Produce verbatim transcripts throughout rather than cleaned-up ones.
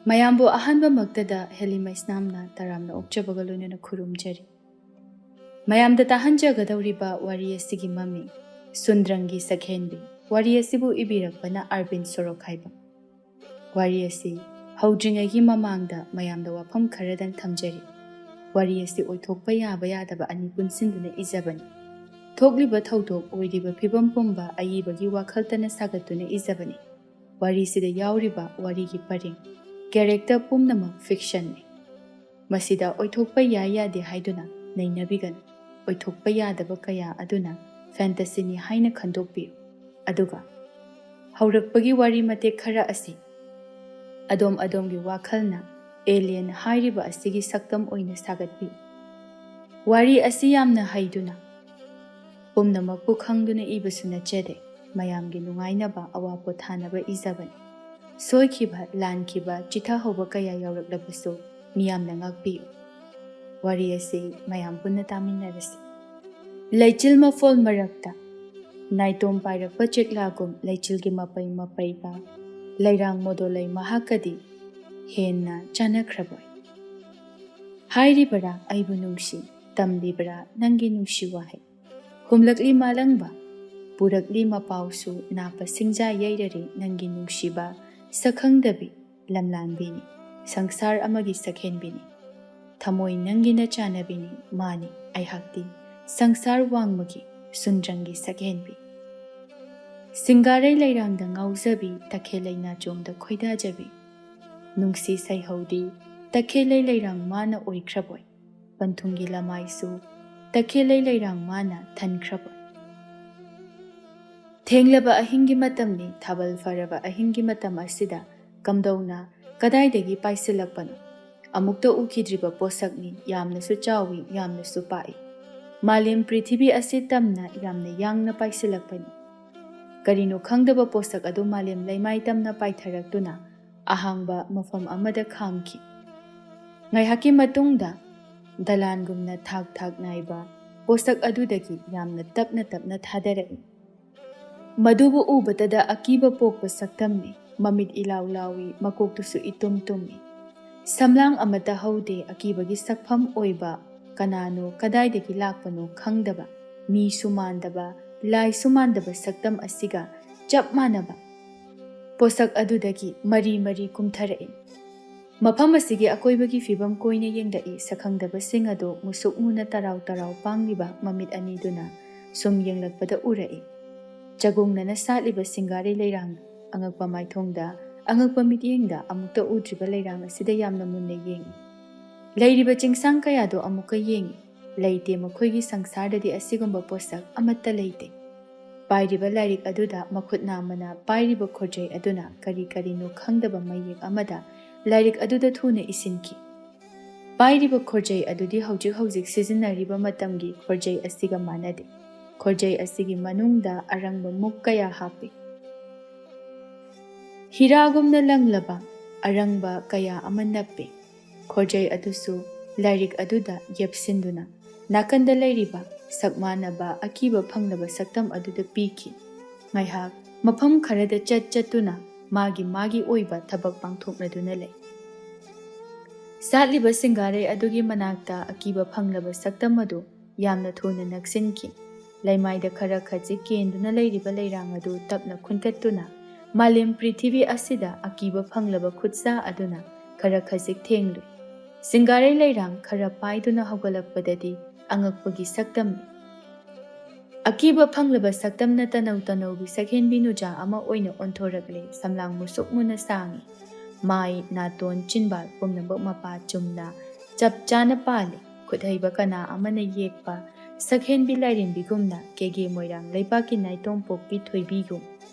ꯃꯌꯥꯝꯕꯨ ꯑꯍꯥꯟꯕꯃꯛꯇꯗ ꯍꯦꯂꯤꯃꯩꯁꯅꯥꯝꯅ ꯇꯔꯥꯝꯅ ꯑꯣꯛꯆꯕꯒ ꯂꯣꯏꯅꯅ ꯈꯨꯔꯨꯝꯖꯔꯤ꯫ ꯃꯌꯥꯝꯗ ꯇꯥꯍꯟꯖꯒꯗꯧꯔꯤꯕ ꯋꯥꯔꯤ ꯑꯁꯤꯒꯤ ꯃꯃꯤꯡ ꯁꯨꯟꯗ꯭ꯔꯪꯒꯤ ꯁꯛꯍꯦꯟꯕꯤ꯫ ꯋꯥꯔꯤ ꯑꯁꯤꯕꯨ ꯏꯕꯤꯔꯛꯄꯅ ꯑꯥꯔꯕꯤꯟ ꯁꯣꯔꯣꯛꯈꯥꯏꯕꯝ꯫ ꯋꯥꯔꯤ ꯑꯁꯤ ꯍꯧꯗ꯭ꯔꯤꯉꯩꯒꯤ ꯃꯃꯥꯡꯗ ꯃꯌꯥꯝꯗ ꯋꯥꯐꯝ ꯈꯔꯗꯪ ꯊꯝꯖꯔꯤ꯫ ꯋꯥꯔꯤ ꯑꯁꯤ ꯑꯣꯏꯊꯣꯛꯄ ꯌꯥꯕ ꯌꯥꯗꯕ ꯑꯅꯤ ꯄꯨꯟꯁꯤꯟꯗꯨꯅ ꯏꯖꯕꯅꯤ꯫ ꯊꯣꯛꯂꯤꯕ ꯊꯧꯗꯣꯛ, ꯑꯣꯏꯔꯤꯕ ꯐꯤꯕꯝ ꯄꯨꯝꯕ ꯑꯏꯕꯒꯤ ꯋꯥꯈꯜꯇꯅ ꯁꯥꯒꯠꯇꯨꯅ ꯏꯖꯕꯅꯤ꯫ ꯋꯥꯔꯤꯁꯤꯗ ꯌꯥꯎꯔꯤꯕ ꯋꯥꯔꯤꯒꯤ ꯄꯔꯤꯡ, ꯀꯦꯔꯦꯛꯇꯔ ꯄꯨꯝꯅꯃꯛ ꯐꯤꯛꯁꯟꯅꯤ꯫ ꯃꯁꯤꯗ ꯑꯣꯏꯊꯣꯛꯄ ꯌꯥꯏ ꯌꯥꯗꯦ ꯍꯥꯏꯗꯨꯅ ꯅꯩꯅꯕꯤꯒꯅꯨ꯫ ꯑꯣꯏꯊꯣꯛꯄ ꯌꯥꯗꯕ ꯀꯌꯥ ꯑꯗꯨꯅ ꯐꯦꯟꯇꯁꯤꯅꯤ ꯍꯥꯏꯅ ꯈꯟꯗꯣꯛꯄꯤꯌꯨ꯫ ꯑꯗꯨꯒ ꯍꯧꯔꯛꯄꯒꯤ ꯋꯥꯔꯤ ꯃꯇꯦꯛ ꯈꯔ ꯑꯁꯤ ꯑꯗꯣꯝ ꯑꯗꯣꯝꯒꯤ ꯋꯥꯈꯜꯅ ꯑꯦꯂꯤꯌꯟ ꯍꯥꯏꯔꯤꯕ ꯑꯁꯤꯒꯤ ꯁꯛꯇꯝ ꯑꯣꯏꯅ ꯁꯥꯒꯠꯄꯤꯌꯨ꯫ ꯋꯥꯔꯤ ꯑꯁꯤ ꯌꯥꯝꯅ ꯍꯩꯗꯨꯅ, ꯄꯨꯝꯅꯃꯛꯄꯨ ꯈꯪꯗꯨꯅ ꯏꯕꯁꯨ ꯅꯠꯆꯗꯦ꯫ ꯃꯌꯥꯝꯒꯤ ꯅꯨꯡꯉꯥꯏꯅꯕ, ꯑꯋꯥ ꯄꯣꯊꯥꯅꯕ ꯏꯖꯕꯅꯤ꯫ ꯁꯣꯏꯈꯤꯕ, ꯂꯥꯟꯈꯤꯕ, ꯆꯤꯊꯍꯧꯕ ꯀꯌꯥ ꯌꯥꯎꯔꯛꯂꯕꯁꯨ ꯃꯤꯌꯥꯝꯅ ꯉꯥꯛꯄꯤꯌꯨ꯫ ꯋꯥꯔꯤ ꯑꯁꯤ ꯃꯌꯥꯝ ꯄꯨꯟꯅ ꯇꯥꯃꯤꯟꯅꯔꯁꯤ꯫ ꯂꯩꯆꯤꯜ ꯃꯐꯣꯜ ꯃꯔꯛꯇ ꯅꯥꯏꯇꯣꯝ ꯄꯥꯏꯔꯛꯄ ꯆꯦꯛꯂꯥꯒꯨꯝ ꯂꯩꯆꯤꯜꯒꯤ ꯃꯄꯩ ꯃꯄꯩꯒ ꯂꯩꯔꯥꯡ ꯃꯣꯗꯣꯂꯩ ꯃꯍꯥꯛꯀꯗꯤ ꯍꯦꯟꯅ ꯆꯥꯟꯅꯈ꯭ꯔꯕꯣꯏ꯫ ꯍꯥꯏꯔꯤꯕꯔꯥ ꯑꯩꯕꯨ ꯅꯨꯡꯁꯤ, ꯇꯝꯂꯤꯕꯔꯥ ꯅꯪꯒꯤ ꯅꯨꯡꯁꯤ ꯋꯥꯍꯩ? ꯍꯨꯝꯂꯛꯂꯤ ꯃꯥꯂꯪꯕ, ꯄꯨꯔꯛꯂꯤ ꯃꯄꯥꯎꯁꯨ ꯅꯥꯞꯄ ꯁꯤꯡꯖꯥ ꯌꯩꯔꯔꯤ ꯅꯪꯒꯤ ꯅꯨꯡꯁꯤꯕ, ꯁꯛꯈꯪꯗꯕꯤ ꯂꯝꯂꯥꯟꯕꯤꯅꯤ, ꯁꯪꯁꯥꯔ ꯑꯃꯒꯤ ꯁꯛꯍꯦꯟꯕꯤꯅꯤ꯫ ꯊꯃꯣꯏ ꯅꯪꯒꯤ ꯅꯆꯥꯅꯕꯤꯅꯤ, ꯃꯥꯅꯤ ꯑꯩꯍꯥꯛꯇꯤ ꯁꯪꯁꯥꯔ ꯋꯥꯡꯃꯒꯤ ꯁꯨꯟꯗ꯭ꯔꯪꯒꯤ ꯁꯛꯍꯦꯟꯕꯤ꯫ ꯁꯤꯡꯒꯥꯔꯩ ꯂꯩꯔꯥꯡꯗ ꯉꯥꯎꯖꯕꯤ, ꯇꯈꯦꯜ ꯂꯩꯅꯥꯆꯣꯡꯗ ꯈꯣꯏꯗꯥꯖꯕꯤ꯫ ꯅꯨꯡꯁꯤ ꯁꯩꯍꯧꯗꯤ ꯇꯈꯦꯜꯂꯩ ꯂꯩꯔꯥꯡ ꯃꯥꯅ ꯑꯣꯏꯈ꯭ꯔꯕꯣꯏ꯫ ꯄꯟꯊꯨꯡꯒꯤ ꯂꯃꯥꯏꯁꯨ ꯇꯈꯦꯜꯂꯩ ꯂꯩꯔꯥꯡ ꯃꯥꯅ ꯊꯟꯈ꯭ꯔꯕꯣꯏ꯫ ꯊꯦꯡꯂꯕ ꯑꯍꯤꯡꯒꯤ ꯃꯇꯝꯅꯤ, ꯊꯥꯕꯜ ꯐꯔꯕ ꯑꯍꯤꯡꯒꯤ ꯃꯇꯝ ꯑꯁꯤꯗ ꯀꯝꯗꯧꯅ, ꯀꯗꯥꯏꯗꯒꯤ ꯄꯥꯏꯁꯤꯜꯂꯛꯄꯅꯣ? ꯑꯃꯨꯛꯇ ꯎꯈꯤꯗ꯭ꯔꯤꯕ ꯄꯣꯠꯁꯛꯅꯤ, ꯌꯥꯝꯅꯁꯨ ꯆꯥꯎꯏ, ꯌꯥꯝꯅꯁꯨ ꯄꯥꯛꯏ꯫ ꯃꯥꯂꯦꯝ ꯄ꯭ꯔꯤꯊꯤꯕꯤ ꯑꯁꯤ ꯇꯝꯅ ꯌꯥꯝꯅ ꯌꯥꯡꯅ ꯄꯥꯏꯁꯤꯜꯂꯛꯄꯅꯤ꯫ ꯀꯔꯤꯅꯣ ꯈꯪꯗꯕ ꯄꯣꯠꯁꯛ ꯑꯗꯨ ꯃꯥꯂꯦꯝ ꯂꯩꯃꯥꯏ ꯇꯝꯅ ꯄꯥꯏꯊꯔꯛꯇꯨꯅ ꯑꯍꯥꯡꯕ ꯃꯐꯝ ꯑꯃꯗ ꯈꯥꯝꯈꯤ꯫ ꯉꯥꯏꯍꯥꯛꯀꯤ ꯃꯇꯨꯡꯗ ꯗꯂꯥꯟꯒꯨꯝꯅ ꯊꯥꯛ ꯊꯥꯛ ꯅꯥꯏꯕ ꯄꯣꯠꯁꯛ ꯑꯗꯨꯗꯒꯤ ꯌꯥꯝꯅ ꯇꯞꯅ ꯇꯞꯅ ꯊꯥꯗꯔꯛꯏ꯫ ꯃꯗꯨꯕꯨ ꯎꯕꯇꯗ ꯑꯀꯤꯕ ꯄꯣꯛꯄ ꯁꯛꯇꯝꯅꯤ꯫ ꯃꯃꯤꯠ ꯏꯂꯥꯎ ꯂꯥꯎꯏ, ꯃꯀꯣꯛꯇꯨꯁꯨ ꯏꯇꯨꯝ ꯇꯨꯝꯃꯤ꯫ ꯁꯝꯂꯥꯡ ꯑꯃꯠꯇ ꯍꯧꯗꯦ, ꯑꯀꯤꯕꯒꯤ ꯁꯛꯐꯝ ꯑꯣꯏꯕ, ꯀꯅꯥꯅꯣ, ꯀꯗꯥꯏꯗꯒꯤ ꯂꯥꯛꯄꯅꯣ ꯈꯪꯗꯕ, ꯃꯤꯁꯨ ꯃꯥꯟꯗꯕ, ꯂꯥꯏꯁꯨ ꯃꯥꯟꯗꯕ ꯁꯛꯇꯝ ꯑꯁꯤꯒ ꯆꯞ ꯃꯥꯟꯅꯕ ꯄꯣꯠꯁꯛ ꯑꯗꯨꯗꯒꯤ ꯃꯔꯤ ꯃꯔꯤ ꯀꯨꯝꯊꯔꯛꯏ꯫ ꯃꯐꯝ ꯑꯁꯤꯒꯤ ꯑꯀꯣꯏꯕꯒꯤ ꯐꯤꯕꯝ ꯀꯣꯏꯅ ꯌꯦꯡꯂꯛꯏ꯫ ꯁꯛꯈꯪꯗꯕꯁꯤꯡ ꯑꯗꯨ ꯃꯨꯁꯨꯛ ꯃꯨꯅ ꯇꯔꯥꯎ ꯇꯔꯥꯎ ꯄꯥꯡꯂꯤꯕ ꯃꯃꯤꯠ ꯑꯅꯤꯗꯨꯅ ꯁꯨꯝ ꯌꯦꯡꯂꯛꯄꯗ ꯎꯔꯛꯏ꯫ ꯆꯒꯨꯡꯅꯅ ꯁꯥꯠꯂꯤꯕ ꯁꯤꯡꯒꯥꯔꯩ ꯂꯩꯔꯥꯡ ꯑꯉꯛꯄ ꯃꯥꯏꯊꯣꯡꯗ, ꯑꯉꯛꯄ ꯃꯤꯠꯌꯦꯡꯗ ꯑꯃꯨꯛꯇ ꯎꯗ꯭ꯔꯤꯕ ꯂꯩꯔꯥꯡ ꯑꯁꯤꯗ ꯌꯥꯝꯅ ꯃꯨꯟꯅ ꯌꯦꯡꯏ꯫ ꯂꯩꯔꯤꯕ ꯆꯤꯡꯁꯥꯡ ꯀꯌꯥꯗꯣ ꯑꯃꯨꯛꯀ ꯌꯦꯡꯏ꯫ ꯂꯩꯇꯦ ꯃꯈꯣꯏꯒꯤ ꯁꯪꯁꯥꯔꯗꯗꯤ ꯑꯁꯤꯒꯨꯝꯕ ꯄꯣꯠꯁꯛ ꯑꯃꯠꯇ ꯂꯩꯇꯦ꯫ ꯄꯥꯏꯔꯤꯕ ꯂꯥꯏꯔꯤꯛ ꯑꯗꯨꯗ ꯃꯈꯨꯠ ꯅꯥꯝꯃꯅ ꯄꯥꯏꯔꯤꯕ ꯈꯣꯔꯖꯩ ꯑꯗꯨꯅ ꯀꯔꯤ ꯀꯔꯤꯅꯣ ꯈꯪꯗꯕ ꯃꯌꯦꯛ ꯑꯃꯗ ꯂꯥꯏꯔꯤꯛ ꯑꯗꯨꯗ ꯊꯨꯅ ꯏꯁꯤꯟꯈꯤ꯫ ꯄꯥꯏꯔꯤꯕ ꯈꯣꯔꯖꯩ ꯑꯗꯨꯗꯤ ꯍꯧꯖꯤꯛ ꯍꯧꯖꯤꯛ ꯁꯤꯖꯤꯟꯅꯔꯤꯕ ꯃꯇꯝꯒꯤ ꯈꯣꯔꯖꯩ ꯑꯁꯤꯒ ꯃꯥꯟꯅꯗꯦ꯫ ꯈꯣꯔꯖꯩ ꯑꯁꯤꯒꯤ ꯃꯅꯨꯡꯗ ꯑꯔꯪꯕ ꯃꯨꯛ ꯀꯌꯥ ꯍꯥꯞꯄꯤ꯫ ꯍꯤꯔꯥꯒꯨꯝꯅ ꯂꯪꯂꯕ ꯑꯔꯪꯕ ꯀꯌꯥ ꯑꯃ ꯅꯞꯄꯤ꯫ ꯈꯣꯔꯖꯩ ꯑꯗꯨꯁꯨ ꯂꯥꯏꯔꯤꯛ ꯑꯗꯨꯗ ꯌꯦꯞꯁꯤꯟꯗꯨꯅ ꯅꯥꯀꯟꯗ ꯂꯩꯔꯤꯕ ꯁꯛ ꯃꯥꯟꯅꯕ ꯑꯀꯤꯕ ꯐꯪꯂꯕ ꯁꯛꯇꯝ ꯑꯗꯨꯗ ꯄꯤꯈꯤ꯫ ꯉꯥꯏꯍꯥꯛ ꯃꯐꯝ ꯈꯔꯗ ꯆꯠ ꯆꯠꯇꯨꯅ ꯃꯥꯒꯤ ꯃꯥꯒꯤ ꯑꯣꯏꯕ ꯊꯕꯛ ꯄꯥꯡꯊꯣꯛꯅꯗꯨꯅ ꯂꯩ꯫ ꯁꯥꯠꯂꯤꯕ ꯁꯤꯡꯒꯥꯔꯩ ꯑꯗꯨꯒꯤ ꯃꯅꯥꯛꯇ ꯑꯀꯤꯕ ꯐꯪꯂꯕ ꯁꯛꯇꯝ ꯑꯗꯨ ꯌꯥꯝꯅ ꯊꯨꯅ ꯅꯛꯁꯤꯟꯈꯤ꯫ ꯂꯩꯃꯥꯏꯗ ꯈꯔ ꯈꯖꯤꯛ ꯀꯦꯟꯗꯨꯅ ꯂꯩꯔꯤꯕ ꯂꯩꯔꯥꯡ ꯑꯗꯨ ꯇꯞꯅ ꯈꯨꯟꯀꯠꯇꯨꯅ ꯃꯥꯂꯦꯝ ꯄ꯭ꯔꯤꯊꯤꯕꯤ ꯑꯁꯤꯗ ꯑꯀꯤꯕ ꯐꯪꯂꯕ ꯈꯨꯠꯁꯥ ꯑꯗꯨꯅ ꯈꯔ ꯈꯖꯤꯛ ꯊꯦꯡꯂꯨꯏ꯫ ꯁꯤꯡꯒꯥꯔꯩ ꯂꯩꯔꯥꯡ ꯈꯔ ꯄꯥꯏꯗꯨꯅ ꯍꯧꯒꯠꯂꯛꯄꯗꯗꯤ ꯑꯉꯛꯄꯒꯤ ꯁꯛꯇꯝꯅꯤ꯫ ꯑꯀꯤꯕ ꯐꯪꯂꯕ ꯁꯛꯇꯝꯅ ꯇꯅꯧ ꯇꯅꯧꯒꯤ ꯁꯛꯍꯦꯟꯕꯤ ꯅꯨꯖꯥ ꯑꯃ ꯑꯣꯏꯅ ꯑꯣꯟꯊꯣꯔꯛꯂꯦ꯫ ꯁꯝꯂꯥꯡ ꯃꯨꯁꯨꯛ ꯃꯨꯅ ꯁꯥꯡꯏ꯫ ꯃꯥꯏ, ꯅꯥꯇꯣꯟ, ꯆꯤꯟꯕꯥꯜ ꯄꯨꯝꯅꯃꯛ ꯃꯄꯥ ꯆꯨꯝꯅ ꯆꯞ ꯆꯥꯅ ꯄꯥꯜꯂꯤ꯫ ꯈꯨꯠꯍꯩꯕ ꯀꯅꯥ ꯑꯃꯅ ꯌꯦꯛꯄ ꯁꯛꯍꯦꯟꯕꯤ ꯂꯥꯏꯔꯦꯝꯕꯤꯒꯨꯝꯅ ꯀꯦꯒꯦ ꯃꯣꯏꯔꯥꯡ ꯂꯩꯕꯥꯛꯀꯤ ꯅꯥꯏꯇꯣꯝ ꯄꯣꯛꯄꯤ ꯊꯣꯏꯕꯤꯒꯨꯝ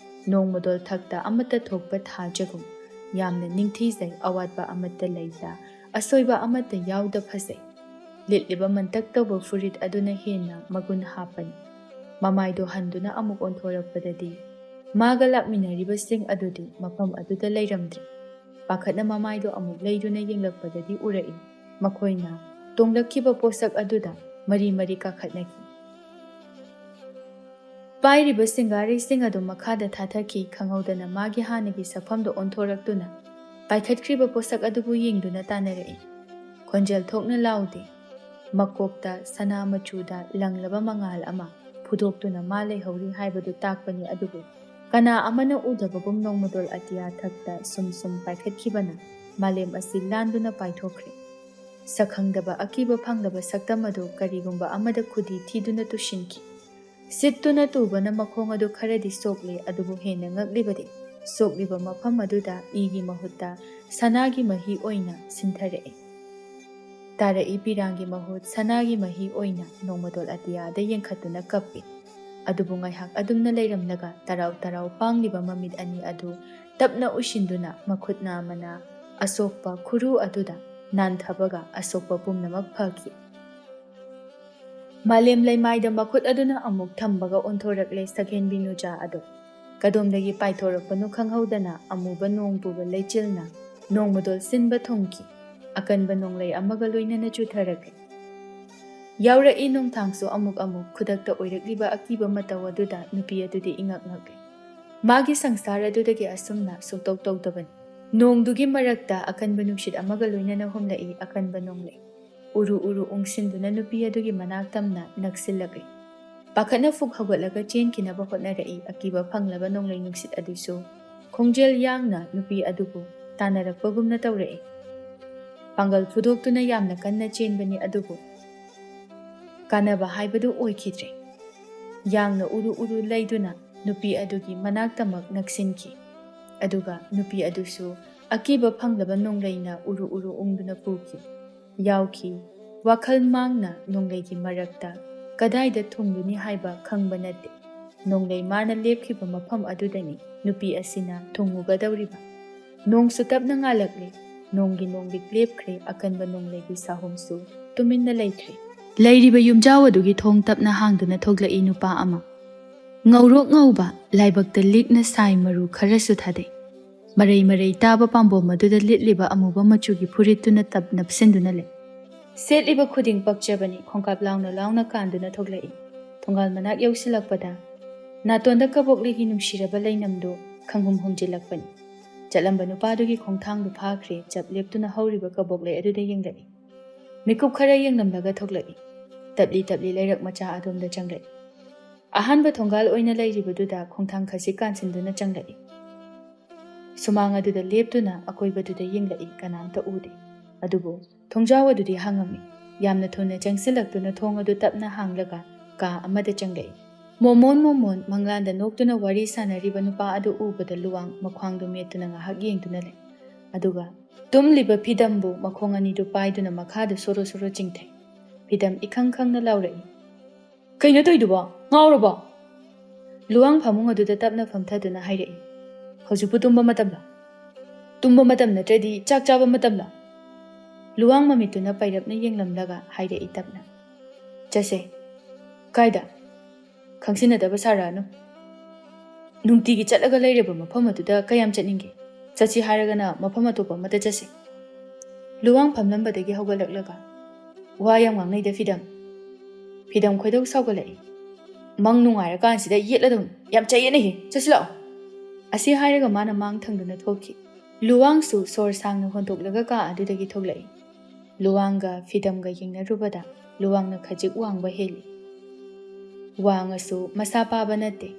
ꯅꯣꯡꯃꯗꯣꯜ ꯊꯛꯇ ꯑꯃꯠꯇ ꯊꯣꯛꯄ ꯊꯥꯖꯒꯨꯝ ꯌꯥꯝꯅ ꯅꯤꯡꯊꯤꯖꯩ꯫ ꯑꯋꯥꯠꯄ ꯑꯃꯠꯇ ꯂꯩꯇ, ꯑꯁꯣꯏꯕ ꯑꯃꯠꯇ ꯌꯥꯎꯗ ꯐꯖꯩ꯫ ꯂꯤꯠꯂꯤꯕ ꯃꯟꯇꯛ ꯇꯧꯕ ꯐꯨꯔꯤꯠ ꯑꯗꯨꯅ ꯍꯦꯟꯅ ꯃꯒꯨꯟ ꯍꯥꯞꯄꯅꯤ꯫ ꯃꯃꯥꯏꯗꯣ ꯍꯟꯗꯨꯅ ꯑꯃꯨꯛ ꯑꯣꯟꯊꯣꯔꯛꯄꯗꯗꯤ ꯃꯥꯒ ꯂꯥꯛꯃꯤꯟꯅꯔꯤꯕꯁꯤꯡ ꯑꯗꯨꯗꯤ ꯃꯐꯝ ꯑꯗꯨꯗ ꯂꯩꯔꯝꯗ꯭ꯔꯦ꯫ ꯄꯥꯈꯠꯅ ꯃꯃꯥꯏꯗꯣ ꯑꯃꯨꯛ ꯂꯩꯗꯨꯅ ꯌꯦꯡꯂꯛꯄꯗꯗꯤ ꯎꯔꯛꯏ꯫ ꯃꯈꯣꯏꯅ ꯇꯣꯡꯂꯛꯈꯤꯕ ꯄꯣꯠꯁꯛ ꯑꯗꯨꯗ ꯃꯔꯤ ꯃꯔꯤ ꯀꯥꯈꯠꯅꯈꯤ꯫ ꯄꯥꯏꯔꯤꯕ ꯁꯤꯡꯒꯥꯔꯩꯁꯤꯡ ꯑꯗꯨ ꯃꯈꯥꯗ ꯊꯥꯊꯈꯤ꯫ ꯈꯪꯍꯧꯗꯅ ꯃꯥꯒꯤ ꯍꯥꯟꯅꯒꯤ ꯁꯛꯐꯝꯗ ꯑꯣꯟꯊꯣꯔꯛꯇꯨꯅ ꯄꯥꯏꯈꯠꯈ꯭ꯔꯤꯕ ꯄꯣꯠꯁꯛ ꯑꯗꯨꯕꯨ ꯌꯦꯡꯗꯨꯅ ꯇꯥꯟꯅꯔꯛꯏ꯫ ꯈꯣꯟꯖꯦꯜ ꯊꯣꯛꯅ ꯂꯥꯎꯗꯦ꯫ ꯃꯀꯣꯛꯇ ꯁꯅꯥ ꯃꯆꯨꯗ ꯂꯪꯂꯕ ꯃꯉꯥꯜ ꯑꯃ ꯐꯨꯗꯣꯛꯇꯨꯅ ꯃꯥ ꯂꯩꯍꯧꯔꯤ ꯍꯥꯏꯕꯗꯨ ꯇꯥꯛꯄꯅꯤ, ꯑꯗꯨꯕꯨ ꯀꯅꯥ ꯑꯃꯅ ꯎꯗꯕꯒꯨꯝ ꯅꯣꯡꯃꯗꯣꯜ ꯑꯇꯤꯌꯥ ꯊꯛꯇ ꯁꯨꯝ ꯁꯨꯝ ꯄꯥꯏꯈꯠꯈꯤꯕꯅ ꯃꯥꯂꯦꯝ ꯑꯁꯤ ꯂꯥꯟꯗꯨꯅ ꯄꯥꯏꯊꯣꯛꯈ꯭ꯔꯦ꯫ ꯁꯛꯈꯪꯗꯕ ꯑꯀꯤꯕ ꯐꯪꯂꯕ ꯁꯛꯇꯝ ꯑꯗꯨ ꯀꯔꯤꯒꯨꯝꯕ ꯑꯃꯗ ꯈꯨꯗꯤ ꯊꯤꯗꯨꯅ ꯇꯨꯁꯤꯟꯈꯤ꯫ ꯁꯤꯠꯇꯨꯅ ꯇꯨꯕꯅ ꯃꯈꯣꯡ ꯑꯗꯨ ꯈꯔꯗꯤ ꯁꯣꯛꯂꯦ, ꯑꯗꯨꯕꯨ ꯍꯦꯟꯅ ꯉꯛꯂꯤꯕꯗꯤ ꯁꯣꯛꯂꯤꯕ ꯃꯐꯝ ꯑꯗꯨꯗ ꯏꯒꯤ ꯃꯍꯨꯠꯇ ꯁꯅꯥꯒꯤ ꯃꯍꯤ ꯑꯣꯏꯅ ꯁꯤꯟꯊꯔꯛꯏ꯫ ꯇꯥꯔꯛꯏ ꯄꯤꯔꯥꯡꯒꯤ ꯃꯍꯨꯠ ꯁꯅꯥꯒꯤ ꯃꯍꯤ ꯑꯣꯏꯅ ꯅꯣꯡꯃꯗꯣꯜ ꯑꯇꯤꯌꯥꯗ ꯌꯦꯡꯈꯠꯇꯨꯅ ꯀꯞꯄꯤ꯫ ꯑꯗꯨꯕꯨ ꯉꯥꯏꯍꯥꯛ ꯑꯗꯨꯝꯅ ꯂꯩꯔꯝꯂꯒ ꯇꯔꯥꯎ ꯇꯔꯥꯎ ꯄꯥꯡꯂꯤꯕ ꯃꯃꯤꯠ ꯑꯅꯤ ꯑꯗꯨ ꯇꯞꯅ ꯎꯏꯁꯤꯟꯗꯨꯅ ꯃꯈꯨꯠ ꯅꯥꯝꯃꯅ ꯑꯁꯣꯛꯄ ꯈꯨꯔꯨ ꯑꯗꯨꯗ ꯅꯥꯟꯊꯕꯒ ꯑꯁꯣꯛꯄ ꯄꯨꯝꯅꯃꯛ ꯐꯈꯤ꯫ ꯃꯥꯂꯦꯝ ꯂꯩꯃꯥꯏꯗ ꯃꯈꯨꯠ ꯑꯗꯨꯅ ꯑꯃꯨꯛ ꯊꯝꯕꯒ ꯑꯣꯟꯊꯣꯔꯛꯂꯦ ꯁꯛꯍꯦꯟꯕꯤ ꯅꯨꯖꯥ ꯑꯗꯣ꯫ ꯀꯗꯣꯝꯗꯒꯤ ꯄꯥꯏꯊꯣꯔꯛꯄꯅꯣ ꯈꯪꯍꯧꯗꯅ ꯑꯃꯨꯕ ꯅꯣꯡ ꯄꯨꯕ ꯂꯩꯆꯤꯜꯅ ꯅꯣꯡꯃꯗꯣꯜ ꯁꯤꯟꯕ ꯊꯨꯡꯈꯤ꯫ ꯑꯀꯟꯕ ꯅꯣꯡꯂꯩ ꯑꯃꯒ ꯂꯣꯏꯅꯅ ꯆꯨꯊꯔꯛꯂꯦ꯫ ꯌꯥꯎꯔꯛꯏ ꯅꯣꯡꯊꯥꯡꯁꯨ ꯑꯃꯨꯛ ꯑꯃꯨꯛ꯫ ꯈꯨꯗꯛꯇ ꯑꯣꯏꯔꯛꯂꯤꯕ ꯑꯀꯤꯕ ꯃꯇꯧ ꯑꯗꯨꯗ ꯅꯨꯄꯤ ꯑꯗꯨꯗꯤ ꯏꯉꯛ ꯉꯛꯂꯦ꯫ ꯃꯥꯒꯤ ꯁꯪꯁꯥꯔ ꯑꯗꯨꯗꯒꯤ ꯑꯁꯨꯝꯅ ꯁꯨꯛꯇꯧ ꯇꯧꯗꯕꯅꯤ꯫ ꯅꯣꯡꯗꯨꯒꯤ ꯃꯔꯛꯇ ꯑꯀꯟꯕ ꯅꯨꯡꯁꯤꯠ ꯑꯃꯒ ꯂꯣꯏꯅꯅ ꯍꯨꯝꯂꯛꯏ ꯑꯀꯟꯕ ꯅꯣꯡꯂꯩ꯫ ꯎꯔꯨ ꯎꯔꯨ ꯎꯪꯁꯤꯟꯗꯨꯅ ꯅꯨꯄꯤ ꯑꯗꯨꯒꯤ ꯃꯅꯥꯛ ꯇꯝꯅ ꯅꯛꯁꯤꯜꯂꯛꯂꯤ꯫ ꯄꯥꯈꯠꯅ ꯐꯨꯛ ꯍꯧꯒꯠꯂꯒ ꯆꯦꯟꯈꯤꯅꯕ ꯍꯣꯠꯅꯔꯛꯏ꯫ ꯑꯀꯤꯕ ꯐꯪꯂꯕ ꯅꯣꯡꯂꯩ ꯅꯨꯡꯁꯤꯠ ꯑꯗꯨꯁꯨ ꯈꯣꯡꯖꯦꯜ ꯌꯥꯡꯅ ꯅꯨꯄꯤ ꯑꯗꯨꯕꯨ ꯇꯥꯟꯅꯔꯛꯄꯒꯨꯝꯅ ꯇꯧꯔꯛꯏ꯫ ꯄꯥꯡꯒꯜ ꯐꯨꯗꯣꯛꯇꯨꯅ ꯌꯥꯝꯅ ꯀꯟꯅ ꯆꯦꯟꯕꯅꯤ, ꯑꯗꯨꯕꯨ ꯀꯥꯟꯅꯕ ꯍꯥꯏꯕꯗꯨ ꯑꯣꯏꯈꯤꯗ꯭ꯔꯦ꯫ ꯌꯥꯡꯅ ꯎꯔꯨ ꯎꯔꯨ ꯂꯩꯗꯨꯅ ꯅꯨꯄꯤ ꯑꯗꯨꯒꯤ ꯃꯅꯥꯛꯇꯃꯛ ꯅꯛꯁꯤꯟꯈꯤ꯫ ꯑꯗꯨꯒ ꯅꯨꯄꯤ ꯑꯗꯨꯁꯨ ꯑꯀꯤꯕ ꯐꯪꯂꯕ ꯅꯣꯡꯂꯩꯅ ꯎꯔꯨ ꯎꯔꯨ ꯎꯪꯗꯨꯅ ꯄꯨꯈꯤ꯫ ꯌꯥꯎꯈꯤ꯫ ꯋꯥꯈꯜ ꯃꯥꯡꯅ ꯅꯣꯡꯂꯩꯒꯤ ꯃꯔꯛꯇ ꯀꯗꯥꯏꯗ ꯊꯨꯡꯂꯨꯅꯤ ꯍꯥꯏꯕ ꯈꯪꯕ ꯅꯠꯇꯦ꯫ ꯅꯣꯡꯂꯩ ꯃꯥꯅ ꯂꯦꯞꯈꯤꯕ ꯃꯐꯝ ꯑꯗꯨꯗꯅꯤ ꯅꯨꯄꯤ ꯑꯁꯤꯅ ꯊꯨꯡꯉꯨꯒꯗꯧꯔꯤꯕ꯫ ꯅꯣꯡꯁꯨ ꯇꯞꯅ ꯉꯥꯜꯂꯛꯂꯦ꯫ ꯅꯣꯡꯒꯤ ꯅꯣꯡꯂꯤꯛ ꯂꯦꯞꯈ꯭ꯔꯦ꯫ ꯑꯀꯟꯕ ꯅꯣꯡꯂꯩꯒꯤ ꯁꯥꯍꯨꯝꯁꯨ ꯇꯨꯃꯤꯟꯅ ꯂꯩꯈ꯭ꯔꯦ꯫ ꯂꯩꯔꯤꯕ ꯌꯨꯝꯖꯥꯎ ꯑꯗꯨꯒꯤ ꯊꯣꯡ ꯇꯞꯅ ꯍꯥꯡꯗꯨꯅ ꯊꯣꯛꯂꯛꯏ ꯅꯨꯄꯥ ꯑꯃ꯫ ꯉꯧꯔꯣꯛ ꯉꯧꯕ, ꯂꯥꯏꯕꯛꯇ ꯂꯤꯛꯅ ꯁꯥꯏ ꯃꯔꯨ ꯈꯔꯁꯨ ꯊꯥꯗꯩ꯫ ꯃꯔꯩ ꯃꯔꯩ ꯇꯥꯕ ꯄꯥꯝꯕꯣꯝ ꯑꯗꯨꯗ ꯂꯤꯠꯂꯤꯕ ꯑꯃꯨꯕ ꯃꯆꯨꯒꯤ ꯐꯨꯔꯤꯠꯇꯨꯅ ꯇꯞ ꯅꯞꯁꯤꯟꯗꯨꯅ ꯂꯩ꯫ ꯁꯦꯠꯂꯤꯕ ꯈꯨꯗꯤꯡ ꯄꯛꯆꯕꯅꯤ꯫ ꯈꯣꯡꯀꯥꯞ ꯂꯥꯎꯅ ꯂꯥꯎꯅ ꯀꯥꯟꯗꯨꯅ ꯊꯣꯛꯂꯛꯏ꯫ ꯊꯣꯡꯒꯥꯜ ꯃꯅꯥꯛ ꯌꯧꯁꯤꯜꯂꯛꯄꯗ ꯅꯥꯇꯣꯟꯗ ꯀꯕꯣꯛꯂꯩꯒꯤ ꯅꯨꯡꯁꯤꯔꯕ ꯂꯩꯅꯝꯗꯨ ꯈꯪꯍꯨꯝ ꯍꯨꯝꯖꯤꯜꯂꯛꯄꯅꯤ꯫ ꯆꯠꯂꯝꯕ ꯅꯨꯄꯥꯗꯨꯒꯤ ꯈꯣꯡꯊꯥꯡꯗꯨ ꯐꯥꯈ꯭ꯔꯦ, ꯆꯞ ꯂꯦꯞꯇꯨꯅ ꯍꯧꯔꯤꯕ ꯀꯕꯣꯛꯂꯩ ꯑꯗꯨꯗ ꯌꯦꯡꯂꯛꯏ꯫ ꯃꯤꯀꯨꯞ ꯈꯔ ꯌꯦꯡꯂꯝꯂꯒ ꯊꯣꯛꯂꯛꯏ꯫ ꯇꯞꯂꯤ ꯇꯞꯂꯤ ꯂꯩꯔꯛ ꯃꯆꯥ ꯑꯗꯣꯝꯗ ꯆꯪꯂꯛꯏ꯫ ꯑꯍꯥꯟꯕ ꯊꯣꯡꯒꯥꯜ ꯑꯣꯏꯅ ꯂꯩꯔꯤꯕꯗꯨꯗ ꯈꯣꯡꯊꯥꯡ ꯈꯖꯤꯛ ꯀꯥꯟꯁꯤꯟꯗꯨꯅ ꯆꯪꯂꯛꯏ꯫ ꯁꯨꯃꯥꯡ ꯑꯗꯨꯗ ꯂꯦꯞꯇꯨꯅ ꯑꯀꯣꯏꯕꯗꯨꯗ ꯌꯦꯡꯂꯛꯏ, ꯀꯅꯥꯝꯇ ꯎꯗꯦ꯫ ꯑꯗꯨꯕꯨ ꯊꯣꯡꯖꯥꯎ ꯑꯗꯨꯗꯤ ꯍꯥꯡꯉꯝꯃꯤ꯫ ꯌꯥꯝꯅ ꯊꯨꯅ ꯆꯪꯁꯤꯜꯂꯛꯇꯨꯅ ꯊꯣꯡ ꯑꯗꯨ ꯇꯞꯅ ꯍꯥꯡꯂꯒ ꯀꯥ ꯑꯃꯗ ꯆꯪꯂꯛꯏ꯫ ꯃꯣꯃꯣꯟ ꯃꯣꯃꯣꯟ ꯃꯪꯂꯥꯟꯗ ꯅꯣꯛꯇꯨꯅ ꯋꯥꯔꯤ ꯁꯥꯟꯅꯔꯤꯕ ꯅꯨꯄꯥ ꯑꯗꯨ ꯎꯕꯗ ꯂꯨꯋꯥꯡ ꯃꯈ꯭ꯋꯥꯡꯗꯨ ꯃꯦꯠꯇꯨꯅ ꯉꯥꯏꯍꯥꯛ ꯌꯦꯡꯗꯨꯅ ꯂꯩ꯫ ꯑꯗꯨꯒ ꯇꯨꯝꯂꯤꯕ ꯐꯤꯗꯝꯕꯨ ꯃꯈꯣꯡ ꯑꯅꯤꯗꯨ ꯄꯥꯏꯗꯨꯅ ꯃꯈꯥꯗ ꯁꯣꯔꯣ ꯁꯣꯔꯣ ꯆꯤꯡꯊꯩ꯫ ꯐꯤꯗꯝ ꯏꯈꯪ ꯈꯪꯅ ꯂꯥꯎꯔꯛꯏ, "ꯀꯩꯅꯣ ꯇꯧꯏꯗꯨꯕꯣ? ꯉꯥꯎꯔꯕꯣ?" ꯂꯨꯋꯥꯡ ꯐꯃꯨꯡ ꯑꯗꯨꯗ ꯇꯞꯅ ꯐꯝꯊꯗꯨꯅ ꯍꯥꯏꯔꯛꯏ, "ꯍꯧꯖꯤꯛꯄꯨ ꯇꯨꯝꯕ ꯃꯇꯝꯂꯣ? ꯇꯨꯝꯕ ꯃꯇꯝ ꯅꯠꯇ꯭ꯔꯗꯤ ꯆꯥꯛ ꯆꯥꯕ ꯃꯇꯝꯂꯣ?" ꯂꯨꯋꯥꯡ ꯃꯃꯤꯠꯇꯨꯅ ꯄꯩꯔꯞꯅ ꯌꯦꯡꯂꯝꯂꯒ ꯍꯥꯏꯔꯛꯏ ꯇꯞꯅ, "ꯆꯠꯁꯦ꯫" "ꯀꯥꯏꯗ?" "ꯈꯪꯁꯤꯟꯅꯗꯕ ꯁꯥꯔꯛꯑꯅꯨ꯫ ꯅꯨꯡꯇꯤꯒꯤ ꯆꯠꯂꯒ ꯂꯩꯔꯕ ꯃꯐꯝ ꯑꯗꯨꯗ ꯀꯌꯥꯝ ꯆꯠꯅꯤꯡꯒꯦ? ꯆꯠꯁꯤ ꯍꯥꯏꯔꯒꯅ ꯃꯐꯝ ꯑꯇꯣꯞꯄ ꯑꯃꯗ ꯆꯠꯁꯤ꯫" ꯂꯨꯋꯥꯡ ꯐꯝꯂꯝꯕꯗꯒꯤ ꯍꯧꯒꯠꯂꯛꯂꯒ, "ꯋꯥ ꯌꯥꯝ ꯉꯥꯡꯅꯩꯗ ꯐꯤꯗꯝ꯫" ꯐꯤꯗꯝ ꯈꯣꯏꯗꯧ ꯁꯥꯎꯒꯠꯂꯛꯏ꯫ "ꯃꯪ ꯅꯨꯡꯉꯥꯏꯔꯀꯥꯟꯁꯤꯗ ꯌꯦꯠꯂꯗꯧꯅꯤ꯫ ꯌꯥꯝ ꯆꯌꯦꯠꯅꯩꯍꯦ꯫ ꯆꯠꯁꯤ ꯂꯥꯛꯑꯣ꯫" ꯑꯁꯤ ꯍꯥꯏꯔꯒ ꯃꯥꯅ ꯃꯥꯡ ꯊꯪꯗꯨꯅ ꯊꯣꯛꯈꯤ꯫ ꯂꯨꯋꯥꯡꯁꯨ ꯁꯣꯔ ꯁꯥꯡꯅ ꯍꯣꯟꯗꯣꯛꯂꯒ ꯀꯥ ꯑꯗꯨꯗꯒꯤ ꯊꯣꯛꯂꯛꯏ꯫ ꯂꯨꯋꯥꯡꯒ ꯐꯤꯗꯝꯒ ꯌꯦꯡꯅꯔꯨꯕꯗ ꯂꯨꯋꯥꯡꯅ ꯈꯖꯤꯛ ꯋꯥꯡꯕ ꯍꯦꯜꯂꯤ꯫ ꯋꯥꯡꯉꯁꯨ ꯃꯁꯥ ꯄꯥꯕ ꯅꯠꯇꯦ,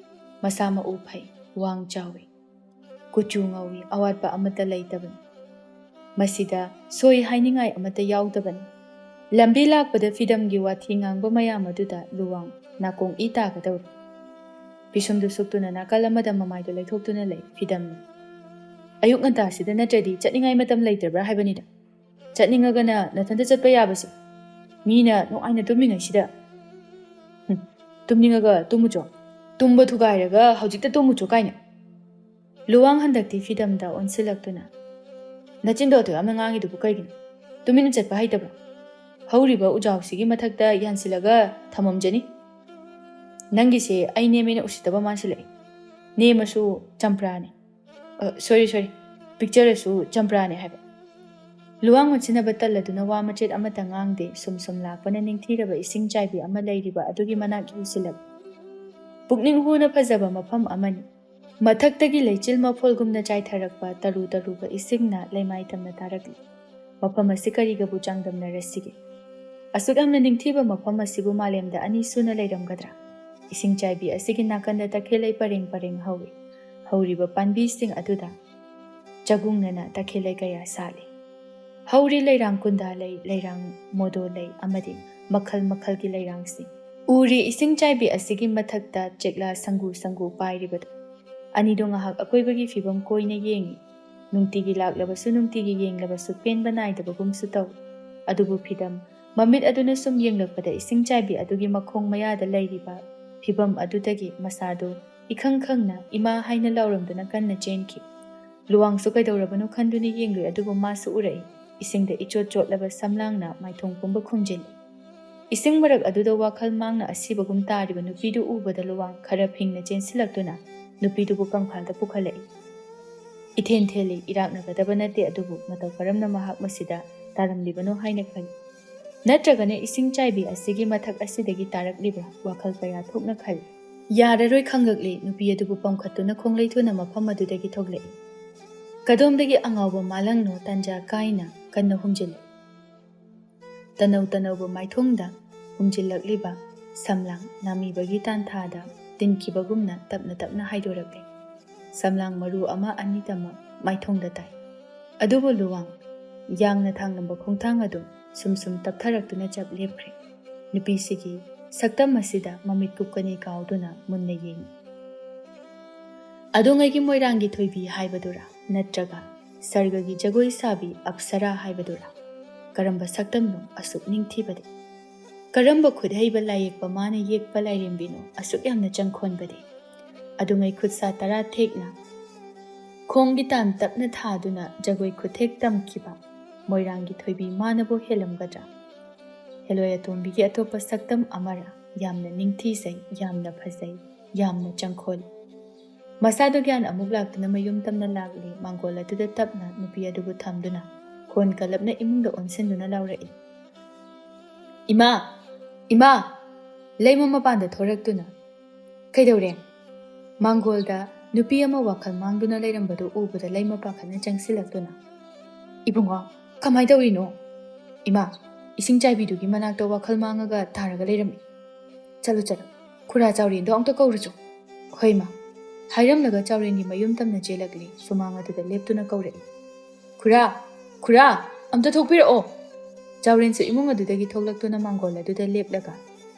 ꯃꯁꯥ ꯃꯎ ꯐꯩ, ꯋꯥꯡ ꯆꯥꯎꯏ꯫ ꯀꯨꯆꯨ ꯉꯧꯏ, ꯑꯋꯥꯠꯄ ꯑꯃꯠꯇ ꯂꯩꯇꯕꯅꯤ꯫ ꯃꯁꯤꯗ ꯁꯣꯏ ꯍꯥꯏꯅꯤꯡꯉꯥꯏ ꯑꯃꯠꯇ ꯌꯥꯎꯗꯕꯅꯤ꯫ ꯂꯝꯕꯤ ꯂꯥꯛꯄꯗ ꯐꯤꯗꯝꯒꯤ ꯋꯥꯊꯤ ꯉꯥꯡꯕ ꯃꯌꯥꯝ ꯑꯗꯨꯗ ꯂꯨꯋꯥꯡ ꯅꯥꯀꯣꯡ ꯏ ꯇꯥꯒꯗꯧꯔꯦ꯫ ꯄꯤꯁꯨꯝꯗꯨ ꯁꯨꯛꯇꯨꯅ ꯅꯥꯀꯜ ꯑꯃꯗ ꯃꯃꯥꯏꯗꯨ ꯂꯩꯊꯣꯛꯇꯨꯅ ꯂꯩ ꯐꯤꯗꯝꯅ꯫ "ꯑꯌꯨꯛ ꯉꯟꯇꯥꯁꯤꯗ ꯅꯠꯇ꯭ꯔꯗꯤ ꯆꯠꯅꯤꯡꯉꯥꯏ ꯃꯇꯝ ꯂꯩꯇ꯭ꯔꯕ꯭ꯔꯥ ꯍꯥꯏꯕꯅꯤꯗ꯫ ꯆꯠꯅꯤꯡꯉꯒꯅ ꯅꯊꯟꯇ ꯆꯠꯄ ꯌꯥꯕꯁꯦ꯫ ꯃꯤꯅ ꯅꯨꯡꯉꯥꯏꯅ ꯇꯨꯝꯃꯤꯉꯩꯁꯤꯗ꯫ ꯍꯨꯝ, ꯇꯨꯝꯅꯤꯡꯉꯒ ꯇꯨꯝꯃꯨꯆꯣ꯫ ꯇꯨꯝꯕ ꯊꯨꯒꯥꯏꯔꯒ ꯍꯧꯖꯤꯛꯇ ꯇꯨꯝꯃꯨꯆꯣ ꯀꯥꯏꯅ꯫" ꯂꯨꯋꯥꯡ ꯍꯟꯗꯛꯇꯤ ꯐꯤꯗꯝꯗ ꯑꯣꯟꯁꯤꯜꯂꯛꯇꯨꯅ, "ꯅꯆꯤꯟꯗꯣ ꯑꯗꯨ ꯌꯥꯝꯅ ꯉꯥꯡꯉꯤꯗꯨꯕꯨ ꯀꯩꯒꯤꯅꯣ? ꯇꯨꯃꯤꯟꯅ ꯆꯠꯄ ꯍꯩꯇꯕ꯭ꯔꯣ? ꯍꯧꯔꯤꯕ ꯎꯖꯥꯎꯁꯤꯒꯤ ꯃꯊꯛꯇ ꯌꯥꯟꯁꯤꯜꯂꯒ ꯊꯝꯃꯝꯖꯅꯤ꯫ ꯅꯪꯒꯤꯁꯦ ꯑꯩ ꯅꯦꯝꯃꯦꯅ ꯎꯁꯤꯠꯇꯕ ꯃꯥꯟꯁꯤꯜꯂꯛꯑꯦ꯫ ꯅꯦꯝꯃꯁꯨ ꯆꯝꯄ꯭ꯔꯥꯅꯤ꯫ ꯑ, ꯁꯣꯔꯤ, ꯁꯣꯔꯤ꯫ ꯄꯤꯛꯆꯔꯁꯨ ꯆꯝꯄ꯭ꯔꯥꯅꯤ ꯍꯥꯏꯕ꯫" ꯂꯨꯋꯥꯡ ꯑꯣꯟꯁꯤꯟꯅꯕ ꯇꯜꯂꯗꯨꯅ ꯋꯥ ꯃꯆꯦꯠ ꯑꯃꯠꯇ ꯉꯥꯡꯗꯦ꯫ ꯁꯨꯝ ꯁꯨꯝ ꯂꯥꯛꯄꯅ ꯅꯤꯡꯊꯤꯔꯕ ꯏꯁꯤꯡ ꯆꯥꯏꯕꯤ ꯑꯃ ꯂꯩꯔꯤꯕ ꯑꯗꯨꯒꯤ ꯃꯅꯥꯛ ꯌꯧꯁꯤꯜꯂꯛꯏ꯫ ꯄꯨꯛꯅꯤꯡ ꯍꯨꯅ ꯐꯖꯕ ꯃꯐꯝ ꯑꯃꯅꯤ꯫ ꯃꯊꯛꯇꯒꯤ ꯂꯩꯆꯤꯜ ꯃꯐꯣꯜꯒꯨꯝꯅ ꯆꯥꯏꯊꯔꯛꯄ ꯇꯔꯨ ꯇꯔꯨꯕ ꯏꯁꯤꯡꯅ ꯂꯩꯃꯥꯏ ꯇꯝꯅ ꯇꯥꯔꯛꯂꯤ꯫ ꯃꯐꯝ ꯑꯁꯤ ꯀꯔꯤꯒꯕꯨ ꯆꯥꯡꯗꯝꯅꯔꯁꯤꯒꯦ? ꯑꯁꯨꯛ ꯌꯥꯝꯅ ꯅꯤꯡꯊꯤꯕ ꯃꯐꯝ ꯑꯁꯤꯕꯨ ꯃꯥꯂꯦꯝꯗ ꯑꯅꯤ ꯁꯨꯅ ꯂꯩꯔꯝꯒꯗ꯭ꯔꯥ? ꯏꯁꯤꯡ ꯆꯥꯏꯕꯤ ꯑꯁꯤꯒꯤ ꯅꯥꯀꯟꯗ ꯇꯈꯦꯜ ꯂꯩ ꯄꯔꯦꯡ ꯄꯔꯦꯡ ꯍꯧꯏ꯫ ꯍꯧꯔꯤꯕ ꯄꯥꯝꯕꯤꯁꯤꯡ ꯑꯗꯨꯗ ꯆꯒꯨꯡꯅꯅ ꯇꯈꯦꯜ ꯂꯩ ꯀꯌꯥ ꯁꯥꯠꯂꯤ꯫ ꯍꯧꯔꯤ ꯂꯩꯔꯥꯡ ꯀꯨꯟꯗꯥ ꯂꯩ, ꯂꯩꯔꯥꯡ ꯃꯣꯗꯣ ꯂꯩ ꯑꯃꯗꯤ ꯃꯈꯜ ꯃꯈꯜꯒꯤ ꯂꯩꯔꯥꯡꯁꯤꯡ꯫ ꯎꯔꯤ ꯏꯁꯤꯡ ꯆꯥꯏꯕꯤ ꯑꯁꯤꯒꯤ ꯃꯊꯛꯇ ꯆꯦꯛꯂꯥ ꯁꯪꯒꯨ ꯁꯪꯒꯨ ꯄꯥꯏꯔꯤꯕꯗꯨ꯫ ꯑꯅꯤꯗꯣ ꯉꯥꯏꯍꯥꯛ ꯑꯀꯣꯏꯕꯒꯤ ꯐꯤꯕꯝ ꯀꯣꯏꯅ ꯌꯦꯡꯏ꯫ ꯅꯨꯡꯇꯤꯒꯤ ꯂꯥꯛꯂꯕꯁꯨ ꯅꯨꯡꯇꯤꯒꯤ ꯌꯦꯡꯂꯕꯁꯨ ꯄꯦꯟꯕ ꯅꯥꯏꯗꯕꯒꯨꯝꯁꯨ ꯇꯧꯏ꯫ ꯑꯗꯨꯕꯨ ꯐꯤꯗꯝ ꯃꯃꯤꯠ ꯑꯗꯨꯅ ꯁꯨꯝ ꯌꯦꯡꯂꯛꯄꯗ ꯏꯁꯤꯡ ꯆꯥꯏꯕꯤ ꯑꯗꯨꯒꯤ ꯃꯈꯣꯡ ꯃꯌꯥꯗ ꯂꯩꯔꯤꯕ ꯐꯤꯕꯝ ꯑꯗꯨꯗꯒꯤ ꯃꯁꯥꯗꯨ ꯏꯈꯪ ꯈꯪꯅ "ꯏꯃꯥ" ꯍꯥꯏꯅ ꯂꯥꯎꯔꯝꯗꯨꯅ ꯀꯟꯅ ꯆꯦꯟꯈꯤ꯫ ꯂꯨꯋꯥꯡꯁꯨ ꯀꯩꯗꯧꯔꯕꯅꯣ ꯈꯟꯗꯨꯅ ꯌꯦꯡꯂꯨꯏ, ꯑꯗꯨꯕꯨ ꯃꯥꯁꯨ ꯎꯔꯛꯏ꯫ ꯏꯁꯤꯡꯗ ꯏꯆꯣꯠ ꯆꯣꯠꯂꯕ ꯁꯝꯂꯥꯡꯅ ꯃꯥꯏꯊꯣꯡ ꯄꯨꯝꯕ ꯈꯨꯝꯖꯤꯜꯂꯤ꯫ ꯏꯁꯤꯡ ꯃꯔꯛ ꯑꯗꯨꯗ ꯋꯥꯈꯜ ꯃꯥꯡꯅ ꯑꯁꯤꯕꯒꯨꯝ ꯇꯥꯔꯤꯕ ꯅꯨꯄꯤꯗꯨ ꯎꯕꯗ ꯂꯨꯋꯥꯡ ꯈꯔ ꯐꯤꯡꯅ ꯆꯦꯟꯁꯤꯜꯂꯛꯇꯨꯅ ꯅꯨꯄꯤꯗꯨꯕꯨ ꯀꯪꯐꯥꯜꯗ ꯄꯨꯈꯠꯂꯛꯏ꯫ ꯏꯊꯦꯟ ꯊꯦꯜꯂꯤ, ꯏꯔꯥꯛꯅꯒꯗꯕ ꯅꯠꯇꯦ, ꯑꯗꯨꯕꯨ ꯃꯇꯧ ꯀꯔꯝꯅ ꯃꯍꯥꯛ ꯃꯁꯤꯗ ꯇꯥꯔꯝꯂꯤꯕꯅꯣ ꯍꯥꯏꯅ ꯈꯜꯂꯤ꯫ ꯅꯠꯇ꯭ꯔꯒꯅ ꯏꯁꯤꯡ ꯆꯥꯏꯕꯤ ꯑꯁꯤꯒꯤ ꯃꯊꯛ ꯑꯁꯤꯗꯒꯤ ꯇꯥꯔꯛꯂꯤꯕ꯭ꯔꯥ? ꯋꯥꯈꯜ ꯀꯌꯥ ꯊꯣꯛꯅ ꯈꯜꯂꯤ꯫ ꯌꯥꯔꯔꯣꯏ ꯈꯪꯂꯛꯂꯤ, ꯅꯨꯄꯤ ꯑꯗꯨꯕꯨ ꯄꯝꯈꯠꯇꯨꯅ ꯈꯣꯡꯂꯩ ꯊꯨꯅ ꯃꯐꯝ ꯑꯗꯨꯗꯒꯤ ꯊꯣꯛꯂꯛꯏ꯫ ꯀꯗꯣꯝꯗꯒꯤ ꯑꯉꯥꯎꯕ ꯃꯥꯂꯪꯅꯣ ꯇꯥꯟꯖꯥ ꯀꯥꯏꯅ ꯀꯟꯅ ꯍꯨꯝꯖꯤꯜꯂꯤ꯫ ꯇꯅꯧ ꯇꯅꯧꯕ ꯃꯥꯏꯊꯣꯡꯗ ꯍꯨꯝꯖꯤꯜꯂꯛꯂꯤꯕ ꯁꯝꯂꯥꯡ ꯅꯥꯃꯤꯕꯒꯤ ꯇꯥꯟꯊꯥꯗ ꯇꯤꯟꯈꯤꯕꯒꯨꯝꯅ ꯇꯞꯅ ꯇꯞꯅ ꯍꯥꯏꯗꯣꯔꯛꯂꯦ꯫ ꯁꯝꯂꯥꯡ ꯃꯔꯨ ꯑꯃ ꯑꯅꯤꯇꯃꯛ ꯃꯥꯏꯊꯣꯡꯗ ꯇꯥꯏ꯫ ꯑꯗꯨꯕꯨ ꯂꯨꯋꯥꯡ ꯌꯥꯡꯅ ꯊꯥꯡꯂꯝꯕ ꯈꯣꯡꯊꯥꯡ ꯑꯗꯨ ꯁꯨꯝ ꯁꯨꯝ ꯇꯞꯊꯔꯛꯇꯨꯅ ꯆꯞ ꯂꯦꯞꯈ꯭ꯔꯦ꯫ ꯅꯨꯄꯤꯁꯤꯒꯤ ꯁꯛꯇꯝ ꯑꯁꯤꯗ ꯃꯃꯤꯠ ꯀꯨꯞꯀꯅꯤ ꯀꯥꯎꯗꯨꯅ ꯃꯨꯟꯅ ꯌꯦꯡꯏ꯫ ꯑꯗꯣꯉꯩꯒꯤ ꯃꯣꯏꯔꯥꯡꯒꯤ ꯊꯣꯏꯕꯤ ꯍꯥꯏꯕꯗꯨꯔꯥ, ꯅꯠꯇ꯭ꯔꯒ ꯁꯔꯒꯒꯤ ꯖꯒꯣꯏ ꯁꯥꯕꯤ ꯑꯞꯁꯔꯥ ꯍꯥꯏꯕꯗꯨꯔꯥ? ꯀꯔꯝꯕ ꯁꯛꯇꯝꯅꯣ ꯑꯁꯨꯛ ꯅꯤꯡꯊꯤꯕꯗꯤ? ꯀꯔꯝꯕ ꯈꯨꯠꯍꯩꯕ ꯂꯥꯏꯌꯦꯛꯄ ꯃꯥꯅ ꯌꯦꯛꯄ ꯂꯥꯏꯔꯦꯝꯕꯤꯅꯣ ꯑꯁꯨꯛ ꯌꯥꯝꯅ ꯆꯪꯈꯣꯟꯕꯗꯤ? ꯑꯗꯨꯉꯩ ꯈꯨꯠꯁꯥ ꯇꯔꯥ ꯊꯦꯛꯅ ꯈꯣꯡꯒꯤ ꯇꯥꯟ ꯇꯞꯅ ꯊꯥꯗꯨꯅ ꯖꯒꯣꯏ ꯈꯨꯠꯊꯦꯛ ꯇꯝꯈꯤꯕ ꯃꯣꯏꯔꯥꯡꯒꯤ ꯊꯣꯏꯕꯤ ꯃꯥꯅꯕꯨ ꯍꯦꯜꯂꯝꯒꯗ꯭ꯔꯥ? ꯍꯦꯂꯣꯏ ꯑꯇꯣꯝꯕꯤꯒꯤ ꯑꯇꯣꯞꯄ ꯁꯛꯇꯝ ꯑꯃꯔ? ꯌꯥꯝꯅ ꯅꯤꯡꯊꯤꯖꯩ, ꯌꯥꯝꯅ ꯐꯖꯩ, ꯌꯥꯝꯅ ꯆꯪꯈꯣꯜ꯫ ꯃꯁꯥꯗꯣ ꯒ꯭ꯌꯥꯟ ꯑꯃꯨꯛ ꯂꯥꯛꯇꯨꯅ ꯃꯌꯨꯝ ꯇꯝꯅ ꯂꯥꯛꯂꯤ꯫ ꯃꯥꯡꯒꯣꯜ ꯑꯗꯨꯗ ꯇꯞꯅ ꯅꯨꯄꯤ ꯑꯗꯨꯕꯨ ꯊꯝꯗꯨꯅ ꯈꯣꯟ ꯀꯜꯂꯞꯅ ꯏꯃꯨꯡꯗ ꯑꯣꯟꯁꯤꯟꯗꯨꯅ ꯂꯥꯎꯔꯛꯏ, "ꯏꯃꯥ! ꯏꯃꯥ!" ꯂꯩꯃ ꯃꯄꯥꯟꯗ ꯊꯣꯔꯛꯇꯨꯅ, "ꯀꯩꯗꯧꯔꯦ?" ꯃꯥꯡꯒꯣꯜꯗ ꯅꯨꯄꯤ ꯑꯃ ꯋꯥꯈꯜ ꯃꯥꯡꯗꯨꯅ ꯂꯩꯔꯝꯕꯗꯨ ꯎꯕꯗ ꯂꯩꯃ ꯄꯥꯈꯠꯅ ꯆꯪꯁꯤꯜꯂꯛꯇꯨꯅ, "ꯏꯕꯨꯡꯉꯣ, ꯀꯃꯥꯏ ꯇꯧꯔꯤꯅꯣ?" "ꯏꯃꯥ, ꯏꯁꯤꯡ ꯆꯥꯏꯕꯤꯗꯨꯒꯤ ꯃꯅꯥꯛꯇ ꯋꯥꯈꯜ ꯃꯥꯡꯉꯒ ꯇꯥꯔꯒ ꯂꯩꯔꯝꯃꯤ꯫ ꯆꯠꯂꯨ, ꯆꯠꯂꯨ, ꯈꯨꯔꯥ ꯆꯥꯎꯔꯦꯟꯗꯣ ꯑꯝꯇ ꯀꯧꯔꯨꯆꯣ꯫" "ꯍꯣꯏ, ꯏꯃꯥ꯫" ꯍꯥꯏꯔꯝꯂꯒ ꯆꯥꯎꯔꯦꯟꯒꯤ ꯃꯌꯨꯝ ꯇꯝꯅ ꯆꯦꯜꯂꯛꯂꯦ꯫ ꯁꯨꯃꯥꯡ ꯑꯗꯨꯗ ꯂꯦꯞꯇꯨꯅ ꯀꯧꯔꯛꯏ, "ꯈꯨꯔꯥ, ꯈꯨꯔꯥ, ꯑꯝꯇ ꯊꯣꯛꯄꯤꯔꯛꯑꯣ!" ꯆꯥꯎꯔꯦꯟꯁꯨ ꯏꯃꯨꯡ ꯑꯗꯨꯗꯒꯤ ꯊꯣꯛꯂꯛꯇꯨꯅ ꯃꯥꯡꯒꯣꯜ ꯑꯗꯨꯗ ꯂꯦꯞꯂꯒ,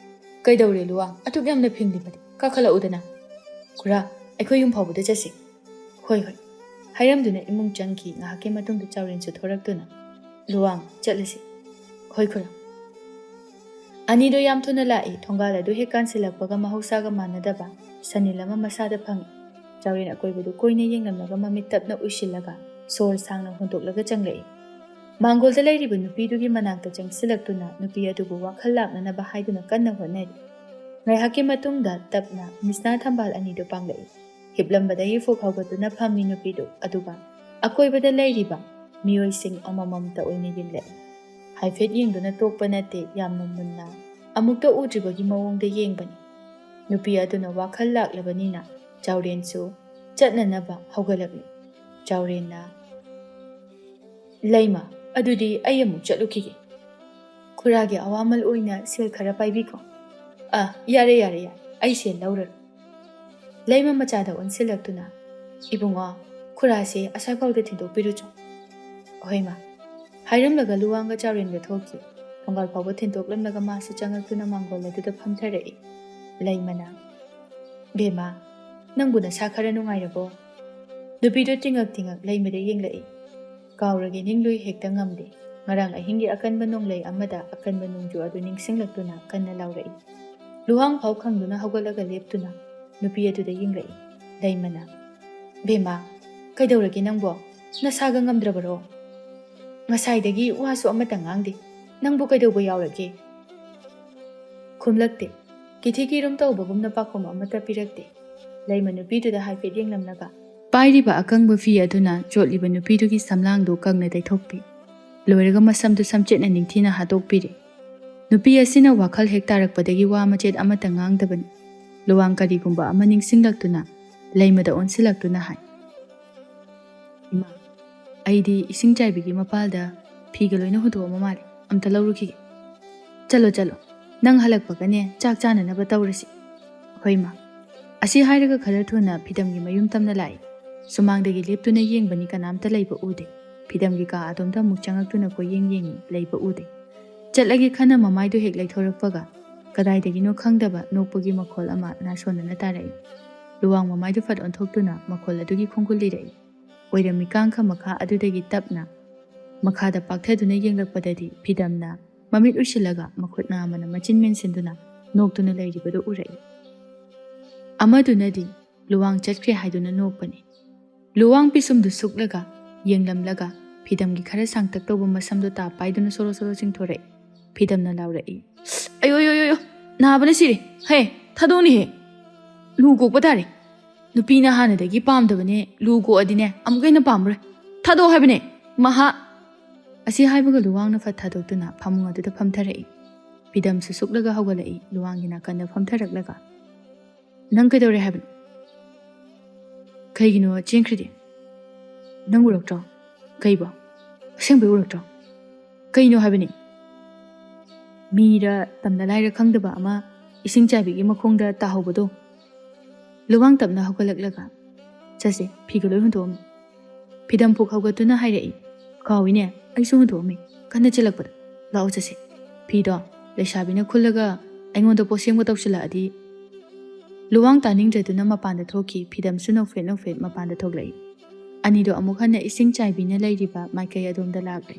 "ꯀꯩꯗꯧꯔꯦ ꯂꯨꯋꯥꯡ? ꯑꯗꯨꯛ ꯌꯥꯝꯅ ꯐꯤꯡꯂꯤꯕꯗꯤ? ꯀꯥꯈꯠꯂꯛꯎꯗꯅ꯫" "ꯈꯨꯔꯥ, ꯑꯩꯈꯣꯏ ꯌꯨꯝ ꯐꯥꯎꯕꯗ ꯆꯠꯁꯤ꯫" "ꯍꯣꯏ, ꯍꯣꯏ꯫" ꯍꯥꯏꯔꯝꯗꯨꯅ ꯏꯃꯨꯡ ꯆꯪꯈꯤ꯫ ꯉꯥꯏꯍꯥꯛꯀꯤ ꯃꯇꯨꯡꯗ ꯆꯥꯎꯔꯦꯟꯁꯨ ꯊꯣꯔꯛꯇꯨꯅ, "ꯂꯨꯋꯥꯡ, ꯆꯠꯂꯁꯤ꯫" "ꯍꯣꯏ ꯈꯨꯔꯥ꯫" ꯑꯅꯤꯗꯣ ꯌꯥꯝ ꯊꯨꯅ ꯂꯥꯛꯏ꯫ ꯊꯣꯡꯒꯥꯜ ꯑꯗꯨ ꯍꯦꯛ ꯀꯥꯟꯁꯤꯜꯂꯛꯄꯒ ꯃꯍꯧꯁꯥꯒ ꯃꯥꯟꯅꯗꯕ ꯁꯅꯤꯜ ꯑꯃ ꯃꯁꯥꯗ ꯐꯪꯏ꯫ ꯆꯥꯎꯔꯦꯟ ꯑꯀꯣꯏꯕꯗꯨ ꯀꯣꯏꯅ ꯌꯦꯡꯂꯝꯂꯒ ꯃꯃꯤꯠ ꯇꯞꯅ ꯎꯏꯁꯤꯜꯂꯒ ꯁꯣꯔ ꯁꯥꯡꯅ ꯍꯣꯟꯗꯣꯛꯂꯒ ꯆꯪꯂꯛꯏ꯫ ꯃꯥꯡꯒꯣꯜꯗ ꯂꯩꯔꯤꯕ ꯅꯨꯄꯤꯗꯨꯒꯤ ꯃꯅꯥꯛꯇ ꯆꯪꯁꯤꯜꯂꯛꯇꯨꯅ ꯅꯨꯄꯤ ꯑꯗꯨꯕꯨ ꯋꯥꯈꯜ ꯂꯥꯛꯅꯅꯕ ꯍꯥꯏꯗꯨꯅ ꯀꯟꯅ ꯍꯣꯠꯅꯔꯤ꯫ ꯉꯥꯏꯍꯥꯛꯀꯤ ꯃꯇꯨꯡꯗ ꯇꯞꯅ ꯃꯤꯁꯅꯥ ꯊꯝꯕꯥꯜ ꯑꯅꯤꯗꯨ ꯄꯥꯡꯂꯛꯏ꯫ ꯍꯤꯞꯂꯝꯕꯗꯒꯤ ꯐꯨꯛ ꯍꯧꯒꯠꯇꯨꯅ ꯐꯝꯃꯤ ꯅꯨꯄꯤꯗꯨ, ꯑꯗꯨꯒ ꯑꯀꯣꯏꯕꯗ ꯂꯩꯔꯤꯕ ꯃꯤꯑꯣꯏꯁꯤꯡ ꯑꯃꯃꯝꯇ ꯑꯣꯏꯅ ꯌꯦꯡꯂꯛꯏ꯫ ꯍꯥꯏꯐꯦꯠ ꯌꯦꯡꯗꯨꯅ ꯇꯣꯛꯄ ꯅꯠꯇꯦ, ꯌꯥꯝꯅ ꯃꯨꯟꯅ, ꯑꯃꯨꯛꯇ ꯎꯗ꯭ꯔꯤꯕꯒꯤ ꯃꯑꯣꯡꯗ ꯌꯦꯡꯕꯅꯤ꯫ ꯅꯨꯄꯤ ꯑꯗꯨꯅ ꯋꯥꯈꯜ ꯂꯥꯛꯂꯕꯅꯤꯅ ꯆꯥꯎꯔꯦꯟꯁꯨ ꯆꯠꯅꯅꯕ ꯍꯧꯒꯠꯂꯛꯂꯤ꯫ ꯆꯥꯎꯔꯦꯟꯅ, "ꯂꯩꯃ, ꯑꯗꯨꯗꯤ ꯑꯩ ꯑꯃꯨꯛ ꯆꯠꯂꯨꯈꯤꯒꯦ꯫ ꯈꯨꯔꯥꯒꯤ ꯑꯋꯥꯃꯜ ꯑꯣꯏꯅ ꯁꯦꯜ ꯈꯔ ꯄꯥꯏꯕꯤꯈꯣ꯫" "ꯑ, ꯌꯥꯔꯦ, ꯌꯥꯔꯦ, ꯌꯥꯔꯦ, ꯑꯩ ꯁꯦꯜ ꯂꯧꯔꯔꯣꯏ꯫" ꯂꯩꯃ ꯃꯆꯥꯗ ꯑꯣꯟꯁꯤꯜꯂꯛꯇꯨꯅ, "ꯏꯕꯨꯡꯉꯣ, ꯈꯨꯔꯥꯁꯦ ꯑꯁ꯭ꯋꯥꯏꯐꯥꯎꯗ ꯊꯤꯟꯗꯣꯛꯄꯤꯔꯨꯆꯣ꯫" "ꯍꯣꯏ, ꯃꯥ꯫" ꯍꯥꯏꯔꯝꯂꯒ ꯂꯨꯋꯥꯡꯒ ꯆꯥꯎꯔꯦꯟꯒ ꯊꯣꯛꯈꯤ꯫ ꯊꯣꯡꯒꯥꯜ ꯐꯥꯎꯕ ꯊꯤꯟꯗꯣꯛꯂꯝꯂꯒ ꯃꯥꯁꯨ ꯆꯪꯉꯛꯇꯨꯅ ꯃꯥꯡꯒꯣꯜ ꯑꯗꯨꯗ ꯐꯝꯊꯔꯛꯏ꯫ ꯂꯩꯃꯅ, "ꯕꯦꯝꯃ, ꯅꯪꯕꯨ ꯅꯁꯥ ꯈꯔ ꯅꯨꯡꯉꯥꯏꯔꯕꯣ?" ꯅꯨꯄꯤꯗꯨ ꯇꯤꯡꯉꯛ ꯇꯤꯡꯉꯛ ꯂꯩꯃꯗ ꯌꯦꯡꯂꯛꯏ꯫ "ꯀꯥꯎꯔꯒꯦ ꯅꯤꯡꯂꯨꯏ, ꯍꯦꯛꯇ ꯉꯝꯗꯦ꯫ ꯉꯔꯥꯡ ꯑꯍꯤꯡꯒꯤ ꯑꯀꯟꯕ ꯅꯣꯡꯂꯩ ꯑꯃꯗ ꯑꯀꯟꯕ ꯅꯣꯡꯖꯨ ꯑꯗꯨ ꯅꯤꯡꯁꯤꯡꯂꯛꯇꯨꯅ ꯀꯟꯅ ꯂꯥꯎꯔꯛꯏ꯫" ꯂꯨꯋꯥꯡ ꯐꯥꯎ ꯈꯪꯗꯨꯅ ꯍꯧꯒꯠꯂꯒ ꯂꯦꯞꯇꯨꯅ ꯅꯨꯄꯤ ꯑꯗꯨꯗ ꯌꯦꯡꯂꯛꯏ꯫ ꯂꯩꯃꯅ, "ꯕꯦꯝꯃ, ꯀꯩꯗꯧꯔꯒꯦ ꯅꯪꯕꯣ? ꯅꯁꯥꯒ ꯉꯝꯗ꯭ꯔꯕꯔꯣ? ꯉꯁꯥꯏꯗꯒꯤ ꯋꯥꯁꯨ ꯑꯃꯠꯇ ꯉꯥꯡꯗꯦ꯫ ꯅꯪꯕꯨ ꯀꯩꯗꯧꯕ ꯌꯥꯎꯔꯒꯦ?" ꯈꯨꯝꯂꯛꯇꯦ꯫ ꯀꯤꯊꯤ ꯀꯤꯔꯨꯝ ꯇꯧꯕꯒꯨꯝꯅ ꯄꯥꯎꯈꯨꯝ ꯑꯃꯠꯇ ꯄꯤꯔꯛꯇꯦ꯫ ꯂꯩꯃ ꯅꯨꯄꯤꯗꯨꯗ ꯍꯥꯏꯐꯦꯠ ꯌꯦꯡꯂꯝꯂꯒ, ꯄꯥꯏꯔꯤꯕ ꯑꯀꯪꯕ ꯐꯤ ꯑꯗꯨꯅ ꯆꯣꯠꯂꯤꯕ ꯅꯨꯄꯤꯗꯨꯒꯤ ꯁꯝꯂꯥꯡꯗꯨ ꯀꯪꯅ ꯇꯩꯊꯣꯛꯄꯤ꯫ ꯂꯣꯏꯔꯒ ꯃꯁꯝꯗꯨ ꯁꯝꯆꯦꯠꯅ ꯅꯤꯡꯊꯤꯅ ꯍꯥꯠꯇꯣꯛꯄꯤꯔꯦ꯫ ꯅꯨꯄꯤ ꯑꯁꯤꯅ ꯋꯥꯈꯜ ꯍꯦꯛ ꯇꯥꯔꯛꯄꯗꯒꯤ ꯋꯥ ꯃꯆꯦꯠ ꯑꯃꯠꯇ ꯉꯥꯡꯗꯕꯅꯤ꯫ ꯂꯨꯋꯥꯡ ꯀꯔꯤꯒꯨꯝꯕ ꯑꯃ ꯅꯤꯡꯁꯤꯡꯂꯛꯇꯨꯅ ꯂꯩꯃꯗ ꯑꯣꯟꯁꯤꯜꯂꯛꯇꯨꯅ ꯍꯥꯏ, "ꯏꯃꯥ, ꯑꯩꯗꯤ ꯏꯁꯤꯡ ꯆꯥꯏꯕꯤꯒꯤ ꯃꯄꯥꯜꯗ ꯐꯤꯒ ꯂꯣꯏꯅ ꯍꯨꯟꯗꯣꯛꯑꯝꯕ ꯃꯥꯜꯂꯦ, ꯑꯝꯇ ꯂꯧꯔꯨꯈꯤꯒꯦ꯫ ꯆꯠꯂꯣ, ꯆꯠꯂꯣ, ꯅꯪ ꯍꯜꯂꯛꯄꯒꯅꯦ ꯆꯥꯛ ꯆꯥꯅꯅꯕ ꯇꯧꯔꯁꯤ꯫" "ꯍꯣꯏ, ꯏꯃꯥ꯫" ꯑꯁꯤ ꯍꯥꯏꯔꯒ ꯈꯔ ꯊꯨꯅ ꯐꯤꯗꯝꯒꯤ ꯃꯌꯨꯝ ꯇꯝꯅ ꯂꯥꯛꯏ꯫ ꯁꯨꯃꯥꯡꯗꯒꯤ ꯂꯦꯞꯇꯨꯅ ꯌꯦꯡꯕꯅꯤ, ꯀꯅꯥꯝꯇ ꯂꯩꯕ ꯎꯗꯦ꯫ ꯐꯤꯗꯝꯒꯤ ꯀꯥ ꯑꯗꯣꯝꯗ ꯑꯃꯨꯛ ꯆꯪꯉꯛꯇꯨꯅ ꯀꯣꯏꯌꯦꯡ ꯌꯦꯡꯉꯤ, ꯂꯩꯕ ꯎꯗꯦ꯫ ꯆꯠꯂꯒꯦ ꯈꯟꯅ ꯃꯃꯥꯏꯗꯨ ꯍꯦꯛ ꯂꯩꯊꯣꯔꯛꯄꯒ ꯀꯗꯥꯏꯗꯒꯤꯅꯣ ꯈꯪꯗꯕ ꯅꯣꯛꯄꯒꯤ ꯃꯈꯣꯜ ꯑꯃ ꯅꯥꯁꯣꯟꯅꯅ ꯇꯥꯔꯛꯏ꯫ ꯂꯨꯋꯥꯡ ꯃꯃꯥꯏꯗꯨ ꯐꯠ ꯑꯣꯟꯊꯣꯛꯇꯨꯅ ꯃꯈꯣꯜ ꯑꯗꯨꯒꯤ ꯈꯣꯡꯒꯨꯜ ꯂꯤꯔꯛꯏ꯫ ꯑꯣꯏꯔꯝꯃꯤ ꯀꯥꯡꯈ ꯃꯈꯥ ꯑꯗꯨꯗꯒꯤ ꯇꯞꯅ ꯃꯈꯥꯗ ꯄꯥꯛꯊꯗꯨꯅ ꯌꯦꯡꯂꯛꯄꯗꯗꯤ ꯐꯤꯗꯝꯅ ꯃꯃꯤꯠ ꯎꯏꯁꯤꯜꯂꯒ ꯃꯈꯨꯠ ꯅꯥꯝꯃꯅ ꯃꯆꯤꯟ ꯃꯦꯟꯁꯤꯟꯗꯨꯅ ꯅꯣꯛꯇꯨꯅ ꯂꯩꯔꯤꯕꯗꯨ ꯎꯔꯛꯏ꯫ ꯑꯃꯗꯨꯅꯗꯤ ꯂꯨꯋꯥꯡ ꯆꯠꯈ꯭ꯔꯦ ꯍꯥꯏꯗꯨꯅ ꯅꯣꯛꯄꯅꯤ꯫ ꯂꯨꯋꯥꯡ ꯄꯤꯁꯨꯝꯗꯨ ꯁꯨꯛꯂꯒ ꯌꯦꯡꯂꯝꯂꯒ ꯐꯤꯗꯝꯒꯤ ꯈꯔ ꯁꯥꯡꯇꯛ ꯇꯧꯕ ꯃꯁꯝꯗꯨ ꯇꯥꯞ ꯄꯥꯏꯗꯨꯅ ꯁꯣꯔꯣ ꯁꯣꯔꯣ ꯆꯤꯡꯊꯣꯔꯛꯏ꯫ ꯐꯤꯗꯝꯅ ꯂꯥꯎꯔꯛꯏ, "ꯑꯌꯣ, ꯑꯌꯣ, ꯑꯌꯣ, ꯑꯌꯣ, ꯅꯥꯕꯅ ꯁꯤꯔꯦ꯫ ꯍꯦ, ꯊꯥꯗꯣꯛꯅꯤꯍꯦ꯫ ꯂꯨ ꯀꯣꯛꯄ ꯇꯥꯔꯦ꯫ ꯅꯨꯄꯤꯅ ꯍꯥꯟꯅꯗꯒꯤ ꯄꯥꯝꯗꯕꯅꯦ, ꯂꯨ ꯀꯣꯛꯑꯗꯤꯅꯦ ꯑꯃꯨꯛꯀ ꯍꯦꯟꯅ ꯄꯥꯝꯃꯔꯣꯏ꯫ ꯊꯥꯗꯣꯛꯑꯣ ꯍꯥꯏꯕꯅꯦ, ꯃꯍꯥ꯫" ꯑꯁꯤ ꯍꯥꯏꯕꯒ ꯂꯨꯋꯥꯡꯅ ꯐꯠ ꯊꯥꯗꯣꯛꯇꯨꯅ ꯐꯃꯨꯡ ꯑꯗꯨꯗ ꯐꯝꯊꯔꯛꯏ꯫ ꯐꯤꯗꯝꯁꯨ ꯁꯨꯛꯂꯒ ꯍꯧꯒꯠꯂꯛꯏ, ꯂꯨꯋꯥꯡꯒꯤ ꯅꯥꯀꯟꯗ ꯐꯝꯊꯔꯛꯂꯒ, "ꯅꯪ ꯀꯩꯗꯧꯔꯦ ꯍꯥꯏꯕꯅꯣ? ꯀꯩꯒꯤꯅꯣ ꯆꯦꯟꯈ꯭ꯔꯤꯗꯤ? ꯅꯪ ꯎꯔꯛꯇ꯭ꯔꯣ? ꯀꯩꯕꯣ? ꯑꯁꯦꯡꯕꯩ ꯎꯔꯛꯇ꯭ꯔꯣ? ꯀꯩꯅꯣ ꯍꯥꯏꯕꯅꯤ? ꯃꯤꯔ ꯇꯝꯅ ꯂꯥꯏꯔ ꯈꯪꯗꯕ ꯑꯃ ꯏꯁꯤꯡ ꯆꯥꯏꯕꯤꯒꯤ ꯃꯈꯣꯡꯗ ꯇꯥꯍꯧꯕꯗꯣ?" ꯂꯨꯋꯥꯡ ꯇꯞꯅ ꯍꯧꯒꯠꯂꯛꯂꯒ, "ꯆꯠꯁꯦ, ꯐꯤꯒ ꯂꯣꯏ ꯍꯨꯟꯗꯣꯛꯑꯝꯃꯦ꯫" ꯐꯤꯗꯝ ꯄꯨꯛ ꯍꯧꯒꯠꯇꯨꯅ ꯍꯥꯏꯔꯛꯏ, "ꯀꯥꯎꯏꯅꯦ, ꯑꯩꯁꯨ ꯍꯨꯟꯗꯣꯛꯑꯝꯃꯦ, ꯀꯟꯅ ꯆꯦꯜꯂꯛꯄꯗ꯫ ꯂꯥꯛꯑꯣ ꯆꯠꯁꯦ꯫ ꯐꯤꯗꯣ ꯂꯩꯁꯥꯕꯤꯅ ꯈꯨꯜꯂꯒ ꯑꯩꯉꯣꯟꯗ ꯄꯣꯠꯁꯦꯝꯒ ꯇꯧꯁꯤꯜꯂꯛꯑꯗꯤ꯫" ꯂꯨꯋꯥꯡ ꯇꯥꯅꯤꯡꯗ꯭ꯔꯗꯨꯅ ꯃꯄꯥꯟꯗ ꯊꯣꯛꯈꯤ꯫ ꯐꯤꯗꯝꯁꯨ ꯅꯣꯛꯐꯦꯠ ꯅꯣꯛꯐꯦꯠ ꯃꯄꯥꯟꯗ ꯊꯣꯛꯂꯛꯏ꯫ ꯑꯅꯤꯗꯣ ꯑꯃꯨꯛ ꯍꯟꯅ ꯏꯁꯤꯡ ꯆꯥꯏꯕꯤꯅ ꯂꯩꯔꯤꯕ ꯃꯥꯏꯀꯩ ꯑꯗꯣꯝꯗ ꯂꯥꯛꯂꯦ꯫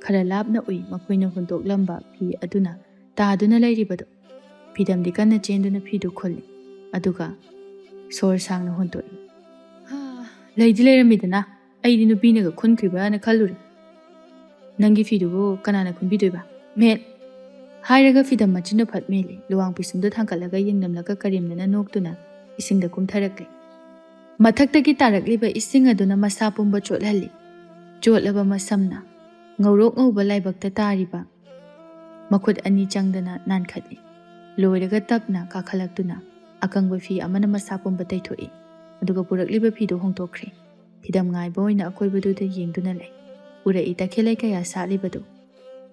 ꯈꯔ ꯂꯥꯞꯅ ꯎꯏ ꯃꯈꯣꯏꯅ ꯍꯨꯟꯗꯣꯛꯂꯝꯕ ꯐꯤ ꯑꯗꯨꯅ ꯇꯥꯗꯨꯅ ꯂꯩꯔꯤꯕꯗꯨ꯫ ꯐꯤꯗꯝꯗꯤ ꯀꯟꯅ ꯆꯦꯟꯗꯨꯅ ꯐꯤꯗꯨ ꯈꯨꯜꯂꯤ, ꯑꯗꯨꯒ ꯁꯣꯔ ꯁꯥꯡꯅ ꯍꯣꯟꯇꯣꯛꯏ꯫ "ꯍꯥ, ꯂꯩꯗꯤ ꯂꯩꯔꯝꯃꯤꯗꯅ, ꯑꯩꯗꯤ ꯅꯨꯄꯤꯅꯒ ꯈꯨꯟꯈ꯭ꯔꯤꯕ꯭ꯔꯥꯅ ꯈꯜꯂꯨꯔꯦ꯫ ꯅꯪꯒꯤ ꯐꯤꯗꯨꯕꯨ ꯀꯅꯥꯅ ꯈꯨꯟꯕꯤꯗꯣꯏꯕ? ꯃꯦꯠ!" ꯍꯥꯏꯔꯒ ꯐꯤꯗꯝ ꯃꯆꯤꯟꯗꯨ ꯐꯠ ꯃꯦꯜꯂꯤ꯫ ꯂꯨꯋꯥꯡ ꯄꯤꯁꯨꯝꯗꯨ ꯊꯥꯡꯒꯠꯂꯒ ꯌꯦꯡꯂꯝꯂꯒ ꯀꯔꯦꯝꯅꯅ ꯅꯣꯛꯇꯨꯅ ꯏꯁꯤꯡꯗ ꯀꯨꯝꯊꯔꯛꯂꯤ꯫ ꯃꯊꯛꯇꯒꯤ ꯇꯥꯔꯛꯂꯤꯕ ꯏꯁꯤꯡ ꯑꯗꯨꯅ ꯃꯁꯥ ꯄꯨꯝꯕ ꯆꯣꯠꯍꯜꯂꯤ꯫ ꯆꯣꯠꯂꯕ ꯃꯁꯝꯅ ꯉꯧꯔꯣꯛ ꯉꯧꯕ ꯂꯥꯏꯕꯛꯇ ꯇꯥꯔꯤꯕ ꯃꯈꯨꯠ ꯑꯅꯤ ꯆꯪꯗꯅ ꯅꯥꯟꯈꯠꯂꯤ꯫ ꯂꯣꯏꯔꯒ ꯇꯞꯅ ꯀꯥꯈꯠꯂꯛꯇꯨꯅ ꯑꯀꯪꯕ ꯐꯤ ꯑꯃꯅ ꯃꯁꯥ ꯄꯨꯝꯕ ꯇꯩꯊꯣꯛꯏ, ꯑꯗꯨꯒ ꯄꯨꯔꯛꯂꯤꯕ ꯐꯤꯗꯨ ꯍꯣꯡꯗꯣꯛꯈ꯭ꯔꯦ꯫ ꯐꯤꯗꯝ ꯉꯥꯏꯕ ꯑꯣꯏꯅ ꯑꯀꯣꯏꯕꯗꯨꯗ ꯌꯦꯡꯗꯨꯅ ꯂꯩ꯫ ꯎꯔꯛꯏ ꯇꯈꯦꯜꯂꯩ ꯀꯌꯥ ꯁꯥꯠꯂꯤꯕꯗꯨ꯫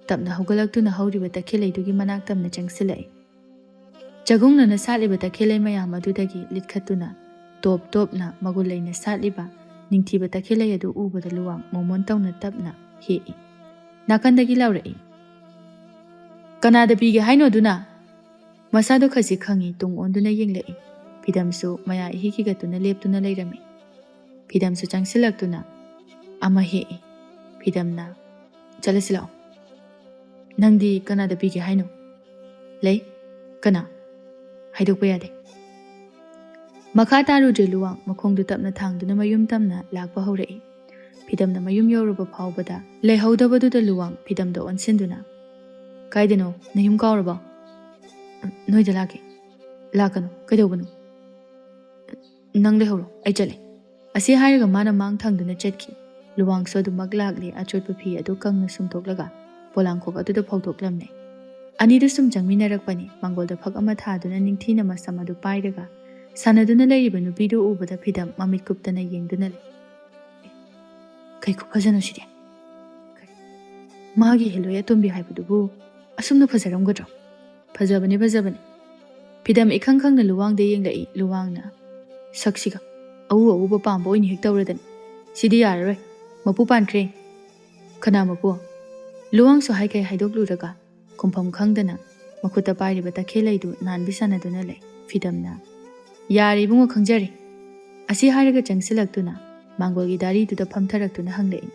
ꯇꯞꯅ ꯍꯧꯒꯠꯂꯛꯇꯨꯅ ꯍꯧꯔꯤꯕ ꯇꯈꯦꯜꯂꯩꯗꯨꯒꯤ ꯃꯅꯥꯛ ꯇꯝꯅ ꯆꯪꯁꯤꯜꯂꯛꯏ꯫ ꯆꯒꯨꯡꯅꯅ ꯁꯥꯠꯂꯤꯕ ꯇꯈꯦꯜꯂꯩ ꯃꯌꯥꯝ ꯑꯗꯨꯗꯒꯤ ꯂꯤꯠꯈꯠꯇꯨꯅ ꯇꯣꯞ ꯇꯣꯞꯅ ꯃꯒꯨꯟ ꯂꯩꯅ ꯁꯥꯠꯂꯤꯕ ꯅꯤꯡꯊꯤꯕ ꯇꯈꯦꯜꯂꯩ ꯑꯗꯨ ꯎꯕꯗ ꯂꯨꯋꯥꯡ ꯃꯣꯃꯣꯟ ꯇꯧꯅ ꯇꯞꯅ ꯍꯦꯛꯏ꯫ ꯅꯥꯀꯟꯗꯒꯤ ꯂꯥꯎꯔꯛꯏ, "ꯀꯅꯥꯗ ꯄꯤꯒꯦ ꯍꯥꯏꯅꯣ ꯑꯗꯨꯅ?" ꯃꯁꯥꯗꯣ ꯈꯖꯤꯛ ꯈꯪꯉꯤ ꯇꯨꯡ ꯑꯣꯟꯗꯨꯅ ꯌꯦꯡꯂꯛꯏ꯫ ꯐꯤꯗꯝꯁꯨ ꯃꯌꯥ ꯏꯍꯤꯛ ꯍꯤꯒꯠꯇꯨꯅ ꯂꯦꯞꯇꯨꯅ ꯂꯩꯔꯝꯃꯤ꯫ ꯐꯤꯗꯝꯁꯨ ꯆꯪꯁꯤꯜꯂꯛꯇꯨꯅ ꯑꯃ ꯍꯦꯛꯏ꯫ ꯐꯤꯗꯝꯅ, "ꯆꯠꯂꯁꯤ ꯂꯥꯛꯑꯣ꯫ ꯅꯪꯗꯤ ꯀꯅꯥꯗ ꯄꯤꯒꯦ ꯍꯥꯏꯅꯣ?" "ꯂꯩ꯫ ꯀꯅꯥ?" "ꯍꯥꯏꯗꯣꯛꯄ ꯌꯥꯗꯦ꯫" ꯃꯈꯥ ꯇꯥꯔꯨꯗ꯭ꯔꯦ ꯂꯨꯋꯥꯡ ꯃꯈꯣꯡꯗꯨ ꯇꯞꯅ ꯊꯥꯡꯗꯨꯅ ꯃꯌꯨꯝ ꯇꯝꯅ ꯂꯥꯛꯄ ꯍꯧꯔꯛꯏ꯫ ꯐꯤꯗꯝꯅ ꯃꯌꯨꯝ ꯌꯧꯔꯕ ꯐꯥꯎꯕꯗ ꯂꯩꯍꯧꯗꯕꯗꯨꯗ ꯂꯨꯋꯥꯡ ꯐꯤꯗꯝꯗ ꯑꯣꯟꯁꯤꯟꯗꯨꯅ, "ꯀꯥꯏꯗꯅꯣ? ꯅꯌꯨꯝ ꯀꯥꯎꯔꯕꯣ?" "ꯅꯣꯏꯗ ꯂꯥꯛꯀꯦ꯫" "ꯂꯥꯛꯀꯅꯨ꯫ ꯀꯩꯗꯧꯕꯅꯣ?" "ꯅꯪ ꯂꯩꯍꯧꯔꯣ, ꯑꯩ ꯆꯠꯂꯦ꯫" ꯑꯁꯤ ꯍꯥꯏꯔꯒ ꯃꯥꯅ ꯃꯥꯡ ꯊꯥꯡꯗꯨꯅ ꯆꯠꯈꯤ꯫ ꯂꯨꯋꯥꯡꯁꯨ ꯑꯗꯨꯃꯛ ꯂꯥꯛꯂꯦ, ꯑꯆꯣꯠꯄ ꯐꯤ ꯑꯗꯨ ꯀꯪꯅ ꯁꯨꯝꯊꯣꯛꯂꯒ ꯄꯣꯂꯥꯡꯈꯣꯛ ꯑꯗꯨꯗ ꯐꯧꯗꯣꯛꯂꯝꯂꯦ꯫ ꯑꯅꯤꯗꯨ ꯁꯨꯝ ꯆꯪꯃꯤꯟꯅꯔꯛꯄꯅꯤ꯫ ꯃꯥꯡꯒꯣꯜꯗ ꯐꯛ ꯑꯃ ꯊꯥꯗꯨꯅ ꯅꯤꯡꯊꯤꯅ ꯃꯁꯝ ꯑꯗꯨ ꯄꯥꯏꯔꯒ ꯁꯥꯟꯅꯗꯨꯅ ꯂꯩꯔꯤꯕ ꯅꯨꯄꯤꯗꯨ ꯎꯕꯗ ꯐꯤꯗꯝ ꯃꯃꯤꯠ ꯀꯨꯞꯇꯅ ꯌꯦꯡꯗꯨꯅ ꯂꯩ꯫ "ꯀꯩ ꯈꯨꯐꯖꯅꯣ ꯁꯤꯗꯤ? ꯃꯥꯒꯤ ꯍꯦꯂꯣꯏ ꯑꯇꯣꯝꯕꯤ ꯍꯥꯏꯕꯗꯨꯕꯨ ꯑꯁꯨꯝꯅ ꯐꯖꯔꯝꯒꯗ꯭ꯔꯣ?" "ꯐꯖꯕꯅꯤ, ꯐꯖꯕꯅꯤ꯫" ꯐꯤꯗꯝ ꯏꯈꯪ ꯈꯪꯅ ꯂꯨꯋꯥꯡꯗ ꯌꯦꯡꯂꯛꯏ꯫ ꯂꯨꯋꯥꯡꯅ, "ꯁꯛꯁꯤꯒ ꯑꯎ ꯑꯎꯕ ꯄꯥꯝꯕ ꯑꯣꯏꯅ ꯍꯦꯛ ꯇꯧꯔꯗꯅ꯫ ꯁꯤꯗꯤ ꯌꯥꯔꯔꯣꯏ꯫ ꯃꯄꯨ ꯄꯥꯟꯈ꯭ꯔꯦ꯫" "ꯀꯅꯥ ꯃꯄꯨ?" ꯂꯨꯋꯥꯡꯁꯨ ꯍꯥꯏꯀꯩ ꯍꯥꯏꯗꯣꯛꯂꯨꯔꯒ ꯈꯨꯝꯐꯝ ꯈꯪꯗꯅ ꯃꯈꯨꯠꯇ ꯄꯥꯏꯔꯤꯕ ꯇꯈꯦꯜꯂꯩꯗꯨ ꯅꯥꯟꯕꯤ ꯁꯥꯟꯅꯗꯨꯅ ꯂꯩ꯫ ꯐꯤꯗꯝꯅ, "ꯌꯥꯔꯦ ꯏꯕꯨꯡꯉꯣ, ꯈꯪꯖꯔꯦ꯫" ꯑꯁꯤ ꯍꯥꯏꯔꯒ ꯆꯪꯁꯤꯜꯂꯛꯇꯨꯅ ꯃꯥꯡꯒꯣꯜꯒꯤ ꯗꯥꯔꯤꯗꯨꯗ ꯐꯝꯊꯔꯛꯇꯨꯅ ꯍꯪꯂꯛꯏ,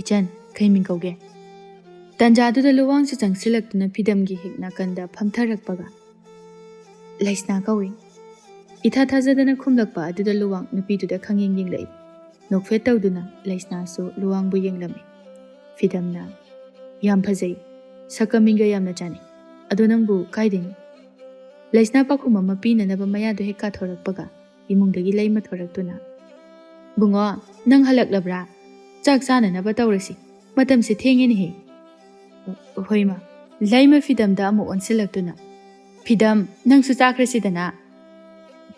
"ꯏꯆꯟ, ꯀꯩ ꯃꯤꯡ ꯀꯧꯒꯦ?" ꯇꯟꯖꯥꯗꯨꯗ ꯂꯨꯋꯥꯡꯁꯨ ꯆꯪꯁꯤꯜꯂꯛꯇꯨꯅ ꯐꯤꯗꯝꯒꯤ ꯍꯤꯛ ꯅꯥꯀꯟꯗ ꯐꯝꯊꯔꯛꯄꯒ, "ꯂꯩꯁꯅꯥ ꯀꯧꯏ꯫" ꯏꯊꯥ ꯊꯥꯖꯗꯅ ꯈꯨꯝꯂꯛꯄ ꯑꯗꯨꯗ ꯂꯨꯋꯥꯡ ꯅꯨꯄꯤꯗꯨꯗ ꯈꯪꯌꯦꯡ ꯌꯦꯡꯂꯛꯏ꯫ ꯅꯣꯛꯐꯦꯠ ꯇꯧꯗꯨꯅ ꯂꯩꯁꯅꯥꯁꯨ ꯂꯨꯋꯥꯡꯕꯨ ꯌꯦꯡꯂꯝꯃꯤ꯫ ꯐꯤꯗꯝꯅ, "ꯌꯥꯝ ꯐꯖꯩ꯫ ꯁꯛꯀ ꯃꯤꯡꯒ ꯌꯥꯝꯅ ꯆꯥꯟꯅꯩ꯫ ꯑꯗꯣ ꯅꯪꯕꯨ ꯀꯥꯏꯗꯩꯅꯣ?" ꯂꯩꯁꯅꯥ ꯄꯥꯎꯈꯨꯝ ꯑꯃ ꯄꯤꯅꯅꯕ ꯃꯌꯥꯗꯨ ꯍꯦꯛ ꯀꯥꯊꯣꯔꯛꯄꯒ ꯏꯃꯨꯡꯗꯒꯤ ꯂꯩꯃ ꯊꯣꯔꯛꯇꯨꯅ, "ꯕꯨꯡꯉꯣ, ꯅꯪ ꯍꯜꯂꯛꯂꯕ꯭ꯔꯥ? ꯆꯥꯛ ꯆꯥꯅꯅꯕ ꯇꯧꯔꯁꯤ꯫ ꯃꯇꯝꯁꯦ ꯊꯦꯡꯉꯦꯅꯦꯍꯦ꯫" "ꯍꯣꯏ ꯃꯥ꯫" ꯂꯩꯃ ꯐꯤꯗꯝꯗ ꯑꯃꯨꯛ ꯑꯣꯟꯁꯤꯜꯂꯛꯇꯨꯅ, "ꯐꯤꯗꯝ, ꯅꯪꯁꯨ ꯆꯥꯈ꯭ꯔꯁꯤꯗꯅ꯫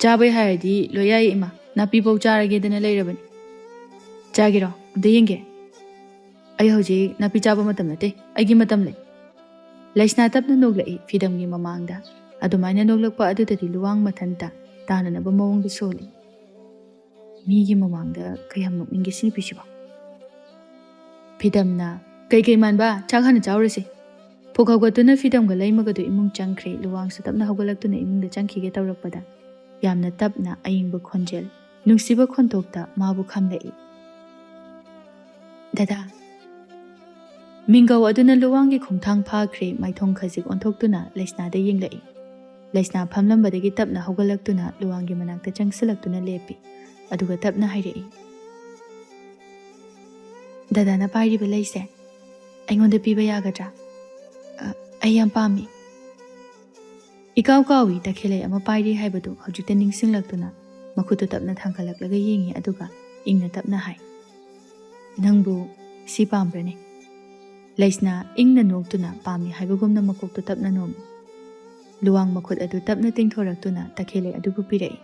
"ꯆꯥꯕꯩ ꯍꯥꯏꯔꯗꯤ ꯂꯣꯏ ꯌꯥꯏꯌꯦ ꯏꯃꯥ, ꯅꯥꯄꯤꯐꯧ ꯆꯥꯔꯒꯦꯗꯅ ꯂꯩꯔꯕꯅꯤ꯫ ꯆꯥꯒꯦꯔꯣ? ꯑꯝꯇ ꯌꯦꯡꯒꯦ꯫ ꯑꯩ ꯍꯧꯖꯤꯛ ꯅꯥꯄꯤ ꯆꯥꯕ ꯃꯇꯝ ꯅꯠꯇꯦ, ꯑꯩꯒꯤ ꯃꯇꯝ ꯂꯩ꯫" ꯂꯩꯁꯅꯥ ꯇꯞꯅ ꯅꯣꯛꯂꯛꯏ ꯐꯤꯗꯝꯒꯤ ꯃꯃꯥꯡꯗ꯫ ꯑꯗꯨꯃꯥꯏꯅ ꯅꯣꯛꯂꯛꯄ ꯑꯗꯨꯗꯗꯤ ꯂꯨꯋꯥꯡ ꯃꯊꯟꯇ ꯇꯥꯅꯅꯕ ꯃꯑꯣꯡꯗ ꯁꯣꯜꯂꯤ꯫ ꯃꯤꯒꯤ ꯃꯃꯥꯡꯗ ꯀꯌꯥꯝ ꯅꯣꯛꯅꯤꯡꯒꯦ ꯁꯤ ꯅꯨꯄꯤꯁꯤꯕꯣ꯫ ꯐꯤꯗꯝꯅ, "ꯀꯩꯀꯩ ꯃꯥꯟꯕ? ꯆꯥꯛ ꯍꯥꯟꯅ ꯆꯥꯎꯔꯁꯤ꯫" ꯐꯨꯛ ꯍꯧꯒꯠꯇꯨꯅ ꯐꯤꯗꯝꯒ ꯂꯩꯃꯒꯗꯨ ꯏꯃꯨꯡ ꯆꯪꯈ꯭ꯔꯦ꯫ ꯂꯨꯋꯥꯡꯁꯨ ꯇꯞꯅ ꯍꯧꯒꯠꯂꯛꯇꯨꯅ ꯏꯃꯨꯡꯗ ꯆꯪꯈꯤꯒꯦ ꯇꯧꯔꯛꯄꯗ ꯌꯥꯝꯅ ꯇꯞꯅ ꯑꯏꯪꯕ ꯈꯣꯟꯖꯦꯜ, ꯅꯨꯡꯁꯤꯕ ꯈꯣꯟꯊꯣꯛꯇ ꯃꯥꯕꯨ ꯈꯝꯂꯛꯏ꯫ "ꯗꯗꯥ꯫" ꯃꯤꯡꯒꯧ ꯑꯗꯨꯅ ꯂꯨꯋꯥꯡꯒꯤ ꯈꯣꯡꯊꯥꯡ ꯐꯥꯈ꯭ꯔꯦ꯫ ꯃꯥꯏꯊꯣꯡ ꯈꯖꯤꯛ ꯑꯣꯟꯊꯣꯛꯇꯨꯅ ꯂꯩꯁꯅꯥꯗ ꯌꯦꯡꯂꯛꯏ꯫ ꯂꯩꯁꯅꯥ ꯐꯝꯂꯝꯕꯗꯒꯤ ꯇꯞꯅ ꯍꯧꯒꯠꯂꯛꯇꯨꯅ ꯂꯨꯋꯥꯡꯒꯤ ꯃꯅꯥꯛꯇ ꯆꯪꯁꯤꯜꯂꯛꯇꯨꯅ ꯂꯦꯞꯄꯤ꯫ ꯑꯗꯨꯒ ꯇꯞꯅ ꯍꯥꯏꯔꯛꯏ, "ꯗꯗꯥꯅ ꯄꯥꯏꯔꯤꯕ ꯂꯩꯁꯦ ꯑꯩꯉꯣꯟꯗ ꯄꯤꯕ ꯌꯥꯒꯗ꯭ꯔꯥ? ꯑ, ꯑꯩ ꯌꯥꯝ ꯄꯥꯝꯃꯤ꯫" ꯏꯀꯥꯎ ꯀꯥꯎꯏ ꯇꯈꯦꯜꯂꯩ ꯑꯃ ꯄꯥꯏꯔꯤ ꯍꯥꯏꯕꯗꯨ ꯍꯧꯖꯤꯛꯇ ꯅꯤꯡꯁꯤꯡꯂꯛꯇꯨꯅ ꯃꯈꯨꯠꯇꯨ ꯇꯞꯅ ꯊꯥꯡꯒꯠꯂꯛꯂꯒ ꯌꯦꯡꯉꯤ, ꯑꯗꯨꯒ ꯏꯪꯅ ꯇꯞꯅ ꯍꯥꯏ, "ꯅꯪꯕꯨ ꯁꯤ ꯄꯥꯝꯕ꯭ꯔꯅꯦ?" ꯂꯩꯁꯅꯥ ꯏꯪꯅ ꯅꯣꯛꯇꯨꯅ ꯄꯥꯝꯃꯤ ꯍꯥꯏꯕꯒꯨꯝꯅ ꯃꯀꯣꯛꯇꯨ ꯇꯞꯅ ꯅꯣꯝꯃꯤ꯫ ꯂꯨꯋꯥꯡ ꯃꯈꯨꯠ ꯑꯗꯨ ꯇꯞꯅ ꯇꯤꯡꯊꯣꯔꯛꯇꯨꯅ ꯇꯈꯦꯜꯂꯩ ꯑꯗꯨꯕꯨ ꯄꯤꯔꯛꯏ꯫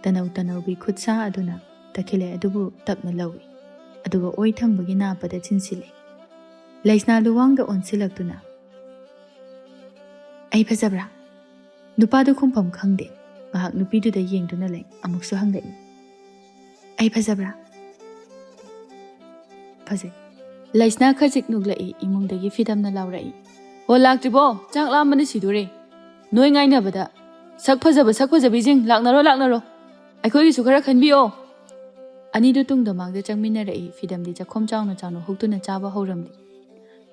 ꯇꯅꯧ ꯇꯅꯧꯕꯤ ꯈꯨꯠꯁꯥ ꯑꯗꯨꯅ ꯇꯈꯦꯜꯂꯩ ꯑꯗꯨꯕꯨ ꯇꯞꯅ ꯂꯧꯏ, ꯑꯗꯨꯒ ꯑꯣꯏ ꯊꯪꯕꯒꯤ ꯅꯥꯞꯄꯗ ꯆꯤꯟꯁꯤꯜꯂꯤ꯫ ꯂꯩꯁꯅꯥ ꯂꯨꯋꯥꯡꯗ ꯑꯣꯟꯁꯤꯜꯂꯛꯇꯨꯅ, "ꯑꯩ ꯐꯖꯕ꯭ꯔꯥ?" ꯅꯨꯄꯥꯗꯨ ꯈꯨꯝꯐꯝ ꯈꯪꯗꯦ꯫ ꯉꯥꯏꯍꯥꯛ ꯅꯨꯄꯤꯗꯨꯗ ꯌꯦꯡꯗꯨꯅ ꯂꯩ꯫ ꯑꯃꯨꯛꯁꯨ ꯍꯪꯂꯛꯏ, "ꯑꯩ ꯐꯖꯕ꯭ꯔꯥ?" "ꯐꯖꯩ꯫" ꯂꯩꯁꯅꯥ ꯈꯖꯤꯛ ꯅꯣꯛꯂꯛꯏ꯫ ꯏꯃꯨꯡꯗꯒꯤ ꯐꯤꯗꯝꯅ ꯂꯥꯎꯔꯛꯏ, "ꯍꯣ, ꯂꯥꯛꯇ꯭ꯔꯤꯕꯣ? ꯆꯥꯛ ꯂꯥꯝꯕꯅ ꯁꯤꯗꯣꯔꯦ꯫ ꯅꯣꯏ ꯉꯥꯏꯅꯕꯗ꯫ ꯁꯛ ꯐꯖꯕ, ꯁꯛ ꯐꯖꯕꯤꯁꯤꯡ, ꯂꯥꯛꯅꯔꯣ, ꯂꯥꯛꯅꯔꯣ꯫ ꯑꯩꯈꯣꯏꯒꯤꯁꯨ ꯈꯔ ꯈꯟꯕꯤꯌꯣ꯫" ꯑꯅꯤꯗꯨ ꯇꯨꯡꯗ ꯃꯥꯡꯗ ꯆꯪꯃꯤꯟꯅꯔꯛꯏ꯫ ꯐꯤꯗꯝꯗꯤ ꯆꯥꯛꯈꯣꯝ ꯆꯥꯎꯅ ꯆꯥꯎꯅ ꯍꯨꯛꯇꯨꯅ ꯆꯥꯕ ꯍꯧꯔꯝꯂꯤ꯫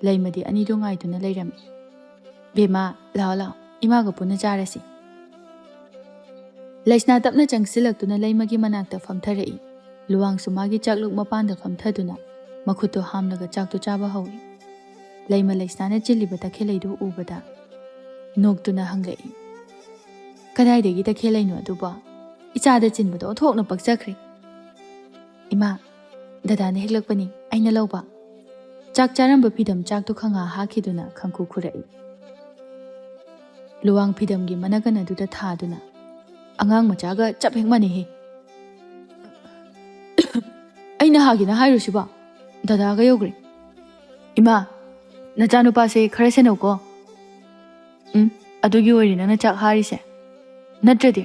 ꯂꯩꯃꯗꯤ ꯑꯅꯤꯗꯨ ꯉꯥꯏꯗꯨꯅ ꯂꯩꯔꯝꯃꯤ꯫ "ꯕꯦꯝꯃ, ꯂꯥꯛꯑꯣ, ꯂꯥꯛꯑꯣ, ꯏꯃꯥꯒ ꯄꯨꯟꯅ ꯆꯥꯔꯁꯤ꯫" ꯂꯩꯁꯅꯥ ꯇꯞꯅ ꯆꯪꯁꯤꯜꯂꯛꯇꯨꯅ ꯂꯩꯃꯒꯤ ꯃꯅꯥꯛꯇ ꯐꯝꯊꯔꯛꯏ꯫ ꯂꯨꯋꯥꯡꯁꯨ ꯃꯥꯒꯤ ꯆꯥꯛꯂꯨꯛ ꯃꯄꯥꯟꯗ ꯐꯝꯊꯗꯨꯅ ꯃꯈꯨꯠꯇꯨ ꯍꯥꯝꯂꯒ ꯆꯥꯛꯇꯨ ꯆꯥꯕ ꯍꯧꯏ꯫ ꯂꯩꯃ ꯂꯩꯁꯅꯥꯅ ꯆꯤꯜꯂꯤꯕ ꯇꯈꯦꯜꯂꯩꯗꯨ ꯎꯕꯗ ꯅꯣꯛꯇꯨꯅ ꯍꯪꯂꯛꯏ, "ꯀꯗꯥꯏꯗꯒꯤ ꯇꯈꯦꯜꯂꯩꯅꯣ ꯑꯗꯨꯕꯣ? ꯏꯆꯥꯗ ꯆꯤꯟꯕꯗꯣ ꯑꯣꯟꯊꯣꯛꯅ ꯄꯛꯆꯈ꯭ꯔꯦ꯫" "ꯏꯃꯥ, ꯗꯗꯥꯅ ꯍꯦꯛꯂꯛꯄꯅꯤ, ꯑꯩꯅ ꯂꯧꯕ꯫" ꯆꯥꯛ ꯆꯥꯔꯝꯕ ꯐꯤꯗꯝ ꯆꯥꯛꯇꯨ ꯈꯪꯍꯥ ꯍꯥꯈꯤꯗꯨꯅ ꯈꯪꯈꯨ ꯈꯨꯔꯛꯏ꯫ ꯂꯨꯋꯥꯡ ꯐꯤꯗꯝꯒꯤ ꯃꯅꯒꯟ ꯑꯗꯨꯗ ꯊꯥꯗꯨꯅ, ꯑꯉꯥꯡ ꯃꯆꯥꯒ ꯆꯞ ꯍꯦꯛ ꯃꯥꯟꯅꯩꯍꯦ꯫ ꯑꯩꯅ ꯍꯥꯒꯦꯅ ꯍꯥꯏꯔꯨꯁꯤꯕꯣ? ꯗꯗꯥꯒ ꯌꯧꯈ꯭ꯔꯦ꯫ "ꯏꯃꯥ, ꯅꯆꯥꯅꯨꯄꯥꯁꯦ ꯈꯔ ꯁꯦꯟꯅꯧꯀꯣ꯫" "ꯎꯝ, ꯑꯗꯨꯒꯤ ꯑꯣꯏꯔꯦ ꯅꯪꯅ ꯆꯥꯛ ꯍꯥꯔꯤꯁꯦ? ꯅꯠꯇ꯭ꯔꯗꯤ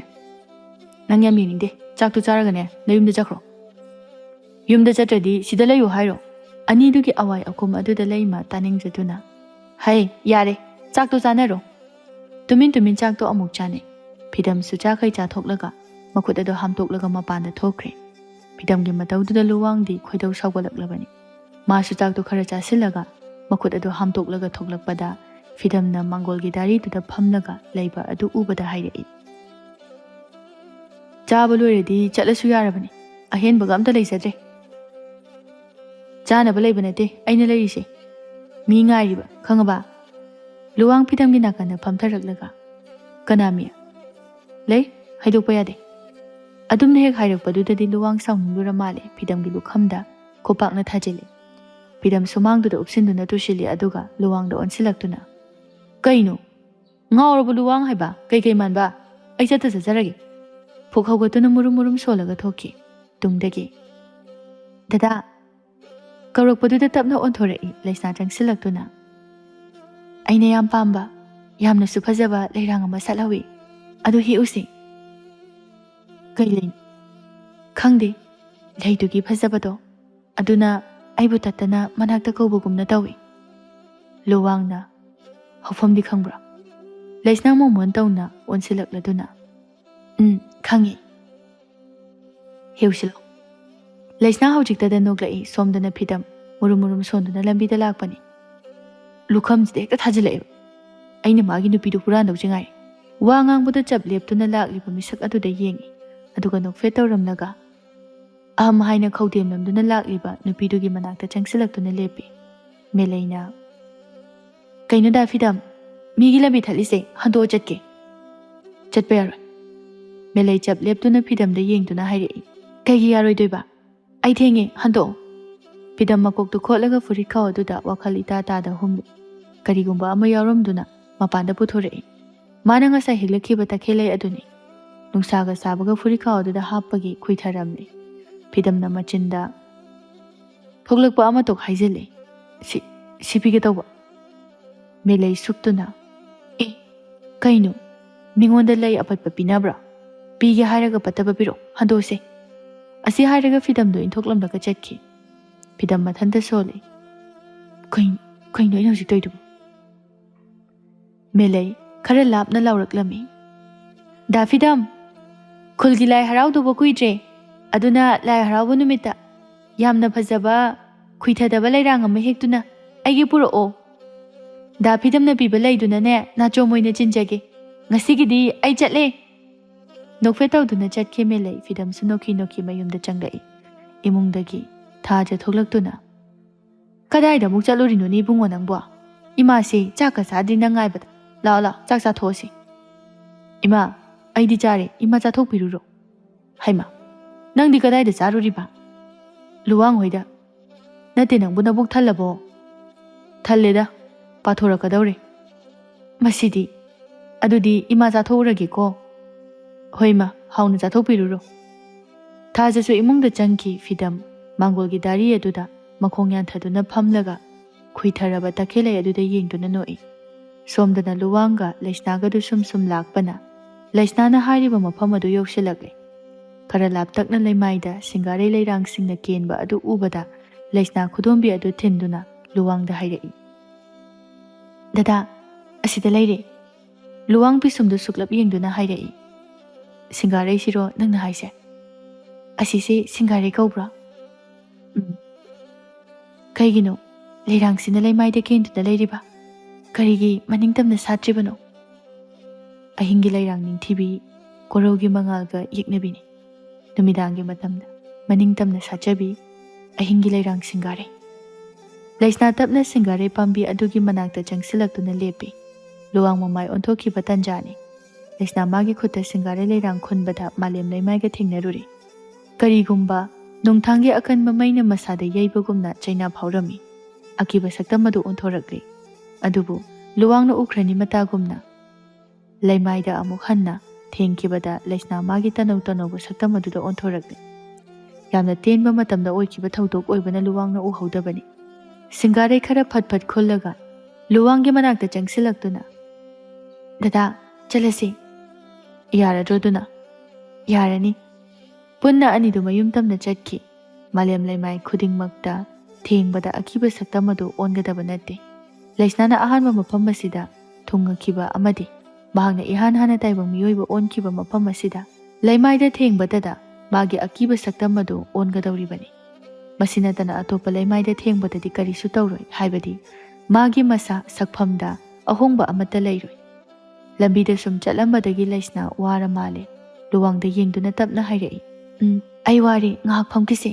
ꯅꯪ ꯌꯥꯝ ꯌꯦꯡꯅꯤꯡꯗꯦ꯫ ꯆꯥꯛꯇꯣ ꯆꯥꯔꯒꯅꯦ ꯅꯌꯨꯝꯗ ꯆꯠꯈ꯭ꯔꯣ꯫ ꯌꯨꯝꯗ ꯆꯠꯇ꯭ꯔꯗꯤ ꯁꯤꯗ ꯂꯩꯌꯨ ꯍꯥꯏꯔꯣ?" ꯑꯅꯤꯗꯨꯒꯤ ꯑꯋꯥꯏ ꯑꯈꯨꯝ ꯑꯗꯨꯗ ꯂꯩꯃ ꯇꯥꯅꯤꯡꯖꯗꯨꯅ, "ꯍꯩ, ꯌꯥꯔꯦ, ꯆꯥꯛꯇꯣ ꯆꯥꯅꯔꯣ꯫" ꯇꯨꯃꯤꯟ ꯇꯨꯃꯤꯟ ꯆꯥꯛꯇꯣ ꯑꯃꯨꯛ ꯆꯥꯅꯩ꯫ ꯐꯤꯗꯝꯁꯨ ꯆꯥꯈꯩ ꯆꯥꯊꯣꯛꯂꯒ ꯃꯈꯨꯠ ꯑꯗꯨ ꯍꯥꯝꯇꯣꯛꯂꯒ ꯃꯄꯥꯟꯗ ꯊꯣꯛꯈ꯭ꯔꯦ꯫ ꯐꯤꯗꯝꯒꯤ ꯃꯇꯧꯗꯨꯗ ꯂꯨꯋꯥꯡꯗꯤ ꯈꯣꯏꯗꯧ ꯁꯥꯎꯒꯠꯂꯛꯂꯕꯅꯤ꯫ ꯃꯥꯁꯨ ꯆꯥꯛꯇꯨ ꯈꯔ ꯆꯥꯁꯤꯜꯂꯒ ꯃꯈꯨꯠ ꯑꯗꯨ ꯍꯥꯝꯇꯣꯛꯂꯒ ꯊꯣꯛꯂꯛꯄꯗ ꯐꯤꯗꯝꯅ ꯃꯥꯡꯒꯣꯜꯒꯤ ꯗꯥꯔꯤꯗꯨꯗ ꯐꯝꯂꯒ ꯂꯩꯕ ꯑꯗꯨ ꯎꯕꯗ ꯍꯥꯏꯔꯛꯏ, "ꯆꯥꯕ ꯂꯣꯏꯔꯗꯤ ꯆꯠꯂꯁꯨ ꯌꯥꯔꯕꯅꯤ꯫ ꯑꯍꯦꯟꯕꯒ ꯑꯝꯇ ꯂꯩꯖꯗ꯭ꯔꯦ꯫ ꯆꯥꯅꯕ ꯂꯩꯕ ꯅꯠꯇꯦ ꯑꯩꯅ ꯂꯩꯔꯤꯁꯦ꯫ ꯃꯤ ꯉꯥꯏꯔꯤꯕ, ꯈꯪꯉꯕ?" ꯂꯨꯋꯥꯡ ꯐꯤꯗꯝꯒꯤ ꯅꯥꯀꯟꯗ ꯐꯝꯊꯔꯛꯂꯒ, "ꯀꯅꯥ ꯃꯤ?" "ꯂꯩ, ꯍꯥꯏꯗꯣꯛꯄ ꯌꯥꯗꯦ꯫" ꯑꯗꯨꯝꯅ ꯍꯦꯛ ꯍꯥꯏꯔꯛꯄꯗꯨꯗꯗꯤ ꯂꯨꯋꯥꯡ ꯁꯥꯎꯅꯤꯡꯂꯨꯔ ꯃꯥꯜꯂꯦ꯫ ꯐꯤꯗꯝꯒꯤ ꯂꯨꯈꯝꯗ ꯈꯨꯄꯥꯛꯅ ꯊꯥꯖꯤꯜꯂꯤ꯫ ꯐꯤꯗꯝ ꯁꯨꯃꯥꯡꯗꯨꯗ ꯎꯞꯁꯤꯟꯗꯨꯅ ꯇꯨꯁꯤꯜꯂꯤ, ꯑꯗꯨꯒ ꯂꯨꯋꯥꯡꯗ ꯑꯣꯟꯁꯤꯜꯂꯛꯇꯨꯅ, "ꯀꯩꯅꯣ? ꯉꯥꯎꯔꯕ ꯂꯨꯋꯥꯡ ꯍꯥꯏꯕ? ꯀꯩꯀꯩ ꯃꯥꯟꯕ? ꯑꯩ ꯆꯠꯇ ꯆꯠꯆꯔꯒꯦ꯫" ꯐꯨꯛ ꯍꯧꯒꯠꯇꯨꯅ ꯃꯨꯔꯨꯝ ꯃꯨꯔꯨꯝ ꯁꯣꯜꯂꯒ ꯊꯣꯛꯈꯤ꯫ ꯇꯨꯡꯗꯒꯤ, "ꯗꯗꯥ!" ꯀꯧꯔꯛꯄꯗꯨꯗ ꯇꯞꯅ ꯑꯣꯟꯊꯣꯔꯛꯏ ꯂꯩꯁꯅꯥ ꯆꯪꯁꯤꯜꯂꯛꯇꯨꯅ꯫ "ꯑꯩꯅ ꯌꯥꯝ ꯄꯥꯝꯕ, ꯌꯥꯝꯅꯁꯨ ꯐꯖꯕ ꯂꯩꯔꯥꯡ ꯑꯃ ꯁꯥꯠꯍꯧꯏ꯫ ꯑꯗꯨ ꯍꯦꯛꯎꯁꯤ꯫" "ꯀꯩ ꯂꯩꯅꯣ?" "ꯈꯪꯗꯦ, ꯂꯩꯗꯨꯒꯤ ꯐꯖꯕꯗꯣ꯫ ꯑꯗꯨꯅ ꯑꯩꯕꯨ ꯇꯠꯇꯅ ꯃꯅꯥꯛꯇ ꯀꯧꯕꯒꯨꯝꯅ ꯇꯧꯏ꯫" ꯂꯨꯋꯥꯡꯅ ꯍꯧꯐꯝꯗꯤ ꯈꯪꯕ꯭ꯔꯥ? ꯂꯩꯁꯅꯥ ꯃꯣꯃꯣꯟ ꯇꯧꯅ ꯑꯣꯟꯁꯤꯜꯂꯛꯂꯗꯨꯅ, "ꯎꯝ, ꯈꯪꯏ꯫ ꯍꯦꯛꯎꯁꯤ ꯂꯥꯎ꯫" ꯂꯩꯁꯅꯥ ꯍꯧꯖꯤꯛꯇꯗ ꯅꯣꯛꯂꯛꯏ꯫ ꯁꯣꯝꯗꯅ ꯐꯤꯗꯝ ꯃꯨꯔꯨꯝ ꯃꯨꯔꯨꯝ ꯁꯣꯟꯗꯨꯅ ꯂꯝꯕꯤꯗ ꯂꯥꯛꯄꯅꯤ꯫ ꯂꯨꯈꯝꯁꯤꯗ ꯍꯦꯛꯇ ꯊꯥꯖꯤꯜꯂꯛꯑꯦꯕ꯫ ꯑꯩꯅ ꯃꯥꯒꯤ ꯅꯨꯄꯤꯗꯨ ꯍꯨꯔꯥꯟꯗꯧꯁꯤ ꯉꯥꯏꯔꯦ꯫ ꯋꯥ ꯉꯥꯡꯕꯗ ꯆꯞ ꯂꯦꯞꯇꯨꯅ ꯂꯥꯛꯂꯤꯕ ꯃꯤꯁꯛ ꯑꯗꯨꯗ ꯌꯦꯡꯏ꯫ ꯑꯗꯨꯒ ꯅꯣꯛꯐꯦꯠ ꯇꯧꯔꯝꯂꯒ ꯑꯍꯝ ꯍꯥꯏꯅ ꯈꯧꯗꯦꯝꯂꯝꯗꯨꯅ ꯂꯥꯛꯂꯤꯕ ꯅꯨꯄꯤꯗꯨꯒꯤ ꯃꯅꯥꯛꯇ ꯆꯪꯁꯤꯜꯂꯛꯇꯨꯅ ꯂꯦꯞꯄꯤ꯫ ꯃꯦꯂꯩꯅ, "ꯀꯩꯅꯣ ꯗꯥ ꯐꯤꯗꯝ, ꯃꯤꯒꯤ ꯂꯝꯕꯤ ꯊꯠꯂꯤꯁꯦ ꯍꯟꯗꯣꯛꯑ ꯆꯠꯀꯦ꯫" "ꯆꯠꯄ ꯌꯥꯔꯣꯏ꯫" ꯃꯦꯂꯩ ꯆꯞ ꯂꯦꯞꯇꯨꯅ ꯐꯤꯗꯝꯗ ꯌꯦꯡꯗꯨꯅ ꯍꯥꯏꯔꯛꯏ꯫ "ꯀꯩꯒꯤ ꯌꯥꯔꯣꯏꯗꯣꯏꯕ? ꯑꯩ ꯊꯦꯡꯉꯦ, ꯍꯟꯗꯣꯛꯑꯣ꯫" ꯐꯤꯗꯝ ꯃꯀꯣꯛꯇꯨ ꯈꯣꯠꯂꯒ ꯐꯨꯔꯤꯠ ꯈꯥꯎ ꯑꯗꯨꯗ ꯋꯥꯈꯜ ꯏꯇꯥ ꯇꯥꯗ ꯍꯨꯝꯂꯤ꯫ ꯀꯔꯤꯒꯨꯝꯕ ꯑꯃ ꯌꯥꯎꯔꯝꯗꯨꯅ ꯃꯄꯥꯟꯗ ꯄꯨꯊꯣꯔꯛꯏ꯫ ꯃꯥꯅ ꯉꯁꯥꯏ ꯍꯦꯛꯂꯛꯈꯤꯕ ꯇꯈꯦꯜꯂꯩ ꯑꯗꯨꯅꯤ꯫ ꯅꯨꯡꯁꯥꯒ ꯁꯥꯕꯒ ꯐꯨꯔꯤꯠꯈꯥꯎ ꯑꯗꯨꯗ ꯍꯥꯞꯄꯒꯤ ꯈꯨꯏꯊꯔꯝꯂꯦ꯫ ꯐꯤꯗꯝꯅ ꯃꯆꯤꯟꯗ ꯊꯣꯛꯂꯛꯄ ꯑꯃ ꯇꯣꯛ ꯍꯥꯏꯖꯤꯜꯂꯦ꯫ "ꯁꯤ, ꯁꯤ ꯄꯤꯒꯦ ꯇꯧꯕ꯫" ꯃꯦꯂꯩ ꯁꯨꯛꯇꯨꯅ, "ꯑꯦ, ꯀꯩꯅꯣ? ꯃꯤꯉꯣꯟꯗ ꯂꯩ ꯑꯄꯠꯄ ꯄꯤꯅꯕ꯭ꯔꯥ? ꯄꯤꯒꯦ ꯍꯥꯏꯔꯒ ꯄꯠꯇꯕ ꯄꯤꯔꯛꯑꯣ, ꯍꯟꯗꯣꯛꯁꯦ꯫" ꯑꯁꯤ ꯍꯥꯏꯔꯒ ꯐꯤꯗꯝꯗꯣ ꯏꯟꯊꯣꯛꯂꯝꯂꯒ ꯆꯠꯈꯤ꯫ ꯐꯤꯗꯝ ꯃꯊꯟꯇ ꯁꯣꯜꯂꯦ꯫ "ꯀꯩ-, ꯀꯩꯅꯣ ꯑꯩꯅ ꯍꯧꯖꯤꯛ ꯇꯧꯔꯤꯗꯨꯕꯨ?" ꯃꯦꯂꯩ ꯈꯔ ꯂꯥꯞꯅ ꯂꯥꯎꯔꯛꯂꯝꯃꯤ꯫ "ꯗꯥ ꯐꯤꯗꯝ, ꯈꯨꯜꯒꯤ ꯂꯥꯏ ꯍꯔꯥꯎꯗꯧꯕ ꯀꯨꯏꯗ꯭ꯔꯦ, ꯑꯗꯨꯅ ꯂꯥꯏ ꯍꯔꯥꯎꯕ ꯅꯨꯃꯤꯠꯇ ꯌꯥꯝꯅ ꯐꯖꯕ ꯈꯨꯏꯊꯗꯕ ꯂꯩꯔꯥꯡ ꯑꯃ ꯍꯦꯛꯇꯨꯅ ꯑꯩꯒꯤ ꯄꯨꯔꯛꯑꯣ꯫ ꯗꯥ ꯐꯤꯗꯝꯅ ꯄꯤꯕ ꯂꯩꯗꯨꯅꯅꯦ ꯅꯥꯆꯣꯝ ꯑꯣꯏꯅ ꯆꯤꯟꯖꯒꯦ꯫ ꯉꯁꯤꯒꯤꯗꯤ ꯑꯩ ꯆꯠꯂꯦ꯫" ꯅꯣꯛꯐꯦꯠ ꯇꯧꯗꯨꯅ ꯆꯠꯈꯤ ꯃꯦꯂꯩ꯫ ꯐꯤꯗꯝꯁꯨ ꯅꯣꯛꯈꯤ ꯅꯣꯛꯈꯤ ꯃꯌꯨꯝꯗ ꯆꯪꯂꯛꯏ꯫ ꯏꯃꯨꯡꯗꯒꯤ ꯊꯥꯖ ꯊꯣꯛꯂꯛꯇꯨꯅ, "ꯀꯗꯥꯏꯗ ꯑꯃꯨꯛ ꯆꯠꯂꯨꯔꯤꯅꯣꯅꯦ ꯏꯕꯨꯡꯉꯣ ꯅꯪꯕꯣ? ꯏꯃꯥꯁꯦ ꯆꯥꯛꯀ ꯆꯥꯗ꯭ꯔꯤ ꯅꯪ ꯉꯥꯏꯕꯗ꯫ ꯂꯥꯛꯑꯣ ꯂꯥꯛꯑꯣ, ꯆꯥꯛ ꯆꯥꯊꯣꯛꯑꯁꯤ꯫" "ꯏꯃꯥ, ꯑꯩꯗꯤ ꯆꯥꯔꯦ, ꯏꯃꯥ ꯆꯥꯊꯣꯛꯄꯤꯔꯨꯔꯣ꯫" "ꯍꯩꯃꯥ, ꯅꯪꯗꯤ ꯀꯗꯥꯏꯗ ꯆꯥꯔꯨꯔꯤꯕ?" "ꯂꯨꯋꯥꯡ ꯍꯣꯏꯗ꯫" "ꯅꯠꯇꯦ, ꯅꯪꯕꯨ ꯅꯕꯨꯛ ꯊꯜꯂꯕꯣ?" "ꯊꯜꯂꯦꯗ, ꯄꯥꯊꯣꯔꯛꯀꯗꯧꯔꯦ꯫" "ꯃꯁꯤꯗꯤ꯫ ꯑꯗꯨꯗꯤ ꯏꯃꯥ ꯆꯥꯊꯣꯛꯎꯔꯒꯦꯀꯣ꯫" "ꯍꯣꯏ ꯏꯃꯥ, ꯍꯥꯎꯅ ꯆꯥꯊꯣꯛꯄꯤꯔꯨꯔꯣ꯫" ꯊꯥꯖꯁꯨ ꯏꯃꯨꯡꯗ ꯆꯪꯈꯤ꯫ ꯐꯤꯗꯝ ꯃꯥꯡꯒꯣꯜꯒꯤ ꯗꯥꯔꯤ ꯑꯗꯨꯗ ꯃꯈꯣꯡ ꯌꯥꯟꯊꯗꯨꯅ ꯐꯝꯂꯒ ꯈꯨꯏꯊꯔꯕ ꯇꯈꯦꯜꯂꯩ ꯑꯗꯨꯗ ꯌꯦꯡꯗꯨꯅ ꯅꯣꯛꯏ꯫ ꯁꯣꯝꯗꯅ ꯂꯨꯋꯥꯡꯒ ꯂꯩꯁꯅꯥꯒꯗꯨ ꯁꯨꯝ ꯁꯨꯝ ꯂꯥꯛꯄꯅ ꯂꯩꯁꯅꯥꯅ ꯍꯥꯏꯔꯤꯕ ꯃꯐꯝ ꯑꯗꯨ ꯌꯧꯁꯤꯜꯂꯛꯂꯦ꯫ ꯈꯔ ꯂꯥꯞꯇꯛꯅ ꯂꯩꯃꯥꯏꯗ ꯁꯤꯡꯒꯥꯔꯩ ꯂꯩꯔꯥꯡꯁꯤꯡꯅ ꯀꯦꯟꯕ ꯑꯗꯨ ꯎꯕꯗ ꯂꯩꯁꯅꯥ ꯈꯨꯗꯣꯝꯕꯤ ꯑꯗꯨ ꯊꯤꯟꯗꯨꯅ ꯂꯨꯋꯥꯡꯗ ꯍꯥꯏꯔꯛꯏ, "ꯗꯗꯥ, ꯑꯁꯤꯗ ꯂꯩꯔꯦ꯫" ꯂꯨꯋꯥꯡ ꯄꯤꯁꯨꯝꯗꯨ ꯁꯨꯛꯂꯞ ꯌꯦꯡꯗꯨꯅ ꯍꯥꯏꯔꯛꯏ, "ꯁꯤꯡꯒꯥꯔꯩꯁꯤꯔꯣ ꯅꯪꯅ ꯍꯥꯏꯁꯦ? ꯑꯁꯤꯁꯦ ꯁꯤꯡꯒꯥꯔꯩ ꯀꯧꯕ꯭ꯔꯣ?" "ꯎꯝ꯫" "ꯀꯩꯒꯤꯅꯣ ꯂꯩꯔꯥꯡꯁꯤꯅ ꯂꯩꯃꯥꯏꯗ ꯀꯦꯟꯗꯨꯅ ꯂꯩꯔꯤꯕ? ꯀꯔꯤꯒꯤ ꯃꯅꯤꯡ ꯇꯝꯅ ꯁꯥꯠꯇ꯭ꯔꯤꯕꯅꯣ?" "ꯑꯍꯤꯡꯒꯤ ꯂꯩꯔꯥꯡ ꯅꯤꯡꯊꯤꯕꯤ ꯀꯣꯔꯧꯒꯤ ꯃꯉꯥꯜꯒ ꯌꯦꯛꯅꯕꯤꯅꯤ꯫ ꯅꯨꯃꯤꯗꯥꯡꯒꯤ ꯃꯇꯝꯗ ꯃꯅꯤꯡ ꯇꯝꯅ ꯁꯥꯠꯆꯕꯤ ꯑꯍꯤꯡꯒꯤ ꯂꯩꯔꯥꯡ ꯁꯤꯡꯒꯥꯔꯩ꯫" ꯂꯩꯁꯅꯥ ꯇꯞꯅ ꯁꯤꯡꯒꯥꯔꯩ ꯄꯥꯝꯕꯤ ꯑꯗꯨꯒꯤ ꯃꯅꯥꯛꯇ ꯆꯪꯁꯤꯜꯂꯛꯇꯨꯅ ꯂꯦꯞꯄꯤ꯫ ꯂꯨꯋꯥꯡ ꯃꯃꯥꯏ ꯑꯣꯟꯊꯣꯛꯈꯤꯕ ꯇꯟꯖꯥꯅꯤ꯫ ꯂꯩꯁꯅꯥ ꯃꯥꯒꯤ ꯈꯨꯠꯇ ꯁꯤꯡꯒꯥꯔꯩ ꯂꯩꯔꯥꯡ ꯈꯨꯟꯕꯗ ꯃꯥꯂꯦꯝ ꯂꯩꯃꯥꯏꯒ ꯊꯦꯡꯅꯔꯨꯔꯦ꯫ ꯀꯔꯤꯒꯨꯝꯕ ꯅꯣꯡꯊꯥꯡꯒꯤ ꯑꯀꯟꯕ ꯃꯩꯅ ꯃꯁꯥꯗ ꯌꯩꯕꯒꯨꯝꯅ ꯆꯩꯅꯥ ꯐꯥꯎꯔꯝꯃꯤ꯫ ꯑꯀꯤꯕ ꯁꯛꯇꯝ ꯑꯗꯨ ꯑꯣꯟꯊꯣꯔꯛꯂꯦ꯫ ꯑꯗꯨꯕꯨ ꯂꯨꯋꯥꯡꯅ ꯎꯈ꯭ꯔꯅꯤ ꯃꯇꯥꯒꯨꯝꯅ ꯂꯩꯃꯥꯏꯗ ꯑꯃꯨꯛ ꯍꯟꯅ ꯊꯦꯡꯈꯤꯕꯗ ꯂꯩꯁꯅꯥ ꯃꯥꯒꯤ ꯇꯅꯧ ꯇꯅꯧꯕ ꯁꯛꯇꯝ ꯑꯗꯨꯗ ꯑꯣꯟꯊꯣꯔꯛꯂꯦ꯫ ꯌꯥꯝꯅ ꯇꯦꯟꯕ ꯃꯇꯝꯗ ꯑꯣꯏꯈꯤꯕ ꯊꯧꯗꯣꯛ ꯑꯣꯏꯕꯅ ꯂꯨꯋꯥꯡꯅ ꯎꯍꯧꯗꯕꯅꯤ꯫ ꯁꯤꯡꯒꯥꯔꯩ ꯈꯔ ꯐꯠ ꯐꯠ ꯈꯨꯜꯂꯒ ꯂꯨꯋꯥꯡꯒꯤ ꯃꯅꯥꯛꯇ ꯆꯪꯁꯤꯜꯂꯛꯇꯨꯅ, "ꯗꯗꯥ, ꯆꯠꯂꯁꯤ꯫ ꯌꯥꯔꯗ꯭ꯔꯣ ꯑꯗꯨꯅ?" "ꯌꯥꯔꯅꯤ꯫" ꯄꯨꯟꯅ ꯑꯅꯤꯗꯨ ꯃꯌꯨꯝ ꯇꯝꯅ ꯆꯠꯈꯤ꯫ ꯃꯥꯂꯦꯝ ꯂꯩꯃꯥꯏ ꯈꯨꯗꯤꯡꯃꯛꯇ ꯊꯦꯡꯕꯗ ꯑꯀꯤꯕ ꯁꯛꯇꯝ ꯑꯗꯨ ꯑꯣꯟꯒꯗꯕ ꯅꯠꯇꯦ꯫ ꯂꯩꯁꯅꯥꯅ ꯑꯍꯥꯟꯕ ꯃꯐꯝ ꯑꯁꯤꯗ ꯊꯨꯡꯉꯛꯈꯤꯕ ꯑꯃꯗꯤ ꯃꯍꯥꯛꯅ ꯏꯍꯥꯟ ꯍꯥꯟꯅ ꯇꯥꯏꯕꯪ ꯃꯤꯑꯣꯏꯕ ꯑꯣꯟꯈꯤꯕ ꯃꯐꯝ ꯑꯁꯤꯗ ꯂꯩꯃꯥꯏꯗ ꯊꯦꯡꯕꯗꯗ ꯃꯥꯒꯤ ꯑꯀꯤꯕ ꯁꯛꯇꯝ ꯑꯗꯨ ꯑꯣꯟꯒꯗꯧꯔꯤꯕꯅꯤ꯫ ꯃꯁꯤ ꯅꯠꯇꯅ ꯑꯇꯣꯞꯄ ꯂꯩꯃꯥꯏꯗ ꯊꯦꯡꯕꯗꯗꯤ ꯀꯔꯤꯁꯨ ꯇꯧꯔꯣꯏ, ꯍꯥꯏꯕꯗꯤ ꯃꯥꯒꯤ ꯃꯁꯥ ꯁꯛꯐꯝꯗ ꯑꯍꯣꯡꯕ ꯑꯃꯠꯇ ꯂꯩꯔꯣꯏ꯫ ꯂꯝꯕꯤꯗ ꯁꯨꯝ ꯆꯠꯂꯝꯕꯗꯒꯤ ꯂꯩꯁꯅꯥ ꯋꯥꯔ ꯃꯥꯜꯂꯦ꯫ ꯂꯨꯋꯥꯡꯗ ꯌꯦꯡꯗꯨꯅ ꯇꯞꯅ ꯍꯥꯏꯔꯛꯏ, "ꯎꯝ, ꯑꯩ ꯋꯥꯔꯦ, ꯉꯥꯏꯍꯥꯛ ꯐꯝꯈꯤꯁꯦ꯫"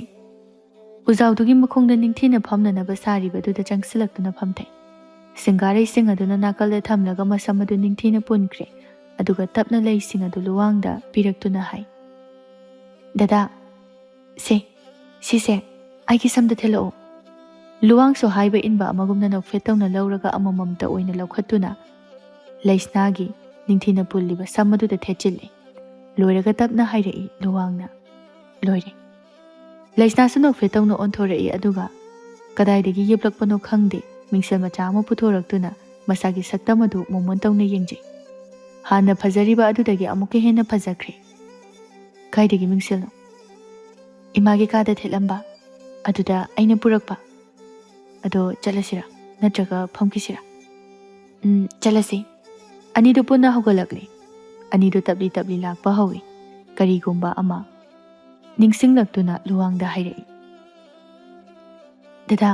ꯎꯖꯥꯎꯗꯨꯒꯤ ꯃꯈꯣꯡꯗ ꯅꯤꯡꯊꯤꯅ ꯐꯝꯅꯅꯕ ꯁꯥꯔꯤꯕꯗꯨꯗ ꯆꯪꯁꯤꯜꯂꯛꯇꯨꯅ ꯐꯝꯊꯩ꯫ ꯁꯤꯡꯒꯥꯔꯩꯁꯤꯡ ꯑꯗꯨꯅ ꯅꯥꯀꯜꯗ ꯊꯝꯂꯒ ꯃꯁꯝ ꯑꯗꯨ ꯅꯤꯡꯊꯤꯅ ꯄꯨꯟꯈ꯭ꯔꯦ, ꯑꯗꯨꯒ ꯇꯞꯅ ꯂꯩꯁꯤꯡ ꯑꯗꯨ ꯂꯨꯋꯥꯡꯗ ꯄꯤꯔꯛꯇꯨꯅ ꯍꯥꯏ, "ꯗꯗꯥ, ꯁꯦ, ꯁꯤꯁꯦ ꯑꯩꯒꯤ ꯁꯝꯗ ꯊꯤꯜꯂꯛꯑꯣ꯫" ꯂꯨꯋꯥꯡꯁꯨ ꯍꯥꯏꯕ ꯏꯟꯕ ꯑꯃꯒꯨꯝꯅ ꯅꯣꯛꯐꯦꯠ ꯇꯧꯅ ꯂꯧꯔꯒ ꯑꯃꯃꯝꯇ ꯑꯣꯏꯅ ꯂꯧꯈꯠꯇꯨꯅ ꯂꯩꯁꯅꯥꯒꯤ ꯅꯤꯡꯊꯤꯅ ꯄꯨꯜꯂꯤꯕ ꯁꯝ ꯑꯗꯨꯗ ꯊꯦꯠꯆꯤꯜꯂꯦ꯫ ꯂꯣꯏꯔꯒ ꯇꯞꯅ ꯍꯥꯏꯔꯛꯏ ꯂꯨꯋꯥꯡꯅ, "ꯂꯣꯏꯔꯦ꯫" ꯂꯩꯁꯅꯥꯁꯨ ꯅꯣꯛꯐꯦꯠ ꯇꯧꯅ ꯑꯣꯟꯊꯣꯔꯛꯏ, ꯑꯗꯨꯒ ꯀꯗꯥꯏꯗꯒꯤ ꯌꯦꯞꯂꯛꯄꯅꯣ ꯈꯪꯗꯦ, ꯃꯤꯡꯁꯦꯜ ꯃꯆꯥ ꯑꯃ ꯄꯨꯊꯣꯔꯛꯇꯨꯅ ꯃꯁꯥꯒꯤ ꯁꯛꯇꯝ ꯑꯗꯨ ꯃꯣꯃꯣꯟ ꯇꯧꯅ ꯌꯦꯡꯖꯩ꯫ ꯍꯥꯟꯅ ꯐꯖꯔꯤꯕ ꯑꯗꯨꯗꯒꯤ ꯑꯃꯨꯛꯀ ꯍꯦꯟꯅ ꯐꯖꯈ꯭ꯔꯦ꯫ "ꯀꯥꯏꯗꯒꯤ ꯃꯤꯡꯁꯦꯜꯅꯣ?" "ꯏꯃꯥꯒꯤ ꯀꯥꯗ ꯊꯦꯠꯂꯝꯕ, ꯑꯗꯨꯗ ꯑꯩꯅ ꯄꯨꯔꯛꯄ꯫" "ꯑꯗꯣ ꯆꯠꯂꯁꯤꯔꯥ, ꯅꯠꯇ꯭ꯔꯒ ꯐꯝꯈꯤꯁꯤꯔꯥ?" "ꯎꯝ, ꯆꯠꯂꯁꯤ꯫" ꯑꯅꯤꯗꯨ ꯄꯨꯟꯅ ꯍꯧꯒꯠꯂꯛꯂꯦ꯫ ꯑꯅꯤꯗꯨ ꯇꯞꯂꯤ ꯇꯞꯂꯤ ꯂꯥꯛꯄ ꯍꯧꯏ꯫ ꯀꯔꯤꯒꯨꯝꯕ ꯑꯃ ꯅꯤꯡꯁꯤꯡꯂꯛꯇꯨꯅ ꯂꯨꯋꯥꯡꯗ ꯍꯥꯏꯔꯛꯏ, "ꯗꯗꯥ,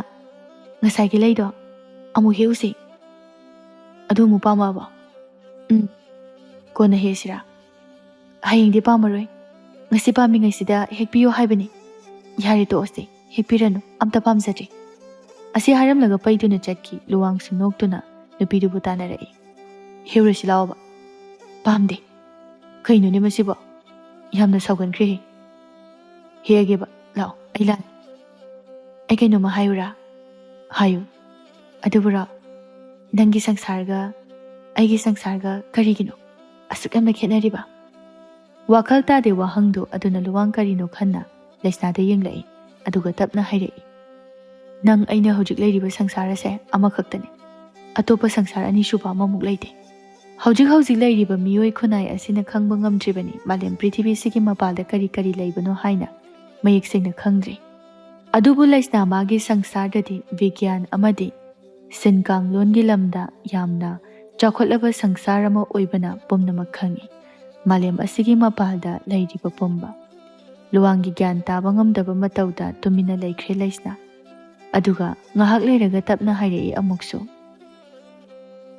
ꯉꯁꯥꯏꯒꯤ ꯂꯩꯗꯣ ꯑꯃꯨꯛ ꯍꯦꯛꯎꯁꯤ꯫" "ꯑꯗꯨ ꯑꯃꯨꯛ ꯄꯥꯝꯃꯛꯑꯕꯣ?" "ꯎꯝ, ꯀꯣꯟꯅ ꯍꯦꯛꯁꯤꯔꯥ?" "ꯍꯌꯦꯡꯗꯤ ꯄꯥꯝꯃꯔꯣꯏ, ꯉꯁꯤ ꯄꯥꯝꯃꯤꯉꯩꯁꯤꯗ ꯍꯦꯛꯄꯤꯌꯣ ꯍꯥꯏꯕꯅꯤ꯫" "ꯌꯥꯔꯦ, ꯇꯣꯛꯑꯁꯤ, ꯍꯦꯛꯄꯤꯔꯅꯨ, ꯑꯝꯇ ꯄꯥꯝꯖꯗ꯭ꯔꯦ꯫" ꯑꯁꯤ ꯍꯥꯏꯔꯝꯂꯒ ꯄꯩꯗꯨꯅ ꯆꯠꯈꯤ꯫ ꯂꯨꯋꯥꯡꯁꯨ ꯅꯣꯛꯇꯨꯅ ꯅꯨꯄꯤꯗꯨꯕꯨ ꯇꯥꯟꯅꯔꯛꯏ, "ꯍꯦꯛꯎꯔꯁꯤ ꯂꯥꯛꯑꯣꯕ꯫" "ꯄꯥꯝꯗꯦ꯫" "ꯀꯩꯅꯣꯅꯦ ꯃꯁꯤꯕꯣ? ꯌꯥꯝꯅ ꯁꯥꯎꯒꯟꯈ꯭ꯔꯦꯍꯦ꯫" "ꯍꯦꯛꯑꯒꯦꯕ, ꯂꯥꯛꯑꯣ, ꯑꯩ ꯂꯥꯛꯑꯦ꯫" "ꯑꯩ ꯀꯩꯅꯣꯝꯃ ꯍꯥꯏꯌꯨꯔꯥ?" "ꯍꯥꯏꯌꯨ꯫" "ꯑꯗꯨꯕꯨꯔꯣ, ꯅꯪꯒꯤ ꯁꯪꯁꯥꯔꯒ ꯑꯩꯒꯤ ꯁꯪꯁꯥꯔꯒ ꯀꯔꯤꯒꯤꯅꯣ ꯑꯁꯨꯛ ꯌꯥꯝꯅ ꯈꯦꯠꯅꯔꯤꯕ?" ꯋꯥꯈꯜ ꯇꯥꯗꯦ ꯋꯥꯍꯪꯗꯨ꯫ ꯑꯗꯨꯅ ꯂꯨꯋꯥꯡ ꯀꯔꯤꯅꯣ ꯈꯟꯅ ꯂꯩꯁꯅꯥꯗ ꯌꯦꯡꯂꯛꯏ꯫ ꯑꯗꯨꯒ ꯇꯞꯅ ꯍꯥꯏꯔꯛꯏ, "ꯅꯪ ꯑꯩꯅ ꯍꯧꯖꯤꯛ ꯂꯩꯔꯤꯕ ꯁꯪꯁꯥꯔ ꯑꯁꯦ ꯑꯃꯈꯛꯇꯅꯤ꯫ ꯑꯇꯣꯞꯄ ꯁꯪꯁꯥꯔ ꯑꯅꯤꯁꯨꯕ ꯑꯃꯃꯨꯛ ꯂꯩꯇꯦ꯫ ꯍꯧꯖꯤꯛ ꯍꯧꯖꯤꯛ ꯂꯩꯔꯤꯕ ꯃꯤꯑꯣꯏ ꯈꯨꯟꯅꯥꯏ ꯑꯁꯤꯅ ꯈꯪꯕ ꯉꯝꯗ꯭ꯔꯤꯕꯅꯤ ꯃꯥꯂꯦꯝ ꯄ꯭ꯔꯤꯊꯤꯕꯤꯁꯤꯒꯤ ꯃꯄꯥꯜꯗ ꯀꯔꯤ ꯀꯔꯤ ꯂꯩꯕꯅꯣ ꯍꯥꯏꯅ ꯃꯌꯦꯛ ꯁꯦꯡꯅ ꯈꯪꯗ꯭ꯔꯤ꯫ ꯑꯗꯨꯕꯨ ꯂꯩꯁꯅꯥ ꯃꯥꯒꯤ ꯁꯪꯁꯥꯔꯗꯗꯤ ꯕꯤꯒ꯭ꯌꯥꯟ ꯑꯃꯗꯤ ꯁꯤꯟ ꯀꯥꯡꯂꯣꯟꯒꯤ ꯂꯝꯗ ꯌꯥꯝꯅ ꯆꯥꯎꯈꯠꯂꯕ ꯁꯪꯁꯥꯔ ꯑꯃ ꯑꯣꯏꯕꯅ ꯄꯨꯝꯅꯃꯛ ꯈꯪꯏ꯫ ꯃꯥꯂꯦꯝ ꯑꯁꯤꯒꯤ ꯃꯄꯥꯜꯗ ꯂꯩꯔꯤꯕ ꯄꯨꯝꯕ꯫" ꯂꯨꯋꯥꯡꯒꯤ ꯒ꯭ꯌꯥꯟ ꯇꯥꯕ ꯉꯝꯗꯕ ꯃꯇꯧꯗ ꯇꯨꯃꯤꯟꯅ ꯂꯩꯈ꯭ꯔꯦ ꯂꯩꯁꯅꯥ꯫ ꯑꯗꯨꯒ ꯉꯥꯏꯍꯥꯛ ꯂꯩꯔꯒ ꯇꯞꯅ ꯍꯥꯏꯔꯛꯏ ꯑꯃꯨꯛꯁꯨ,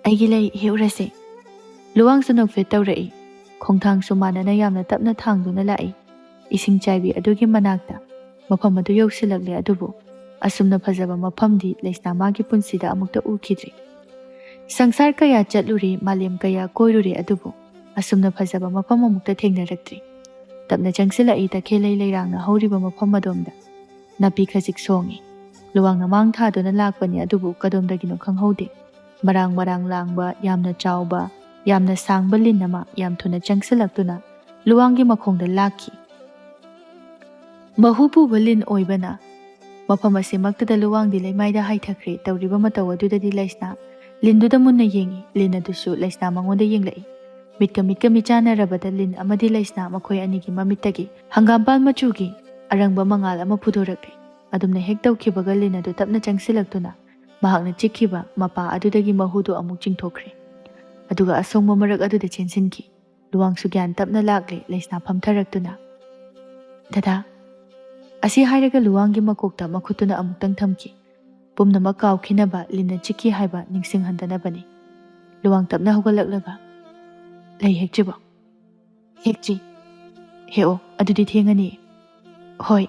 "ꯑꯩꯒꯤ ꯂꯩ ꯍꯦꯛꯎꯔꯁꯦ꯫" ꯂꯨꯋꯥꯡꯁꯨ ꯅꯣꯛꯐꯦꯠ ꯇꯧꯔꯛꯏ꯫ ꯈꯣꯡꯊꯥꯡꯁꯨ ꯃꯥꯟꯅꯅ ꯌꯥꯝꯅ ꯇꯞꯅ ꯊꯥꯡꯗꯨꯅ ꯂꯥꯛꯏ꯫ ꯏꯁꯤꯡ ꯆꯥꯏꯕꯤ ꯑꯗꯨꯒꯤ ꯃꯅꯥꯛꯇ꯫ ꯃꯐꯝ ꯑꯗꯨ ꯌꯧꯁꯤꯜꯂꯛꯂꯦ, ꯑꯗꯨꯕꯨ ꯑꯁꯨꯝꯅ ꯐꯖꯕ ꯃꯐꯝꯗꯤ ꯂꯩꯁꯅꯥ ꯃꯥꯒꯤ ꯄꯨꯟꯁꯤꯗ ꯑꯃꯨꯛꯇ ꯎꯈꯤꯗ꯭ꯔꯤ꯫ ꯁꯪꯁꯥꯔ ꯀꯌꯥ ꯆꯠꯂꯨꯔꯦ, ꯃꯥꯂꯦꯝ ꯀꯌꯥ ꯀꯣꯏꯔꯨꯔꯦ, ꯑꯗꯨꯕꯨ ꯑꯁꯨꯝꯅ ꯐꯖꯕ ꯃꯐꯝ ꯑꯃꯨꯛꯇ ꯊꯦꯡꯅꯔꯛꯇ꯭ꯔꯤ꯫ ꯇꯞꯅ ꯆꯪꯁꯤꯜꯂꯛꯏ ꯇꯈꯦꯜꯂꯩ ꯂꯩꯔꯥꯡꯅ ꯍꯧꯔꯤꯕ ꯃꯐꯝ ꯑꯗꯣꯝꯗ꯫ ꯅꯥꯄꯤ ꯈꯖꯤꯛ ꯁꯣꯡꯉꯤ꯫ ꯂꯨꯋꯥꯡꯅ ꯃꯥꯡ ꯊꯥꯗꯨꯅ ꯂꯥꯛꯄꯅꯤ, ꯑꯗꯨꯕꯨ ꯀꯗꯣꯝꯗꯒꯤꯅꯣ ꯈꯪꯍꯧꯗꯦ꯫ ꯃꯔꯥꯡ ꯃꯔꯥꯡ ꯂꯥꯡꯕ, ꯌꯥꯝꯅ ꯆꯥꯎꯕ, ꯌꯥꯝꯅ ꯁꯥꯡꯕ ꯂꯤꯟ ꯑꯃ ꯌꯥꯝ ꯊꯨꯅ ꯆꯪꯁꯤꯜꯂꯛꯇꯨꯅ ꯂꯨꯋꯥꯡꯒꯤ ꯃꯈꯣꯡꯗ ꯂꯥꯛꯈꯤ꯫ ꯃꯍꯨ ꯄꯨꯕ ꯂꯤꯟ ꯑꯣꯏꯕꯅ ꯃꯐꯝ ꯑꯁꯤꯃꯛꯇꯗ ꯂꯨꯋꯥꯡꯗꯤ ꯂꯩꯃꯥꯏꯗ ꯍꯥꯏꯊꯈ꯭ꯔꯦ꯫ ꯇꯧꯔꯤꯕ ꯃꯇꯧ ꯑꯗꯨꯗꯗꯤ ꯂꯩꯁꯅꯥ ꯂꯤꯟꯗꯨꯗ ꯃꯨꯟꯅ ꯌꯦꯡꯉꯤ꯫ ꯂꯤꯟ ꯑꯗꯨꯁꯨ ꯂꯩꯁꯅꯥ ꯃꯉꯣꯟꯗ ꯌꯦꯡꯂꯛꯏ꯫ ꯃꯤꯠꯀ ꯃꯤꯠꯀ ꯃꯤꯆꯥꯟꯅꯔꯕꯗ ꯂꯤꯟ ꯑꯃꯗꯤ ꯂꯩꯁꯅꯥ ꯃꯈꯣꯏ ꯑꯅꯤꯒꯤ ꯃꯃꯤꯠꯇꯒꯤ ꯍꯪꯒꯥꯝꯄꯥꯜ ꯃꯆꯨꯒꯤ ꯑꯔꯪꯕ ꯃꯉꯥꯜ ꯑꯃ ꯐꯨꯗꯣꯔꯛꯂꯦ꯫ ꯑꯗꯨꯝꯅ ꯍꯦꯛ ꯇꯧꯈꯤꯕꯒ ꯂꯤꯟ ꯑꯗꯨ ꯇꯞꯅ ꯆꯪꯁꯤꯜꯂꯛꯇꯨꯅ ꯃꯍꯥꯛꯅ ꯆꯤꯛꯈꯤꯕ ꯃꯄꯥ ꯑꯗꯨꯗꯒꯤ ꯃꯍꯨꯗꯨ ꯑꯃꯨꯛ ꯆꯤꯡꯊꯣꯛꯈ꯭ꯔꯦ꯫ ꯑꯗꯨꯒ ꯑꯁꯣꯡꯕ ꯃꯔꯛ ꯑꯗꯨꯗ ꯆꯦꯟꯁꯤꯟꯈꯤ꯫ ꯂꯨꯋꯥꯡꯁꯨ ꯒ꯭ꯌꯥꯟ ꯇꯞꯅ ꯂꯥꯛꯂꯦ, ꯂꯩꯁꯅꯥ ꯐꯝꯊꯔꯛꯇꯨꯅ꯫ "ꯗꯗꯥ꯫" ꯑꯁꯤ ꯍꯥꯏꯔꯒ ꯂꯨꯋꯥꯡꯒꯤ ꯃꯀꯣꯛꯇ ꯃꯈꯨꯠꯇꯨꯅ ꯑꯃꯨꯛꯇꯪ ꯊꯝꯈꯤ꯫ ꯄꯨꯝꯅꯃꯛ ꯀꯥꯎꯈꯤꯅꯕ, ꯂꯤꯟꯅ ꯆꯤꯛꯈꯤ ꯍꯥꯏꯕ ꯅꯤꯡꯁꯤꯡꯍꯟꯗꯅꯕꯅꯤ꯫ ꯂꯨꯋꯥꯡ ꯇꯞꯅ ꯍꯧꯒꯠꯂꯛꯂꯒ, "ꯂꯩ ꯍꯦꯛꯇ꯭ꯔꯤꯕꯣ?" "ꯍꯦꯛꯇ꯭ꯔꯤ꯫" "ꯍꯦꯛꯑꯣ, ꯑꯗꯨꯗꯤ ꯊꯦꯡꯉꯅꯤ꯫" "ꯍꯣꯏ꯫"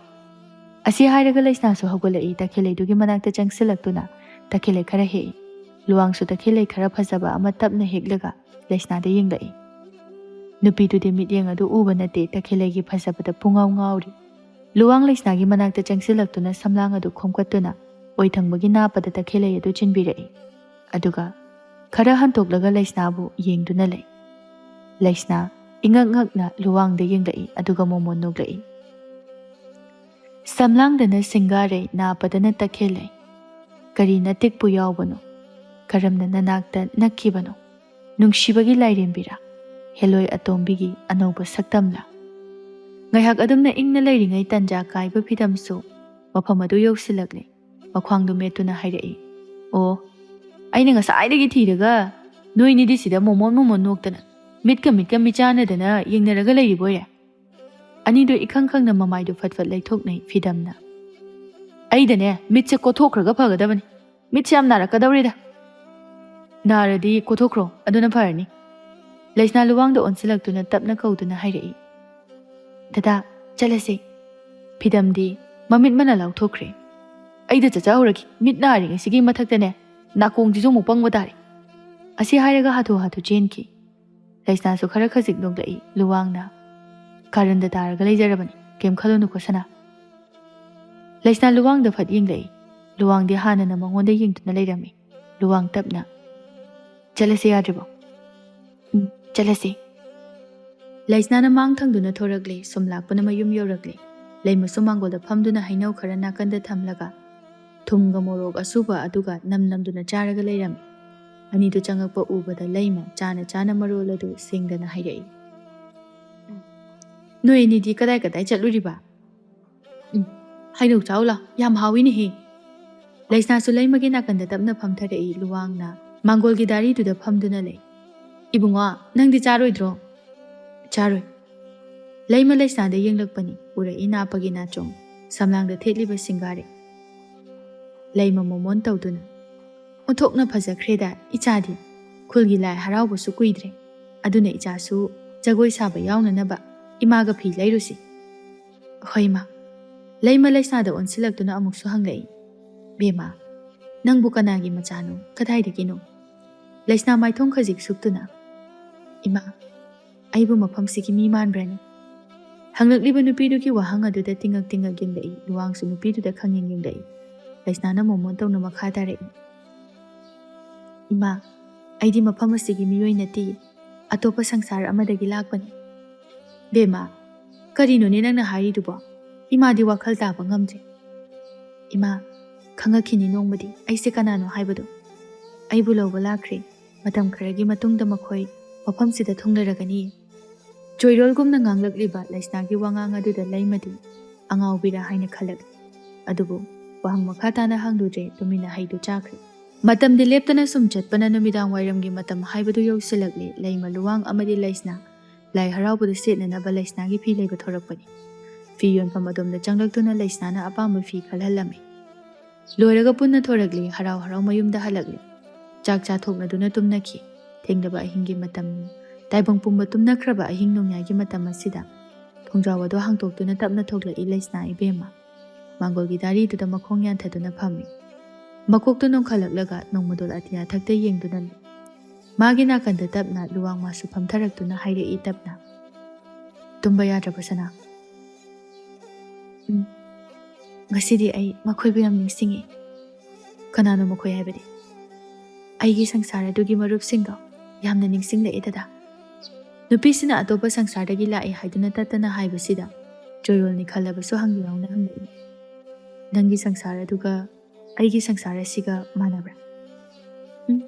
ꯑꯁꯤ ꯍꯥꯏꯔꯒ ꯂꯩꯁꯅꯥꯁꯨ ꯍꯧꯒꯠꯂꯛꯏ, ꯇꯈꯦꯜꯂꯩꯗꯨꯒꯤ ꯃꯅꯥꯛꯇ ꯆꯪꯁꯤꯜꯂꯛꯇꯨꯅ ꯇꯈꯦꯜꯂꯩ ꯈꯔ ꯍꯦꯛꯏ꯫ ꯂꯨꯋꯥꯡꯁꯨ ꯇꯈꯦꯜꯂꯩ ꯈꯔ ꯐꯖꯕ ꯑꯃ ꯇꯞꯅ ꯍꯦꯛꯂꯒ ꯂꯩꯁꯅꯥꯗ ꯌꯦꯡꯂꯛꯏ꯫ ꯅꯨꯄꯤꯗꯨꯗꯤ ꯃꯤꯠꯌꯦꯡ ꯑꯗꯨ ꯎꯕ ꯅꯠꯇꯦ, ꯇꯈꯦꯜꯂꯩꯒꯤ ꯐꯖꯕꯗ ꯄꯨꯡꯉꯥꯎ ꯉꯥꯎꯔꯤ꯫ ꯂꯨꯋꯥꯡ ꯂꯩꯁꯅꯥꯒꯤ ꯃꯅꯥꯛꯇ ꯆꯪꯁꯤꯜꯂꯛꯇꯨꯅ ꯁꯝꯂꯥꯡ ꯑꯗꯨ ꯈꯣꯝꯀꯠꯇꯨꯅ ꯑꯣꯏ ꯊꯪꯕꯒꯤ ꯅꯥꯞꯄꯗ ꯇꯈꯦꯜꯂꯩ ꯑꯗꯨ ꯆꯤꯟꯕꯤꯔꯛꯏ꯫ ꯑꯗꯨꯒ ꯈꯔ ꯍꯟꯇꯣꯛꯂꯒ ꯂꯩꯁꯅꯥꯕꯨ ꯌꯦꯡꯗꯨꯅ ꯂꯩ꯫ "ꯂꯩꯁꯅꯥ, ꯏꯉꯛ ꯉꯛꯅ ꯂꯨꯋꯥꯡꯗ ꯌꯦꯡꯂꯛꯏ, ꯑꯗꯨꯒ ꯃꯣꯃꯣꯟ ꯅꯣꯛꯂꯛꯏ꯫ ꯁꯝꯂꯥꯡꯗꯅ ꯁꯤꯡꯒꯥꯔꯩ, ꯅꯥꯄꯗꯅ ꯇꯈꯦꯜꯂꯩ꯫ ꯀꯔꯤ ꯅꯇꯤꯛꯄꯨ ꯌꯥꯎꯕꯅꯣ? ꯀꯔꯝꯅ ꯅꯅꯥꯛꯇ ꯅꯛꯈꯤꯕꯅꯣ? ꯅꯨꯡꯁꯤꯕꯒꯤ ꯂꯥꯏꯔꯦꯝꯕꯤꯔꯥ? ꯍꯦꯂꯣꯏ ꯑꯇꯣꯝꯕꯤꯒꯤ ꯑꯅꯧꯕ ꯁꯛꯇꯝꯂꯥ? ꯉꯥꯏꯍꯥꯛ ꯑꯗꯨꯝꯅ ꯏꯪꯅ ꯂꯩꯔꯤꯉꯩ ꯇꯟꯖꯥ ꯀꯥꯏꯕ ꯐꯤꯗꯝꯁꯨ ꯃꯐꯝ ꯑꯗꯨ ꯌꯧꯁꯤꯜꯂꯛꯂꯦ꯫ ꯃꯈ꯭ꯋꯥꯡꯗꯨ ꯃꯦꯠꯇꯨꯅ ꯍꯥꯏꯔꯛꯏ, "ꯑꯣ, ꯑꯩꯅ ꯉꯁꯥꯏꯗꯒꯤ ꯊꯤꯔꯒ ꯅꯣꯏꯅꯤꯗꯤ ꯁꯤꯗ ꯃꯣꯃꯣꯟ ꯃꯣꯃꯣꯟ ꯅꯣꯛꯇꯅ, ꯃꯤꯠꯀ ꯃꯤꯠꯀ ꯃꯤꯆꯥꯟꯅꯗꯅ ꯌꯦꯡꯅꯔꯒ ꯂꯩꯔꯤꯕꯣꯏꯔꯦ?" ꯑꯅꯤꯗꯣ ꯏꯈꯪ ꯈꯪꯅ ꯃꯃꯥꯏꯗꯨ ꯐꯠ ꯐꯠ ꯂꯩꯊꯣꯛꯅꯩ ꯐꯤꯗꯝꯅ꯫ "ꯑꯩꯗꯅꯦ, ꯃꯤꯠꯁꯦ ꯀꯣꯊꯣꯛꯈ꯭ꯔꯒ ꯐꯒꯗꯕꯅꯤ꯫ ꯃꯤꯠꯁꯦ ꯌꯥꯝ ꯅꯥꯔꯛꯀꯗꯧꯔꯦꯗ꯫" "ꯅꯥꯔꯗꯤ ꯀꯣꯊꯣꯛꯈ꯭ꯔꯣ, ꯑꯗꯨꯅ ꯐꯔꯅꯤ꯫" ꯂꯩꯁꯅꯥ ꯂꯨꯋꯥꯡꯗ ꯑꯣꯟꯁꯤꯜꯂꯛꯇꯨꯅ ꯇꯞꯅ ꯀꯧꯗꯨꯅ ꯍꯥꯏꯔꯛꯏ, "ꯗꯗꯥ, ꯆꯠꯂꯁꯦ꯫" ꯐꯤꯗꯝꯗꯤ ꯃꯃꯤꯠ ꯃꯅꯥ ꯂꯥꯎꯊꯣꯛꯈ꯭ꯔꯦ꯫ "ꯑꯩꯗ ꯆꯠꯆꯍꯧꯔꯒꯦ, ꯃꯤꯠ ꯅꯥꯔꯤꯉꯩꯁꯤꯒꯤ ꯃꯊꯛꯇꯅꯦ, ꯅꯥꯀꯣꯡꯁꯤꯁꯨ ꯑꯃꯨꯛ ꯄꯪꯕ ꯇꯥꯔꯦ꯫" ꯑꯁꯤ ꯍꯥꯏꯔꯒ ꯍꯥꯊꯨ ꯍꯥꯊꯨ ꯆꯦꯟꯈꯤ꯫ ꯂꯩꯁꯅꯥꯁꯨ ꯈꯔ ꯈꯖꯤꯛ ꯅꯣꯛꯂꯛꯏ ꯂꯨꯋꯥꯡꯅ꯫ "ꯀꯥꯔꯟꯗ ꯇꯥꯔꯒ ꯂꯩꯖꯔꯕꯅꯤ, ꯀꯩꯝ ꯈꯜꯂꯨꯅꯨꯀꯣ ꯁꯅꯥ꯫" ꯂꯩꯁꯅꯥ ꯂꯨꯋꯥꯡꯗ ꯐꯠ ꯌꯦꯡꯂꯛꯏ꯫ ꯂꯨꯋꯥꯡꯗꯤ ꯍꯥꯟꯅꯅ ꯃꯉꯣꯟꯗ ꯌꯦꯡꯗꯨꯅ ꯂꯩꯔꯝꯃꯤ꯫ ꯂꯨꯋꯥꯡ ꯇꯞꯅ, "ꯆꯠꯂꯁꯦ ꯌꯥꯗ꯭ꯔꯤꯕꯣ?" "ꯎꯝ, ꯆꯠꯂꯁꯦ꯫" ꯂꯩꯁꯅꯥꯅ ꯃꯥꯡ ꯊꯪꯗꯨꯅ ꯊꯣꯔꯛꯂꯦ꯫ ꯁꯨꯝ ꯂꯥꯛꯄꯅ ꯃꯌꯨꯝ ꯌꯧꯔꯛꯂꯦ꯫ ꯂꯩꯃꯁꯨ ꯃꯥꯡꯒꯣꯜꯗ ꯐꯝꯗꯨꯅ ꯍꯩꯅꯧ ꯈꯔ ꯅꯥꯀꯟꯗ ꯊꯝꯂꯒ ꯊꯨꯝꯒ ꯃꯣꯔꯣꯛ ꯑꯁꯨꯕ ꯑꯗꯨꯒ ꯅꯝ ꯅꯝꯗꯨꯅ ꯆꯥꯔꯒ ꯂꯩꯔꯝꯃꯤ꯫ ꯑꯅꯤꯗꯨ ꯆꯪꯉꯛꯄ ꯎꯕꯗ ꯂꯩꯃ ꯆꯥꯅ ꯆꯥꯅ ꯃꯔꯣꯜ ꯑꯗꯨ ꯁꯦꯡꯗꯅ ꯍꯥꯏꯔꯛꯏ, "ꯅꯣꯏ ꯑꯅꯤꯗꯤ ꯀꯗꯥꯏ ꯀꯗꯥꯏ ꯆꯠꯂꯨꯔꯤꯕ?" "ꯎꯝ, ꯍꯩꯅꯧ ꯆꯥꯎ ꯂꯥꯎ, ꯌꯥꯝ ꯍꯥꯎꯏꯅꯦꯍꯦ꯫" ꯂꯩꯁꯅꯥꯁꯨ ꯂꯩꯃꯒꯤ ꯅꯥꯀꯟꯗ ꯇꯞꯅ ꯐꯝꯊꯔꯛꯏ꯫ ꯂꯨꯋꯥꯡꯅ ꯃꯥꯡꯒꯣꯜꯒꯤ ꯗꯥꯔꯤꯗꯨꯗ ꯐꯝꯗꯨꯅ ꯂꯩ꯫ "ꯏꯕꯨꯡꯉꯣ, ꯅꯪꯗꯤ ꯆꯥꯔꯣꯏꯗ꯭ꯔꯣ?" "ꯆꯥꯔꯣꯏ꯫" ꯂꯩꯃ ꯂꯩꯁꯅꯥꯗ ꯌꯦꯡꯂꯛꯄꯅꯤ꯫ ꯎꯔꯛꯏ ꯅꯥꯄꯒꯤ ꯅꯥꯆꯣꯡ ꯁꯝꯂꯥꯡꯗ ꯊꯦꯠꯂꯤꯕ ꯁꯤꯡꯒꯥꯔꯩ꯫ ꯂꯩꯃ ꯃꯣꯃꯣꯟ ꯇꯧꯗꯨꯅ, "ꯑꯣꯟꯊꯣꯛꯅ ꯐꯖꯈ꯭ꯔꯦꯗ ꯏꯆꯥꯗꯤ꯫ ꯈꯨꯜꯒꯤ ꯂꯥꯏ ꯍꯔꯥꯎꯕꯁꯨ ꯀꯨꯏꯗ꯭ꯔꯦ, ꯑꯗꯨꯅ ꯏꯆꯥꯁꯨ ꯖꯒꯣꯏ ꯁꯥꯕ ꯌꯥꯎꯅꯅꯕ ꯏꯃꯥꯒ ꯐꯤ ꯂꯩꯔꯨꯁꯤ꯫" "ꯍꯣꯏ ꯏꯃꯥ꯫" ꯂꯩꯃ ꯂꯩꯁꯅꯥꯗ ꯑꯣꯟꯁꯤꯜꯂꯛꯇꯨꯅ ꯑꯃꯨꯛꯁꯨ ꯍꯪꯂꯛꯏ, "ꯕꯦꯝꯃ, ꯅꯪꯕꯨ ꯀꯅꯥꯒꯤ ꯃꯆꯥꯅꯣ? ꯀꯗꯥꯏꯗꯒꯤꯅꯣ?" ꯂꯩꯁꯅꯥ ꯃꯥꯏꯊꯣꯡ ꯈꯖꯤꯛ ꯁꯨꯛꯇꯨꯅ, "ꯏꯃꯥ, ꯑꯩꯕꯨ ꯃꯐꯝꯁꯤꯒꯤ ꯃꯤ ꯃꯥꯟꯕ꯭ꯔꯅꯦ?" ꯍꯪꯂꯛꯂꯤꯕ ꯅꯨꯄꯤꯗꯨꯒꯤ ꯋꯥꯍꯪ ꯑꯗꯨꯗ ꯇꯤꯡꯉꯛ ꯇꯤꯡꯉꯛ ꯌꯦꯡꯂꯛꯏ꯫ ꯂꯨꯋꯥꯡꯁꯨ ꯅꯨꯄꯤꯗꯨꯗ ꯈꯪꯌꯦꯡ ꯌꯦꯡꯂꯛꯏ꯫ ꯂꯩꯁꯅꯥꯅ ꯃꯣꯃꯣꯟ ꯇꯧꯅ ꯃꯈꯥ ꯇꯥꯔꯛꯏ, "ꯏꯃꯥ, ꯑꯩꯗꯤ ꯃꯐꯝ ꯑꯁꯤꯒꯤ ꯃꯤꯑꯣꯏ ꯅꯠꯇꯤꯌꯦ꯫ ꯑꯇꯣꯞꯄ ꯁꯪꯁꯥꯔ ꯑꯃꯗꯒꯤ ꯂꯥꯛꯄꯅꯤ꯫ "ꯕꯦꯝꯃ, ꯀꯔꯤꯅꯣꯅꯦ ꯅꯪꯅ ꯍꯥꯏꯔꯤꯗꯨꯕꯣ? ꯏꯃꯥꯗꯤ ꯋꯥꯈꯜ ꯇꯥꯕ ꯉꯝꯗ꯭ꯔꯦ꯫" "ꯏꯃꯥ, ꯈꯪꯉꯛꯈꯤꯅꯤ ꯅꯣꯡꯃꯗꯤ ꯑꯩꯁꯦ ꯀꯅꯥꯅꯣ ꯍꯥꯏꯕꯗꯣ꯫ ꯑꯩꯕꯨ ꯂꯧꯕ ꯂꯥꯛꯈ꯭ꯔꯦ꯫ ꯃꯇꯝ ꯈꯔꯒꯤ ꯃꯇꯨꯡꯗ ꯃꯈꯣꯏ ꯃꯐꯝꯁꯤꯗ ꯊꯨꯡꯂꯔꯒꯅꯤ꯫" ꯆꯣꯏꯔꯣꯜꯒꯨꯝꯅ ꯉꯥꯡꯂꯛꯂꯤꯕ ꯂꯩꯁꯅꯥꯒꯤ ꯋꯥꯉꯥꯡ ꯑꯗꯨꯗ ꯂꯩꯃꯗꯤ ꯑꯉꯥꯎꯕꯤꯔꯥ ꯍꯥꯏꯅ ꯈꯜꯂꯛꯂꯤ꯫ ꯑꯗꯨꯕꯨ ꯋꯥꯍꯪ ꯃꯈꯥ ꯇꯥꯅ ꯍꯪꯂꯨꯗ꯭ꯔꯦ, ꯇꯨꯃꯤꯟꯅ ꯍꯩꯗꯨ ꯆꯥꯈ꯭ꯔꯦ꯫ ꯃꯇꯝꯗꯤ ꯂꯦꯞꯇꯅ ꯁꯨꯝ ꯆꯠꯄꯅ ꯅꯨꯃꯤꯗꯥꯡ ꯋꯥꯏꯔꯝꯒꯤ ꯃꯇꯝ ꯍꯥꯏꯕꯗꯨ ꯌꯧꯁꯤꯜꯂꯛꯂꯦ꯫ ꯂꯩꯃ ꯂꯨꯋꯥꯡ ꯑꯃꯗꯤ ꯂꯩꯁꯅꯥ ꯂꯥꯏ ꯍꯔꯥꯎꯕꯗ ꯁꯦꯠꯅꯅꯕ ꯂꯩꯁꯅꯥꯒꯤ ꯐꯤ ꯂꯩꯕ ꯊꯣꯔꯛꯄꯅꯤ꯫ ꯐꯤ ꯌꯣꯟꯐꯝ ꯑꯗꯣꯝꯗ ꯆꯪꯂꯛꯇꯨꯅ ꯂꯩꯁꯅꯥꯅ ꯑꯄꯥꯝꯕ ꯐꯤ ꯈꯜꯍꯜꯂꯝꯃꯤ꯫ ꯂꯣꯏꯔꯒ ꯄꯨꯟꯅ ꯊꯣꯔꯛꯂꯤ꯫ ꯍꯔꯥꯎ ꯍꯔꯥꯎ ꯃꯌꯨꯝꯗ ꯍꯜꯂꯛꯂꯤ꯫ ꯆꯥꯛ ꯆꯥꯊꯣꯛꯅꯗꯨꯅ ꯇꯨꯝꯅꯈꯤ꯫ ꯊꯦꯡꯂꯕ ꯑꯍꯤꯡꯒꯤ ꯃꯇꯝꯅꯤ꯫ ꯇꯥꯏꯕꯪ ꯄꯨꯝꯕ ꯇꯨꯝꯅꯈ꯭ꯔꯕ ꯑꯍꯤꯡ ꯅꯣꯡꯌꯥꯏꯒꯤ ꯃꯇꯝ ꯑꯁꯤꯗ ꯊꯣꯡꯖꯥꯎ ꯑꯗꯨ ꯍꯥꯡꯇꯣꯛꯇꯨꯅ ꯇꯞꯅ ꯊꯣꯛꯂꯛꯏ ꯂꯩꯁꯅꯥ ꯏꯕꯦꯝꯃ꯫ ꯃꯥꯡꯒꯣꯜꯒꯤ ꯗꯥꯔꯤꯗꯨꯗ ꯃꯈꯣꯡ ꯌꯥꯟꯊꯗꯨꯅ ꯐꯝꯃꯤ꯫ ꯃꯀꯣꯛꯇꯨ ꯅꯣꯡꯈꯠꯂꯛꯂꯒ ꯅꯣꯡꯃꯗꯣꯜ ꯑꯇꯤꯌꯥ ꯊꯛꯇ ꯌꯦꯡꯗꯨꯅ ꯂꯩ꯫ ꯃꯥꯒꯤ ꯅꯥꯀꯟꯗ ꯇꯞꯅ ꯂꯨꯋꯥꯡ ꯃꯥꯁꯨ ꯐꯝꯊꯔꯛꯇꯨꯅ ꯍꯥꯏꯔꯛꯏ ꯇꯞꯅ, "ꯇꯨꯝꯕ ꯌꯥꯗ꯭ꯔꯕ ꯁꯅꯥ?" "ꯎꯝ, ꯉꯁꯤꯗꯤ ꯑꯩ ꯃꯈꯣꯏꯕꯨ ꯌꯥꯝ ꯅꯤꯡꯁꯤꯡꯉꯤ꯫" "ꯀꯅꯥꯅꯣ ꯃꯈꯣꯏ ꯍꯥꯏꯕꯗꯤ?" "ꯑꯩꯒꯤ ꯁꯪꯁꯥꯔ ꯑꯗꯨꯒꯤ ꯃꯔꯨꯞꯁꯤꯡꯗꯣ ꯌꯥꯝꯅ ꯅꯤꯡꯁꯤꯡꯂꯛꯑꯦ ꯗꯗꯥ꯫" ꯅꯨꯄꯤꯁꯤꯅ ꯑꯇꯣꯞꯄ ꯁꯪꯁꯥꯔꯗꯒꯤ ꯂꯥꯛꯑꯦ ꯍꯥꯏꯗꯨꯅ ꯇꯠꯇꯅ ꯍꯥꯏꯕꯁꯤꯗ ꯆꯣꯏꯔꯣꯜ ꯅꯤꯈꯜꯂꯕꯁꯨ ꯍꯪꯕꯤꯔꯧꯅ ꯍꯪꯂꯛꯏ, "ꯅꯪꯒꯤ ꯁꯪꯁꯥꯔ ꯑꯗꯨꯒ ꯑꯩꯒꯤ ꯁꯪꯁꯥꯔ ꯑꯁꯤꯒ ꯃꯥꯟꯅꯕ꯭ꯔꯥ?" "ꯎꯝ,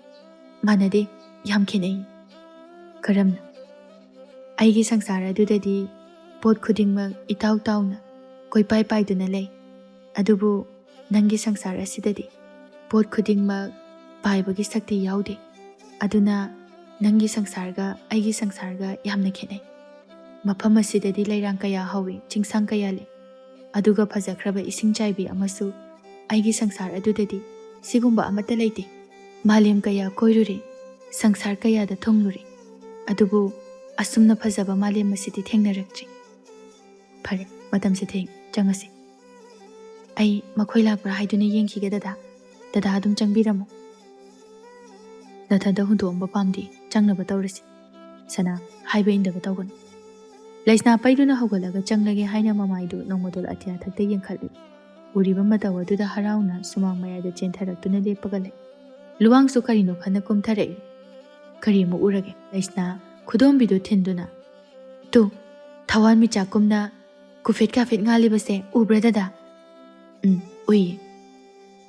ꯃꯥꯟꯅꯗꯦ, ꯌꯥꯝ ꯈꯦꯠꯅꯩ꯫" "ꯀꯔꯝꯅ?" "ꯑꯩꯒꯤ ꯁꯪꯁꯥꯔ ꯑꯗꯨꯗꯗꯤ ꯄꯣꯠ ꯈꯨꯗꯤꯡꯃꯛ ꯏꯇꯥꯎ ꯇꯥꯎꯅ ꯀꯣꯏꯄꯥꯏ ꯄꯥꯏꯗꯨꯅ ꯂꯩ, ꯑꯗꯨꯕꯨ ꯅꯪꯒꯤ ꯁꯪꯁꯥꯔ ꯑꯁꯤꯗꯗꯤ ꯄꯣꯠ ꯈꯨꯗꯤꯡꯃꯛ ꯄꯥꯏꯕꯒꯤ ꯁꯛꯇꯤ ꯌꯥꯎꯗꯦ꯫ ꯑꯗꯨꯅ ꯅꯪꯒꯤ ꯁꯪꯁꯥꯔꯒ ꯑꯩꯒꯤ ꯁꯪꯁꯥꯔꯒ ꯌꯥꯝꯅ ꯈꯦꯠꯅꯩ꯫ ꯃꯐꯝ ꯑꯁꯤꯗꯗꯤ ꯂꯩꯔꯥꯡ ꯀꯌꯥ ꯍꯧꯏ, ꯆꯤꯡꯁꯥꯡ ꯀꯌꯥ ꯂꯩ, ꯑꯗꯨꯒ ꯐꯖꯈ꯭ꯔꯕ ꯏꯁꯤꯡ ꯆꯥꯏꯕꯤ ꯑꯃꯁꯨ꯫ ꯑꯩꯒꯤ ꯁꯪꯁꯥꯔ ꯑꯗꯨꯗꯗꯤ ꯁꯤꯒꯨꯝꯕ ꯑꯃꯠꯇ ꯂꯩꯇꯦ꯫ ꯃꯥꯂꯦꯝ ꯀꯌꯥ ꯀꯣꯏꯔꯨꯔꯦ, ꯁꯪꯁꯥꯔ ꯀꯌꯥꯗ ꯊꯨꯡꯂꯨꯔꯦ, ꯑꯗꯨꯕꯨ ꯑꯁꯨꯝꯅ ꯐꯖꯕ ꯃꯥꯂꯦꯝ ꯑꯁꯤꯗꯤ ꯊꯦꯡꯅꯔꯛꯇ꯭ꯔꯤ꯫ ꯐꯔꯦ, ꯃꯇꯝꯁꯦ ꯊꯦꯡ, ꯆꯪꯉꯁꯤ꯫ ꯑꯩ ꯃꯈꯣꯏ ꯂꯥꯛꯄ꯭ꯔꯥ ꯍꯥꯏꯗꯨꯅ ꯌꯦꯡꯈꯤꯒꯦ ꯗꯗꯥ꯫ ꯗꯗꯥ ꯑꯗꯨꯝ ꯆꯪꯕꯤꯔꯝꯃꯣ꯫ ꯅꯊꯟꯗ ꯍꯨꯟꯗꯣꯛꯑꯝꯕ ꯄꯥꯝꯗꯦ, ꯆꯪꯅꯕ ꯇꯧꯔꯁꯤ꯫ ꯁꯅꯥ, ꯍꯥꯏꯕ ꯏꯟꯗꯕ ꯇꯧꯒꯅꯨ꯫" ꯂꯩꯁꯅꯥ ꯄꯩꯗꯨꯅ ꯍꯧꯒꯠꯂꯒ ꯆꯪꯂꯒꯦ ꯍꯥꯏꯅ ꯃꯃꯥꯏꯗꯨ ꯅꯣꯡꯃꯗꯣꯜ ꯑꯇꯤꯌꯥ ꯊꯛꯇ ꯌꯦꯡꯈꯠꯂꯤ꯫ ꯎꯔꯤꯕ ꯃꯇꯧ ꯑꯗꯨꯗ ꯍꯔꯥꯎꯅ ꯁꯨꯃꯥꯡ ꯃꯌꯥꯏꯗ ꯆꯦꯟꯊꯔꯛꯇꯨꯅ ꯂꯦꯞꯄꯒ ꯂꯩ꯫ ꯂꯨꯋꯥꯡꯁꯨ ꯀꯔꯤꯅꯣ ꯈꯟꯅ ꯀꯨꯝꯊꯔꯛꯏ꯫ "ꯀꯔꯤ ꯑꯃꯨꯛ ꯎꯔꯒꯦ?" ꯂꯩꯁꯅꯥ ꯈꯨꯗꯣꯝꯕꯤꯗꯨ ꯊꯤꯟꯗꯨꯅ, "ꯇꯨ, ꯊꯋꯥꯟꯃꯤꯆꯥꯛꯀꯨꯝꯅ ꯀꯨꯐꯦꯠ ꯀꯥꯐꯦꯠ ꯉꯥꯜꯂꯤꯕꯁꯦ ꯎꯕ꯭ꯔꯥ ꯗꯗꯥ?" "ꯎꯝ, ꯎꯏꯌꯦ꯫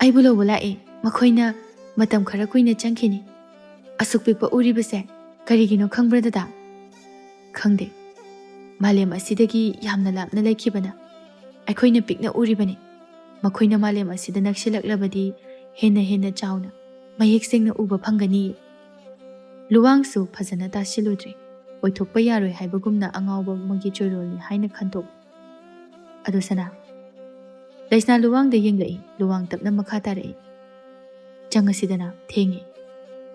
ꯑꯩꯕꯨ ꯂꯧꯕ ꯂꯥꯛꯑꯦ ꯃꯈꯣꯏꯅ꯫ ꯃꯇꯝ ꯈꯔ ꯀꯨꯏꯅ ꯆꯪꯈꯤꯅꯤ꯫ ꯑꯁꯨꯛ ꯄꯤꯛꯄ ꯎꯔꯤꯕꯁꯦ ꯀꯔꯤꯒꯤꯅꯣ ꯈꯪꯕ꯭ꯔꯥ ꯗꯗꯥ?" "ꯈꯪꯗꯦ꯫ ꯃꯥꯂꯦꯝ ꯑꯁꯤꯗꯒꯤ ꯌꯥꯝꯅ ꯂꯥꯞꯅ ꯂꯩꯈꯤꯕꯅ ꯑꯩꯈꯣꯏꯅ ꯄꯤꯛꯅ ꯎꯔꯤꯕꯅꯤ꯫ ꯃꯈꯣꯏꯅ ꯃꯥꯂꯦꯝ ꯑꯁꯤꯗ ꯅꯛꯁꯤꯜꯂꯛꯂꯕꯗꯤ ꯍꯦꯟꯅ ꯍꯦꯟꯅ ꯆꯥꯎꯅ, ꯃꯌꯦꯛ ꯁꯦꯡꯅ ꯎꯕ ꯐꯪꯒꯅꯤ꯫" ꯂꯨꯋꯥꯡꯁꯨ ꯐꯖꯅ ꯇꯥꯁꯤꯜꯂꯨꯗ꯭ꯔꯦ꯫ ꯑꯣꯏꯊꯣꯛꯄ ꯌꯥꯔꯣꯏ ꯍꯥꯏꯕꯒꯨꯝꯅ ꯑꯉꯥꯎꯕ ꯑꯃꯒꯤ ꯆꯣꯏꯔꯣꯜꯅꯤ ꯍꯥꯏꯅ ꯈꯟꯗꯣꯛ꯫ "ꯑꯗꯣ ꯁꯅꯥ꯫" ꯂꯩꯁꯅꯥ ꯂꯨꯋꯥꯡꯗ ꯌꯦꯡꯂꯛꯏ꯫ ꯂꯨꯋꯥꯡ ꯇꯞꯅ ꯃꯈꯥ ꯇꯥꯔꯛꯏ꯫ "ꯆꯪꯉꯁꯤꯗꯅ, ꯊꯦꯡꯉꯦ꯫"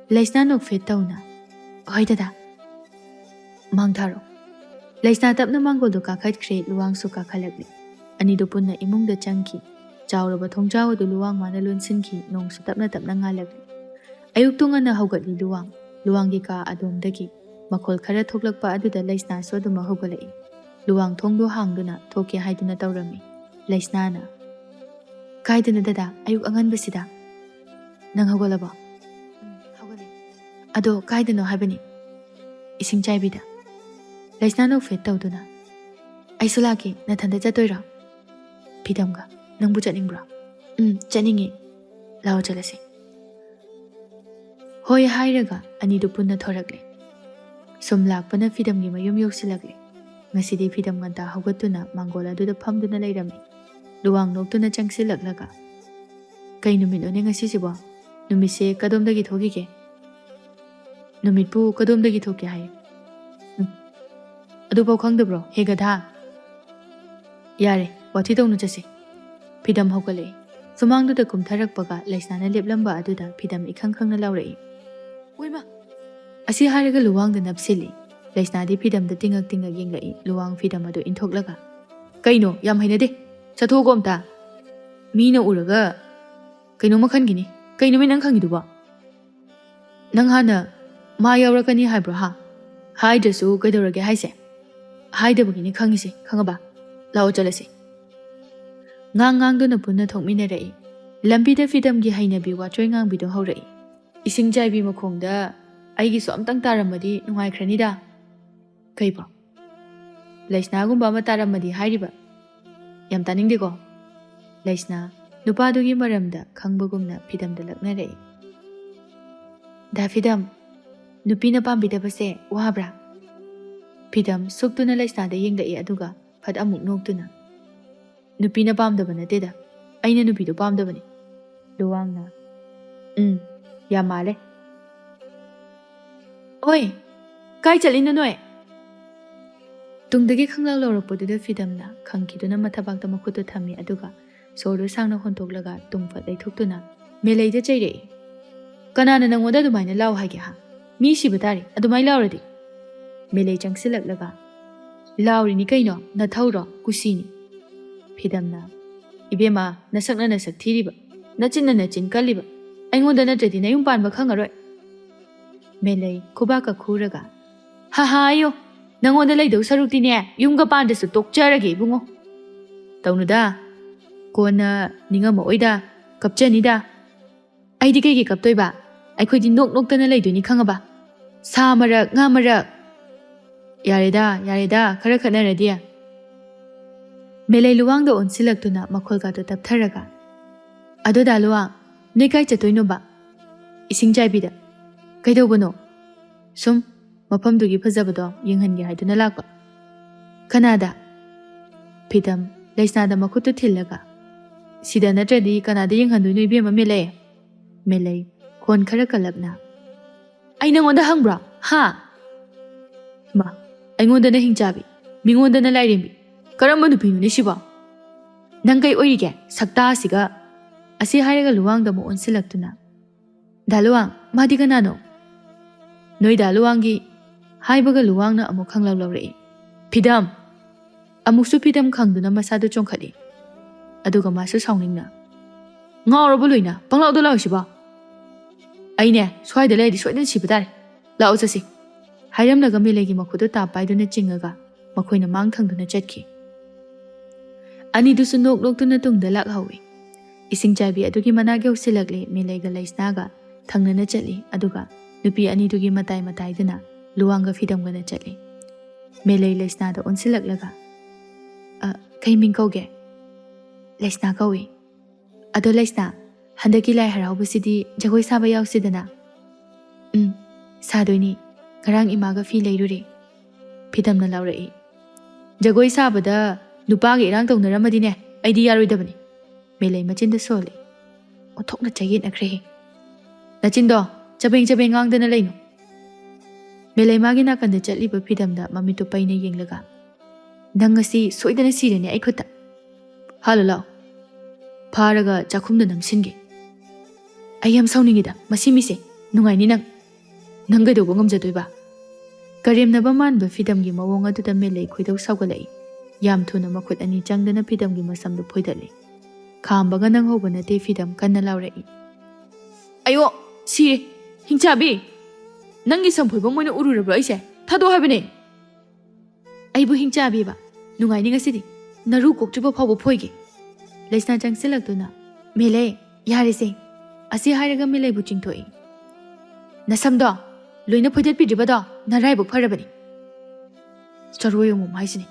ꯂꯩꯁꯅꯥ ꯅꯣꯛꯐꯦꯠ ꯇꯧꯅ, "ꯍꯣꯏ ꯗꯗꯥ꯫ ꯃꯥꯡ ꯊꯥꯔꯣ꯫" ꯂꯩꯁꯅꯥ ꯇꯞꯅ ꯃꯥꯡꯒꯣꯜꯗꯨ ꯀꯥꯈꯠꯈ꯭ꯔꯦ꯫ ꯂꯨꯋꯥꯡꯁꯨ ꯀꯥꯈꯠꯂꯛꯂꯦ꯫ ꯑꯅꯤꯗꯨ ꯄꯨꯟꯅ ꯏꯃꯨꯡꯗ ꯆꯪꯈꯤ꯫ ꯆꯥꯎꯔꯕ ꯊꯣꯡꯖꯥꯎ ꯑꯗꯨ ꯂꯨꯋꯥꯡ ꯃꯥꯅ ꯂꯣꯟꯁꯤꯟꯈꯤ꯫ ꯅꯣꯡꯁꯨ ꯇꯞꯅ ꯇꯞꯅ ꯉꯥꯜꯂꯛꯂꯦ꯫ ꯑꯌꯨꯛꯇꯨ ꯉꯟꯅ ꯍꯧꯒꯠꯂꯤ ꯂꯨꯋꯥꯡ꯫ ꯂꯨꯋꯥꯡꯒꯤ ꯀꯥ ꯑꯗꯣꯝꯗꯒꯤ ꯃꯈꯣꯜ ꯈꯔ ꯊꯣꯛꯂꯛꯄ ꯑꯗꯨꯗ ꯂꯩꯁꯅꯥꯁꯨ ꯑꯗꯨꯃꯛ ꯍꯧꯒꯠꯂꯛꯏ꯫ ꯂꯨꯋꯥꯡ ꯊꯣꯡꯗꯨ ꯍꯥꯡꯗꯨꯅ ꯊꯣꯛꯀꯦ ꯍꯥꯏꯗꯨꯅ ꯇꯧꯔꯝꯃꯤ꯫ ꯂꯩꯁꯅꯥꯅ, "ꯀꯥꯏꯗꯅꯣ ꯗꯗꯥ, ꯑꯌꯨꯛ ꯑꯉꯟꯕꯁꯤꯗ?" "ꯅꯪ ꯍꯧꯒꯠꯂꯕꯣ?" "ꯎꯝ, ꯍꯧꯒꯠꯂꯦ꯫" "ꯑꯗꯣ ꯀꯥꯏꯗꯅꯣ ꯍꯥꯏꯕꯅꯤ?" "ꯏꯁꯤꯡ ꯆꯥꯏꯕꯤꯗ꯫" ꯂꯩꯁꯅꯥ ꯅꯣꯛꯐꯦꯠ ꯇꯧꯗꯨꯅ, "ꯑꯩꯁꯨ ꯂꯥꯛꯀꯦ, ꯅꯊꯟꯗ ꯆꯠꯇꯣꯏꯔꯣ?" "ꯐꯤꯗꯝꯒ꯫ ꯅꯪꯕꯨ ꯆꯠꯅꯤꯡꯕ꯭ꯔꯣ?" "ꯎꯝ, ꯆꯠꯅꯤꯡꯉꯦ꯫ ꯂꯥꯛꯑꯣ ꯆꯠꯂꯁꯤ꯫" ꯍꯣꯏ ꯍꯥꯏꯔꯒ ꯑꯅꯤꯗꯨ ꯄꯨꯟꯅ ꯊꯣꯔꯛꯂꯦ꯫ ꯁꯨꯝ ꯂꯥꯛꯄꯅ ꯐꯤꯗꯝꯒꯤ ꯃꯌꯨꯝ ꯌꯧꯁꯤꯜꯂꯛꯂꯦ꯫ ꯉꯁꯤꯗꯤ ꯐꯤꯗꯝ ꯉꯟꯇꯥ ꯍꯧꯒꯠꯇꯨꯅ ꯃꯥꯡꯒꯣꯜ ꯑꯗꯨꯗ ꯐꯝꯗꯨꯅ ꯂꯩꯔꯝꯃꯤ꯫ ꯂꯨꯋꯥꯡ ꯅꯣꯛꯇꯨꯅ ꯆꯪꯁꯤꯜꯂꯛꯂꯒ, "ꯀꯩ ꯅꯨꯃꯤꯠꯅꯣꯅꯦ ꯉꯁꯤꯁꯤꯕꯣ? ꯅꯨꯃꯤꯠꯁꯦ ꯀꯗꯣꯝꯗꯒꯤ ꯊꯣꯛꯈꯤꯒꯦ?" "ꯅꯨꯃꯤꯠꯄꯨ ꯀꯗꯣꯝꯗꯒꯤ ꯊꯣꯛꯀꯦ ꯍꯥꯏ?" "ꯎꯝ, ꯑꯗꯨꯐꯥꯎ ꯈꯪꯗꯕ꯭ꯔꯣ, ꯍꯦ ꯒꯙꯥ?" "ꯌꯥꯔꯦ, ꯋꯥꯊꯤ ꯇꯧꯅꯨ, ꯆꯠꯁꯤ꯫" ꯐꯤꯗꯝ ꯍꯧꯒꯠꯂꯛꯏ꯫ ꯁꯨꯃꯥꯡꯗꯨꯗ ꯀꯨꯝꯊꯔꯛꯄꯒ ꯂꯩꯁꯅꯥꯅ ꯂꯦꯞꯂꯝꯕ ꯑꯗꯨꯗ ꯐꯤꯗꯝ ꯏꯈꯪ ꯈꯪꯅ ꯂꯥꯎꯔꯛꯏ, "ꯑꯣꯏꯃ!" ꯑꯁꯤ ꯍꯥꯏꯔꯒ ꯂꯨꯋꯥꯡꯗ ꯅꯞꯁꯤꯜꯂꯤ꯫ ꯂꯩꯁꯅꯥꯗꯤ ꯐꯤꯗꯝꯗ ꯇꯤꯡꯉꯛ ꯇꯤꯡꯉꯛ ꯌꯦꯡꯂꯛꯏ꯫ ꯂꯨꯋꯥꯡ ꯐꯤꯗꯝ ꯑꯗꯨ ꯏꯟꯊꯣꯛꯂꯒ, "ꯀꯩꯅꯣ, ꯌꯥꯝ ꯍꯩꯅꯗꯦ꯫ ꯆꯠꯊꯣꯛꯑꯣꯀꯣ ꯑꯝꯇ꯫ ꯃꯤꯅ ꯎꯔꯒ ꯀꯩꯅꯣꯝꯃ ꯈꯟꯈꯤꯅꯤ꯫ ꯀꯩꯅꯣꯃꯤ ꯅꯪ ꯈꯪꯉꯤꯗꯨꯕꯣ? ꯅꯪ ꯍꯥꯟꯅ ꯃꯥ ꯌꯥꯎꯔꯛꯀꯅꯤ ꯍꯥꯏꯕ꯭ꯔꯣ, ꯍꯥ? ꯍꯥꯏꯗ꯭ꯔꯁꯨ ꯀꯩꯗꯧꯔꯒꯦ ꯍꯥꯏꯁꯦ? ꯍꯥꯏꯗꯕꯒꯤꯅꯤ ꯈꯪꯉꯤꯁꯦ, ꯈꯪꯉꯕ? ꯂꯥꯛꯑꯣ ꯆꯠꯂꯁꯤ꯫" ꯉꯥꯡ ꯉꯥꯡꯗꯨꯅ ꯄꯨꯟꯅ ꯊꯣꯛꯃꯤꯟꯅꯔꯛꯏ꯫ ꯂꯝꯕꯤꯗ ꯐꯤꯗꯝꯒꯤ ꯍꯩꯅꯕꯤ ꯋꯥꯆꯣꯏ ꯉꯥꯡꯕꯤꯗꯣ ꯍꯧꯔꯛꯏ꯫ "ꯏꯁꯤꯡ ꯆꯥꯏꯕꯤ ꯃꯈꯣꯡꯗ ꯑꯩꯒꯤꯁꯨ ꯑꯝꯇꯪ ꯇꯥꯔꯝꯃꯗꯤ ꯅꯨꯡꯉꯥꯏꯈ꯭ꯔꯅꯤꯗ꯫ ꯀꯩꯕꯣ? ꯂꯩꯁꯅꯥꯒꯨꯝꯕ ꯑꯃ ꯇꯥꯔꯝꯃꯗꯤ ꯍꯥꯏꯔꯤꯕ? ꯌꯥꯝ ꯇꯥꯅꯤꯡꯗꯦꯀꯣ꯫ ꯂꯩꯁꯅꯥ ꯅꯨꯄꯥꯗꯨꯒꯤ ꯃꯔꯝꯗ ꯈꯪꯕꯒꯨꯝꯅ ꯐꯤꯗꯝꯗ ꯂꯛꯅꯔꯛꯏ꯫ "ꯗꯥ ꯐꯤꯗꯝ, ꯅꯨꯄꯤꯅ ꯄꯥꯝꯕꯤꯗꯕꯁꯦ ꯋꯥꯕ꯭ꯔꯥ?" ꯐꯤꯗꯝ ꯁꯨꯛꯇꯨꯅ ꯂꯩꯁꯅꯥꯗ ꯌꯦꯡꯂꯛꯏ, ꯑꯗꯨꯒ ꯐꯠ ꯑꯃꯨꯛ ꯅꯣꯛꯇꯨꯅ, "ꯅꯨꯄꯤꯅ ꯄꯥꯝꯗꯕ ꯅꯠꯇꯦꯗ, ꯑꯩꯅ ꯅꯨꯄꯤꯗꯣ ꯄꯥꯝꯗꯕꯅꯤ꯫" ꯂꯨꯋꯥꯡꯅ, "ꯎꯝ, ꯌꯥꯝ ꯃꯥꯜꯂꯦ꯫ ꯑꯣꯏ, ꯀꯥꯏ ꯆꯠꯂꯤꯅꯣ ꯅꯣꯏ?" ꯇꯨꯡꯗꯒꯤ ꯈꯪꯂꯛ ꯂꯧꯔꯛꯄꯗꯨꯗ ꯐꯤꯗꯝꯅ ꯈꯪꯈꯤꯗꯨꯅ ꯃꯊꯕꯥꯛꯇ ꯃꯈꯨꯠꯇꯨ ꯊꯝꯃꯤ, ꯑꯗꯨꯒ ꯁꯣꯔꯗꯨ ꯁꯥꯡꯅ ꯍꯣꯟꯊꯣꯛꯂꯒ ꯇꯨꯡ ꯐꯠ ꯂꯩꯊꯣꯛꯇꯨꯅ ꯃꯦꯂꯩꯗ ꯆꯩꯔꯛꯏ꯫ "ꯀꯅꯥꯅ ꯅꯪꯉꯣꯟꯗ ꯑꯗꯨꯃꯥꯏꯅ ꯂꯥꯎ ꯍꯥꯏꯒꯦ, ꯍꯥ? ꯃꯤ ꯁꯤꯕ ꯇꯥꯔꯦ ꯑꯗꯨꯃꯥꯏꯅ ꯂꯥꯎꯔꯗꯤ꯫" ꯃꯦꯂꯩ ꯆꯪꯁꯤꯜꯂꯛꯂꯒ, "ꯂꯥꯎꯔꯤꯅꯤ ꯀꯩꯅꯣ, ꯅꯊꯧꯔꯣ, ꯀꯨꯁꯤꯅꯤ꯫" ꯐꯤꯗꯝꯅ, "ꯏꯕꯦꯝꯃ, ꯅꯁꯛꯅ ꯅꯁꯛ ꯊꯤꯔꯤꯕ, ꯅꯆꯤꯟꯅ ꯅꯆꯤꯟ ꯀꯜꯂꯤꯕ, ꯑꯩꯉꯣꯟꯗ ꯅꯠꯇ꯭ꯔꯗꯤ ꯅꯌꯨꯝ ꯄꯥꯟꯕ ꯈꯪꯉꯔꯣꯏ꯫" ꯃꯦꯂꯩ ꯈꯨꯕꯥꯛꯀ ꯈꯨꯔꯒ, "ꯍꯥ ꯍꯥ, ꯑꯌꯣ, ꯅꯪꯉꯣꯟꯗ ꯂꯩꯗꯧ ꯁꯔꯨꯛꯇꯤꯅꯦ, ꯌꯨꯝꯒ ꯄꯥꯟꯗ꯭ꯔꯁꯨ ꯇꯣꯛꯆꯔꯒꯦ ꯏꯕꯨꯡꯉꯣ꯫ ꯇꯧꯅꯨꯗ, ꯀꯣꯟꯅ ꯅꯤꯡꯉꯝꯃꯛꯑꯣꯏꯗ, ꯀꯞꯆꯅꯤꯗ꯫" "ꯑꯩꯗꯤ ꯀꯩꯒꯤ ꯀꯞꯇꯣꯏꯕ? ꯑꯩꯈꯣꯏꯗꯤ ꯅꯣꯛ ꯅꯣꯛꯇꯅ ꯂꯩꯗꯣꯏꯅꯤ, ꯈꯪꯉꯕ? ꯁꯥ ꯃꯔꯛ, ꯉꯥ ꯃꯔꯛ꯫" "ꯌꯥꯔꯦꯗ, ꯌꯥꯔꯦꯗ, ꯈꯔ ꯈꯠꯅꯔꯗꯤ꯫" ꯃꯦꯂꯩ ꯂꯨꯋꯥꯡꯗ ꯑꯣꯟꯁꯤꯜꯂꯛꯇꯨꯅ ꯃꯈꯣꯜꯒꯗꯨ ꯇꯞꯊꯔꯒ, "ꯑꯗꯣ ꯗꯥ ꯂꯨꯋꯥꯡ, ꯅꯣꯏ ꯀꯥꯏ ꯆꯠꯇꯣꯏꯅꯣꯕ?" "ꯏꯁꯤꯡ ꯆꯥꯏꯕꯤꯗ꯫" "ꯀꯩꯗꯧꯕꯅꯣ?" "ꯁꯨꯝ ꯃꯐꯝꯗꯨꯒꯤ ꯐꯖꯕꯗꯣ ꯌꯦꯡꯍꯟꯒꯦ ꯍꯥꯏꯗꯨꯅ ꯂꯥꯛꯄ꯫" "ꯀꯅꯥꯗ?" ꯐꯤꯗꯝ ꯂꯩꯁꯅꯥꯗ ꯃꯈꯨꯠꯇꯨ ꯊꯤꯜꯂꯒ, "ꯁꯤꯗ ꯅꯠꯇ꯭ꯔꯗꯤ ꯀꯅꯥꯗ ꯌꯦꯡꯍꯟꯗꯣꯏꯅꯣ ꯏꯕꯦꯝꯃ ꯃꯦꯂꯩ?" ꯃꯦꯂꯩ ꯈꯣꯟ ꯈꯔ ꯀꯜꯂꯞꯅ, "ꯑꯩ ꯅꯪꯉꯣꯟꯗ ꯍꯪꯕ꯭ꯔꯣ, ꯍꯥ?" "ꯃꯥ, ꯑꯩꯉꯣꯟꯗꯅ ꯍꯤꯡꯆꯥꯕꯤ, ꯃꯤꯉꯣꯟꯗꯅ ꯂꯥꯏꯔꯦꯝꯕꯤ, ꯀꯔꯝꯕ ꯅꯨꯄꯤꯅꯣꯅꯦ ꯁꯤꯕꯣ? ꯅꯪ ꯀꯩ ꯑꯣꯏꯔꯤꯒꯦ ꯁꯛꯇꯥꯁꯤꯒ?" ꯑꯁꯤ ꯍꯥꯏꯔꯒ ꯂꯨꯋꯥꯡꯗ ꯑꯃꯨꯛ ꯑꯣꯟꯁꯤꯜꯂꯛꯇꯨꯅ, "ꯗꯥ ꯂꯨꯋꯥꯡ, ꯃꯥꯗꯤ ꯀꯅꯥꯅꯣ?" "ꯅꯣꯏ ꯗꯥ ꯂꯨꯋꯥꯡꯒꯤ꯫" ꯍꯥꯏꯕꯒ ꯂꯨꯋꯥꯡꯅ ꯑꯃꯨꯛ ꯈꯪꯂꯛ ꯂꯧꯔꯛꯏ꯫ "ꯐꯤꯗꯝ!" ꯑꯃꯨꯛꯁꯨ ꯐꯤꯗꯝ ꯈꯪꯗꯨꯅ ꯃꯁꯥꯗꯨ ꯆꯣꯡꯈꯠꯂꯤ꯫ ꯑꯗꯨꯒ ꯃꯥꯁꯨ ꯁꯥꯎꯅꯤꯡꯅ, "ꯉꯥꯎꯔꯕꯣ ꯂꯣꯏꯅ? ꯄꯪꯂꯥꯎꯗ ꯂꯥꯎꯔꯤꯁꯤꯕꯣ? ꯑꯩꯅꯦ, ꯁ꯭ꯋꯥꯏꯗ ꯂꯩꯔꯗꯤ ꯁꯣꯏꯗꯅ ꯁꯤꯕ ꯇꯥꯔꯦ꯫ ꯂꯥꯛꯑꯣ ꯆꯠꯁꯤ꯫" ꯍꯥꯏꯔꯝꯂꯒ ꯃꯦꯂꯩꯒꯤ ꯃꯈꯨꯠꯇꯨ ꯇꯥꯞ ꯄꯥꯏꯗꯨꯅ ꯆꯤꯡꯉꯒ ꯃꯈꯣꯏꯅ ꯃꯥꯡ ꯊꯪꯗꯨꯅ ꯆꯠꯈꯤ꯫ ꯑꯅꯤꯗꯨꯁꯨ ꯅꯣꯛ ꯅꯣꯛꯇꯨꯅ ꯇꯨꯡꯗ ꯂꯥꯛꯍꯧꯏ꯫ ꯏꯁꯤꯡ ꯆꯥꯏꯕꯤ ꯑꯗꯨꯒꯤ ꯃꯅꯥꯛ ꯌꯧꯁꯤꯜꯂꯛꯂꯦ꯫ ꯃꯦꯂꯩꯒ ꯂꯩꯁꯅꯥꯒ ꯊꯪꯅꯅ ꯆꯠꯂꯤ, ꯑꯗꯨꯒ ꯅꯨꯄꯤ ꯑꯅꯤꯗꯨꯒꯤ ꯃꯇꯥꯏ ꯃꯇꯥꯏꯗꯨꯅ ꯂꯨꯋꯥꯡꯒ ꯐꯤꯗꯝꯒꯅ ꯆꯠꯂꯤ꯫ ꯃꯦꯂꯩ ꯂꯩꯁꯅꯥꯗ ꯑꯣꯟꯁꯤꯜꯂꯛꯂꯒ, "ꯑ, ꯀꯩ ꯃꯤꯡ ꯀꯧꯒꯦ?" "ꯂꯩꯁꯅꯥ ꯀꯧꯏ꯫" "ꯑꯗꯣ ꯂꯩꯁꯅꯥ, ꯍꯟꯗꯛꯀꯤ ꯂꯥꯏ ꯍꯔꯥꯎꯕꯁꯤꯗꯤ ꯖꯒꯣꯏ ꯁꯥꯕ ꯌꯥꯎꯁꯤꯗꯅ?" "ꯎꯝ, ꯁꯥꯗꯣꯏꯅꯤ꯫ ꯉꯔꯥꯡ ꯏꯃꯥꯒ ꯐꯤ ꯂꯩꯔꯨꯔꯦ꯫" ꯐꯤꯗꯝꯅ ꯂꯥꯎꯔꯛꯏ꯫ "ꯖꯒꯣꯏ ꯁꯥꯕꯗ ꯅꯨꯄꯥꯒ ꯏꯔꯥꯡ ꯇꯧꯅꯔꯝꯃꯗꯤꯅꯦ, ꯑꯩꯗꯤ ꯌꯥꯔꯣꯏꯗꯕꯅꯤ꯫" ꯃꯦꯂꯩ ꯃꯆꯤꯟꯗ ꯁꯣꯜꯂꯤ꯫ ꯑꯣꯟꯊꯣꯛꯅ ꯆꯌꯦꯠꯅꯈ꯭ꯔꯦꯍꯦ꯫ "ꯅꯆꯤꯟꯗꯣ ꯆꯕꯦꯡ ꯆꯕꯦꯡ ꯉꯥꯡꯗꯅ ꯂꯩꯅꯨ꯫" ꯃꯦꯂꯩꯃꯥꯒꯤ ꯅꯥꯀꯟꯗ ꯆꯠꯂꯤꯕ ꯐꯤꯗꯝꯗ ꯃꯃꯤꯠꯇꯨ ꯄꯩꯅ ꯌꯦꯡꯂꯒ, "ꯅꯪ ꯉꯁꯤ ꯁꯣꯏꯗꯅ ꯁꯤꯔꯅꯤ ꯑꯩ ꯈꯨꯠꯇ꯫ ꯍꯥꯜꯂꯨ ꯂꯥꯎ꯫ ꯐꯥꯔꯒ ꯆꯥꯛꯈꯨꯝꯗ ꯅꯝꯁꯤꯟꯒꯦ꯫ ꯑꯩ ꯌꯥꯝ ꯁꯥꯎꯅꯤꯡꯉꯤꯗ ꯃꯁꯤ ꯃꯤꯁꯦ꯫ ꯅꯨꯡꯉꯥꯏꯅꯤ ꯅꯪ꯫ ꯅꯪ ꯀꯩꯗꯧꯕ ꯉꯝꯖꯗꯣꯏꯕ?" ꯀꯔꯦꯝꯅꯕ ꯃꯥꯟꯕ ꯐꯤꯗꯝꯒꯤ ꯃꯑꯣꯡ ꯑꯗꯨꯗ ꯃꯦꯂꯩ ꯈꯣꯏꯗꯧ ꯁꯥꯎꯒꯠꯂꯛꯏ꯫ ꯌꯥꯝ ꯊꯨꯅ ꯃꯈꯨꯠ ꯑꯅꯤ ꯆꯪꯗꯅ ꯐꯤꯗꯝꯒꯤ ꯃꯁꯝꯗꯨ ꯐꯣꯏꯗꯠꯂꯤ꯫ ꯈꯥꯝꯕꯒ ꯅꯪꯍꯧꯕ ꯅꯠꯇꯦ, ꯐꯤꯗꯝ ꯀꯟꯅ ꯂꯥꯎꯔꯛꯏ꯫ "ꯑꯌꯣ! ꯁꯤꯔꯦ! ꯍꯤꯡꯆꯥꯕꯤ! ꯅꯪꯒꯤ ꯁꯝ ꯐꯣꯏꯕ ꯃꯣꯏꯅ ꯎꯔꯨꯔꯕ꯭ꯔꯣ ꯑꯩꯁꯦ? ꯊꯥꯗꯣꯛꯑꯣ ꯍꯥꯏꯕꯅꯦ!" "ꯑꯩꯕꯨ ꯍꯤꯡꯆꯥꯕꯤꯕ? ꯅꯨꯡꯉꯥꯏꯅꯤ ꯉꯁꯤꯗꯤ꯫ ꯅꯔꯨ ꯀꯣꯛꯇ꯭ꯔꯤꯕ ꯐꯥꯎꯕ ꯐꯣꯏꯒꯦ꯫" ꯂꯩꯁꯅꯥ ꯆꯪꯁꯤꯜꯂꯛꯇꯨꯅ, "ꯃꯦꯂꯩ, ꯌꯥꯔꯦꯁꯦ꯫" ꯑꯁꯤ ꯍꯥꯏꯔꯒ ꯃꯦꯂꯩꯕꯨ ꯆꯤꯡꯊꯣꯛꯏ꯫ "ꯅꯁꯝꯗꯣ ꯂꯣꯏꯅ ꯐꯣꯏꯗꯠꯄꯤꯗ꯭ꯔꯤꯕꯗꯣ ꯅꯔꯥꯏꯕꯛ ꯐꯔꯕꯅꯤ꯫ ꯆꯔꯣꯏ ꯑꯃꯣꯝ ꯍꯥꯏꯁꯤꯅꯤ꯫"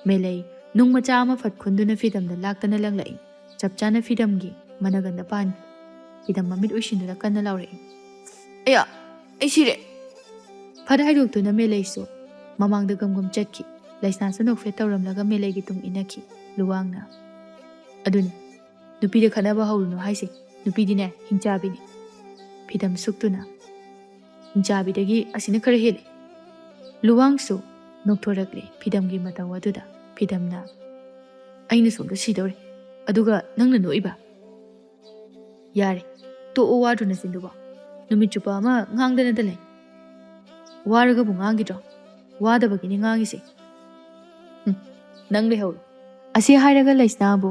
ꯃꯦꯂꯩ ꯅꯨꯡ ꯃꯆꯥ ꯑꯃ ꯐꯠ ꯈꯨꯟꯗꯨꯅ ꯐꯤꯗꯝꯗ ꯂꯥꯛꯇꯅ ꯂꯪꯂꯛꯏ꯫ ꯆꯞ ꯆꯥꯅ ꯐꯤꯗꯝꯒꯤ ꯃꯅꯒꯟꯗ ꯄꯥꯟꯈꯤ꯫ ꯐꯤꯗꯝ ꯃꯃꯤꯠ ꯎꯏꯁꯤꯟꯗꯨꯅ ꯀꯟꯅ ꯂꯥꯎꯔꯛꯏ꯫ "ꯑꯌꯥ! ꯑꯩ ꯁꯤꯔꯦ!" ꯐꯠ ꯍꯥꯏꯗꯣꯛꯇꯨꯅ ꯃꯦꯂꯩꯁꯨ ꯃꯃꯥꯡꯗ ꯒꯝ ꯒꯝ ꯆꯠꯈꯤ꯫ ꯂꯩꯁꯅꯥꯁꯨ ꯅꯣꯛꯐꯦꯠ ꯇꯧꯔꯝꯂꯒ ꯃꯦꯂꯩꯒꯤ ꯇꯨꯡ ꯏꯟꯅꯈꯤ꯫ ꯂꯨꯋꯥꯡꯅ, "ꯑꯗꯨꯅꯤ, ꯅꯨꯄꯤꯗ ꯈꯠꯅꯕ ꯍꯧꯔꯨꯅꯨ ꯍꯥꯏꯁꯦ꯫ ꯅꯨꯄꯤꯗꯤꯅꯦ, ꯍꯤꯡꯆꯥꯕꯤꯅꯤ꯫" ꯐꯤꯗꯝ ꯁꯨꯛꯇꯨꯅ, "ꯍꯤꯡꯆꯥꯕꯤꯗꯒꯤ ꯑꯁꯤꯅ ꯈꯔ ꯍꯦꯜꯂꯤ꯫" ꯂꯨꯋꯥꯡꯁꯨ ꯅꯣꯛꯊꯣꯔꯛꯂꯦ ꯐꯤꯗꯝꯒꯤ ꯃꯇꯧ ꯑꯗꯨꯗ꯫ ꯐꯤꯗꯝꯅ, "ꯑꯩꯅ ꯁꯣꯝꯗ ꯁꯤꯗꯧꯔꯦ, ꯑꯗꯨꯒ ꯅꯪꯅ ꯅꯣꯛꯏꯕ? ꯌꯥꯔꯦ, ꯇꯣꯛꯑꯣ ꯋꯥꯗ꯭ꯔꯣ ꯅꯆꯤꯟꯗꯨꯕꯣ? ꯅꯨꯃꯤꯠ ꯆꯨꯞꯄ ꯑꯃ ꯉꯥꯡꯗꯅꯇ ꯂꯩ꯫ ꯋꯥꯔꯒꯕꯨ ꯉꯥꯡꯈꯤꯗ꯭ꯔꯣ? ꯋꯥꯗꯕꯒꯤꯅꯤ ꯉꯥꯡꯉꯤꯁꯦ꯫ ꯍꯨꯝ, ꯅꯪ ꯂꯩꯍꯧꯔꯣ꯫" ꯑꯁꯤ ꯍꯥꯏꯔꯒ ꯂꯩꯁꯅꯥꯕꯨ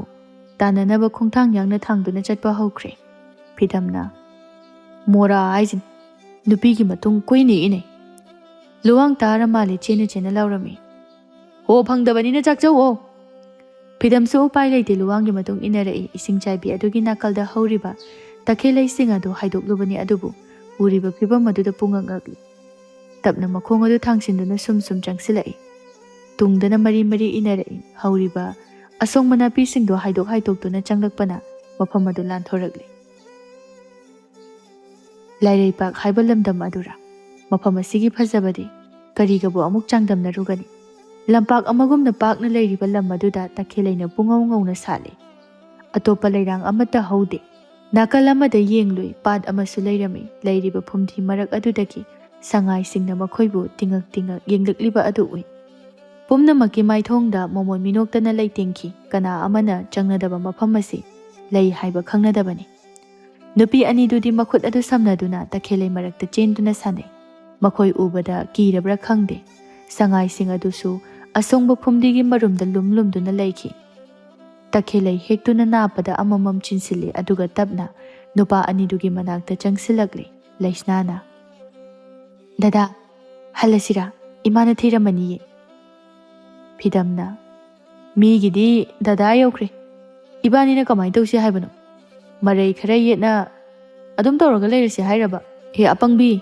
ꯇꯥꯟꯅꯅꯕ ꯈꯣꯡꯊꯥꯡ ꯌꯥꯡꯅ ꯊꯥꯡꯗꯨꯅ ꯆꯠꯄ ꯍꯧꯈ꯭ꯔꯦ꯫ ꯐꯤꯗꯝꯅ, "ꯃꯣꯔꯥ ꯍꯥꯏꯁꯤꯅꯤ, ꯅꯨꯄꯤꯒꯤ ꯃꯇꯨꯡ ꯀꯨꯏꯅ ꯏꯅꯩ꯫" ꯂꯨꯋꯥꯡ ꯇꯥꯔ ꯃꯥꯜꯂꯦ ꯆꯦꯟꯅ ꯆꯦꯟꯅ ꯂꯥꯎꯔꯝꯃꯤ꯫ "ꯍꯣ, ꯐꯪꯗꯕꯅꯤꯅ ꯆꯥꯛꯆꯧꯋꯣ꯫" ꯐꯤꯗꯝꯁꯨ ꯎꯄꯥꯏ ꯂꯩꯇꯦ, ꯂꯨꯋꯥꯡꯒꯤ ꯃꯇꯨꯡ ꯏꯟꯅꯔꯛꯏ꯫ ꯏꯁꯤꯡ ꯆꯥꯏꯕꯤ ꯑꯗꯨꯒꯤ ꯅꯥꯀꯜꯗ ꯍꯧꯔꯤꯕ ꯇꯈꯦꯜ ꯂꯩꯁꯤꯡ ꯑꯗꯨ ꯍꯥꯏꯗꯣꯛꯂꯨꯕꯅꯤ, ꯑꯗꯨꯕꯨ ꯎꯔꯤꯕ ꯐꯤꯚꯝ ꯑꯗꯨꯗ ꯄꯨꯡꯉꯛ ꯉꯛꯂꯤ꯫ ꯇꯞꯅ ꯃꯈꯣꯡ ꯑꯗꯨ ꯊꯥꯡꯁꯤꯟꯗꯨꯅ ꯁꯨꯝ ꯁꯨꯝ ꯆꯪꯁꯤꯜꯂꯛꯏ꯫ ꯇꯨꯡꯗꯅ ꯃꯔꯤ ꯃꯔꯤ ꯏꯟꯅꯔꯛꯏ꯫ ꯍꯧꯔꯤꯕ ꯑꯁꯣꯡꯕ ꯅꯥꯄꯤꯁꯤꯡꯗꯣ ꯍꯥꯏꯗꯣꯛ ꯍꯥꯏꯗꯣꯛꯇꯨꯅ ꯆꯪꯂꯛꯄꯅ ꯃꯐꯝ ꯑꯗꯨ ꯂꯥꯟꯊꯣꯔꯛꯂꯤ꯫ ꯂꯥꯏꯔꯩꯄꯥꯛ ꯍꯥꯏꯕ ꯂꯝꯗꯝ ꯑꯗꯨꯔꯥ? ꯃꯐꯝ ꯑꯁꯤꯒꯤ ꯐꯖꯕꯗꯤ ꯀꯔꯤꯒꯕꯨ ꯑꯃꯨꯛ ꯆꯥꯡꯗꯝꯅꯔꯨꯒꯅꯤ? ꯂꯝꯄꯥꯛ ꯑꯃꯒꯨꯝꯅ ꯄꯥꯛꯅ ꯂꯩꯔꯤꯕ ꯂꯝ ꯑꯗꯨꯗ ꯇꯈꯦꯜꯂꯩꯅ ꯄꯨꯡꯉꯧ ꯉꯧꯅ ꯁꯥꯠꯂꯤ꯫ ꯑꯇꯣꯞꯄ ꯂꯩꯔꯥꯡ ꯑꯃꯠꯇ ꯍꯧꯗꯦ꯫ ꯅꯥꯀꯜ ꯑꯃꯗ ꯌꯦꯡꯂꯨꯏ, ꯄꯥꯠ ꯑꯃꯁꯨ ꯂꯩꯔꯝꯃꯤ꯫ ꯂꯩꯔꯤꯕ ꯐꯨꯝꯗꯤ ꯃꯔꯛ ꯑꯗꯨꯗꯒꯤ ꯁꯉꯥꯏꯁꯤꯡꯅ ꯃꯈꯣꯏꯕꯨ ꯇꯤꯡꯉꯛ ꯇꯤꯡꯉꯛ ꯌꯦꯡꯂꯛꯂꯤꯕ ꯑꯗꯨ ꯎꯏ꯫ ꯄꯨꯝꯅꯃꯛꯀꯤ ꯃꯥꯏꯊꯣꯡꯗ ꯃꯣꯃꯣꯟ ꯃꯤꯅꯣꯛꯇꯅ ꯂꯩꯇꯦꯡꯈꯤ꯫ ꯀꯅꯥ ꯑꯃꯅ ꯆꯪꯅꯗꯕ ꯃꯐꯝ ꯑꯁꯤ ꯂꯩ ꯍꯥꯏꯕ ꯈꯪꯅꯗꯕꯅꯤ꯫ ꯅꯨꯄꯤ ꯑꯅꯤꯗꯨꯗꯤ ꯃꯈꯨꯠ ꯑꯗꯨ ꯁꯝꯅꯗꯨꯅ ꯇꯈꯦꯜꯂꯩ ꯃꯔꯛꯇ ꯆꯦꯟꯗꯨꯅ ꯁꯥꯟꯅꯩ꯫ ꯃꯈꯣꯏ ꯎꯕꯗ ꯀꯤꯔꯕ꯭ꯔꯥ ꯈꯪꯗꯦ, ꯁꯉꯥꯏꯁꯤꯡ ꯑꯗꯨꯁꯨ ꯑꯁꯣꯡꯕ ꯐꯨꯝꯗꯤꯒꯤ ꯃꯔꯨꯝꯗ ꯂꯨꯝ ꯂꯨꯝꯗꯨꯅ ꯂꯩꯈꯤ꯫ ꯇꯈꯦꯜꯂꯩ ꯍꯦꯛꯇꯨꯅ ꯅꯥꯞꯄꯗ ꯑꯃꯃꯝ ꯆꯤꯟꯁꯤꯜꯂꯤ, ꯑꯗꯨꯒ ꯇꯞꯅ ꯅꯨꯄꯥ ꯑꯅꯤꯗꯨꯒꯤ ꯃꯅꯥꯛꯇ ꯆꯪꯁꯤꯜꯂꯛꯂꯤ꯫ ꯂꯩꯁꯅꯥꯅ, "ꯗꯗꯥ, ꯍꯜꯂꯁꯤꯔꯥ? ꯏꯃꯥꯅ ꯊꯤꯔꯝꯃꯅꯤꯌꯦ꯫" ꯐꯤꯗꯝꯅ, "ꯃꯤꯒꯤꯗꯤ ꯗꯗꯥ ꯌꯧꯈ꯭ꯔꯦ, ꯏꯕꯥꯅꯤꯅ ꯀꯃꯥꯏꯅ ꯇꯧꯁꯤ ꯍꯥꯏꯕꯅꯣ? ꯃꯔꯩ ꯈꯔ ꯌꯦꯠꯅ ꯑꯗꯨꯝ ꯇꯧꯔꯒ ꯂꯩꯔꯁꯤ ꯍꯥꯏꯔꯕ? ꯍꯦ ꯑꯄꯪꯕꯤ!"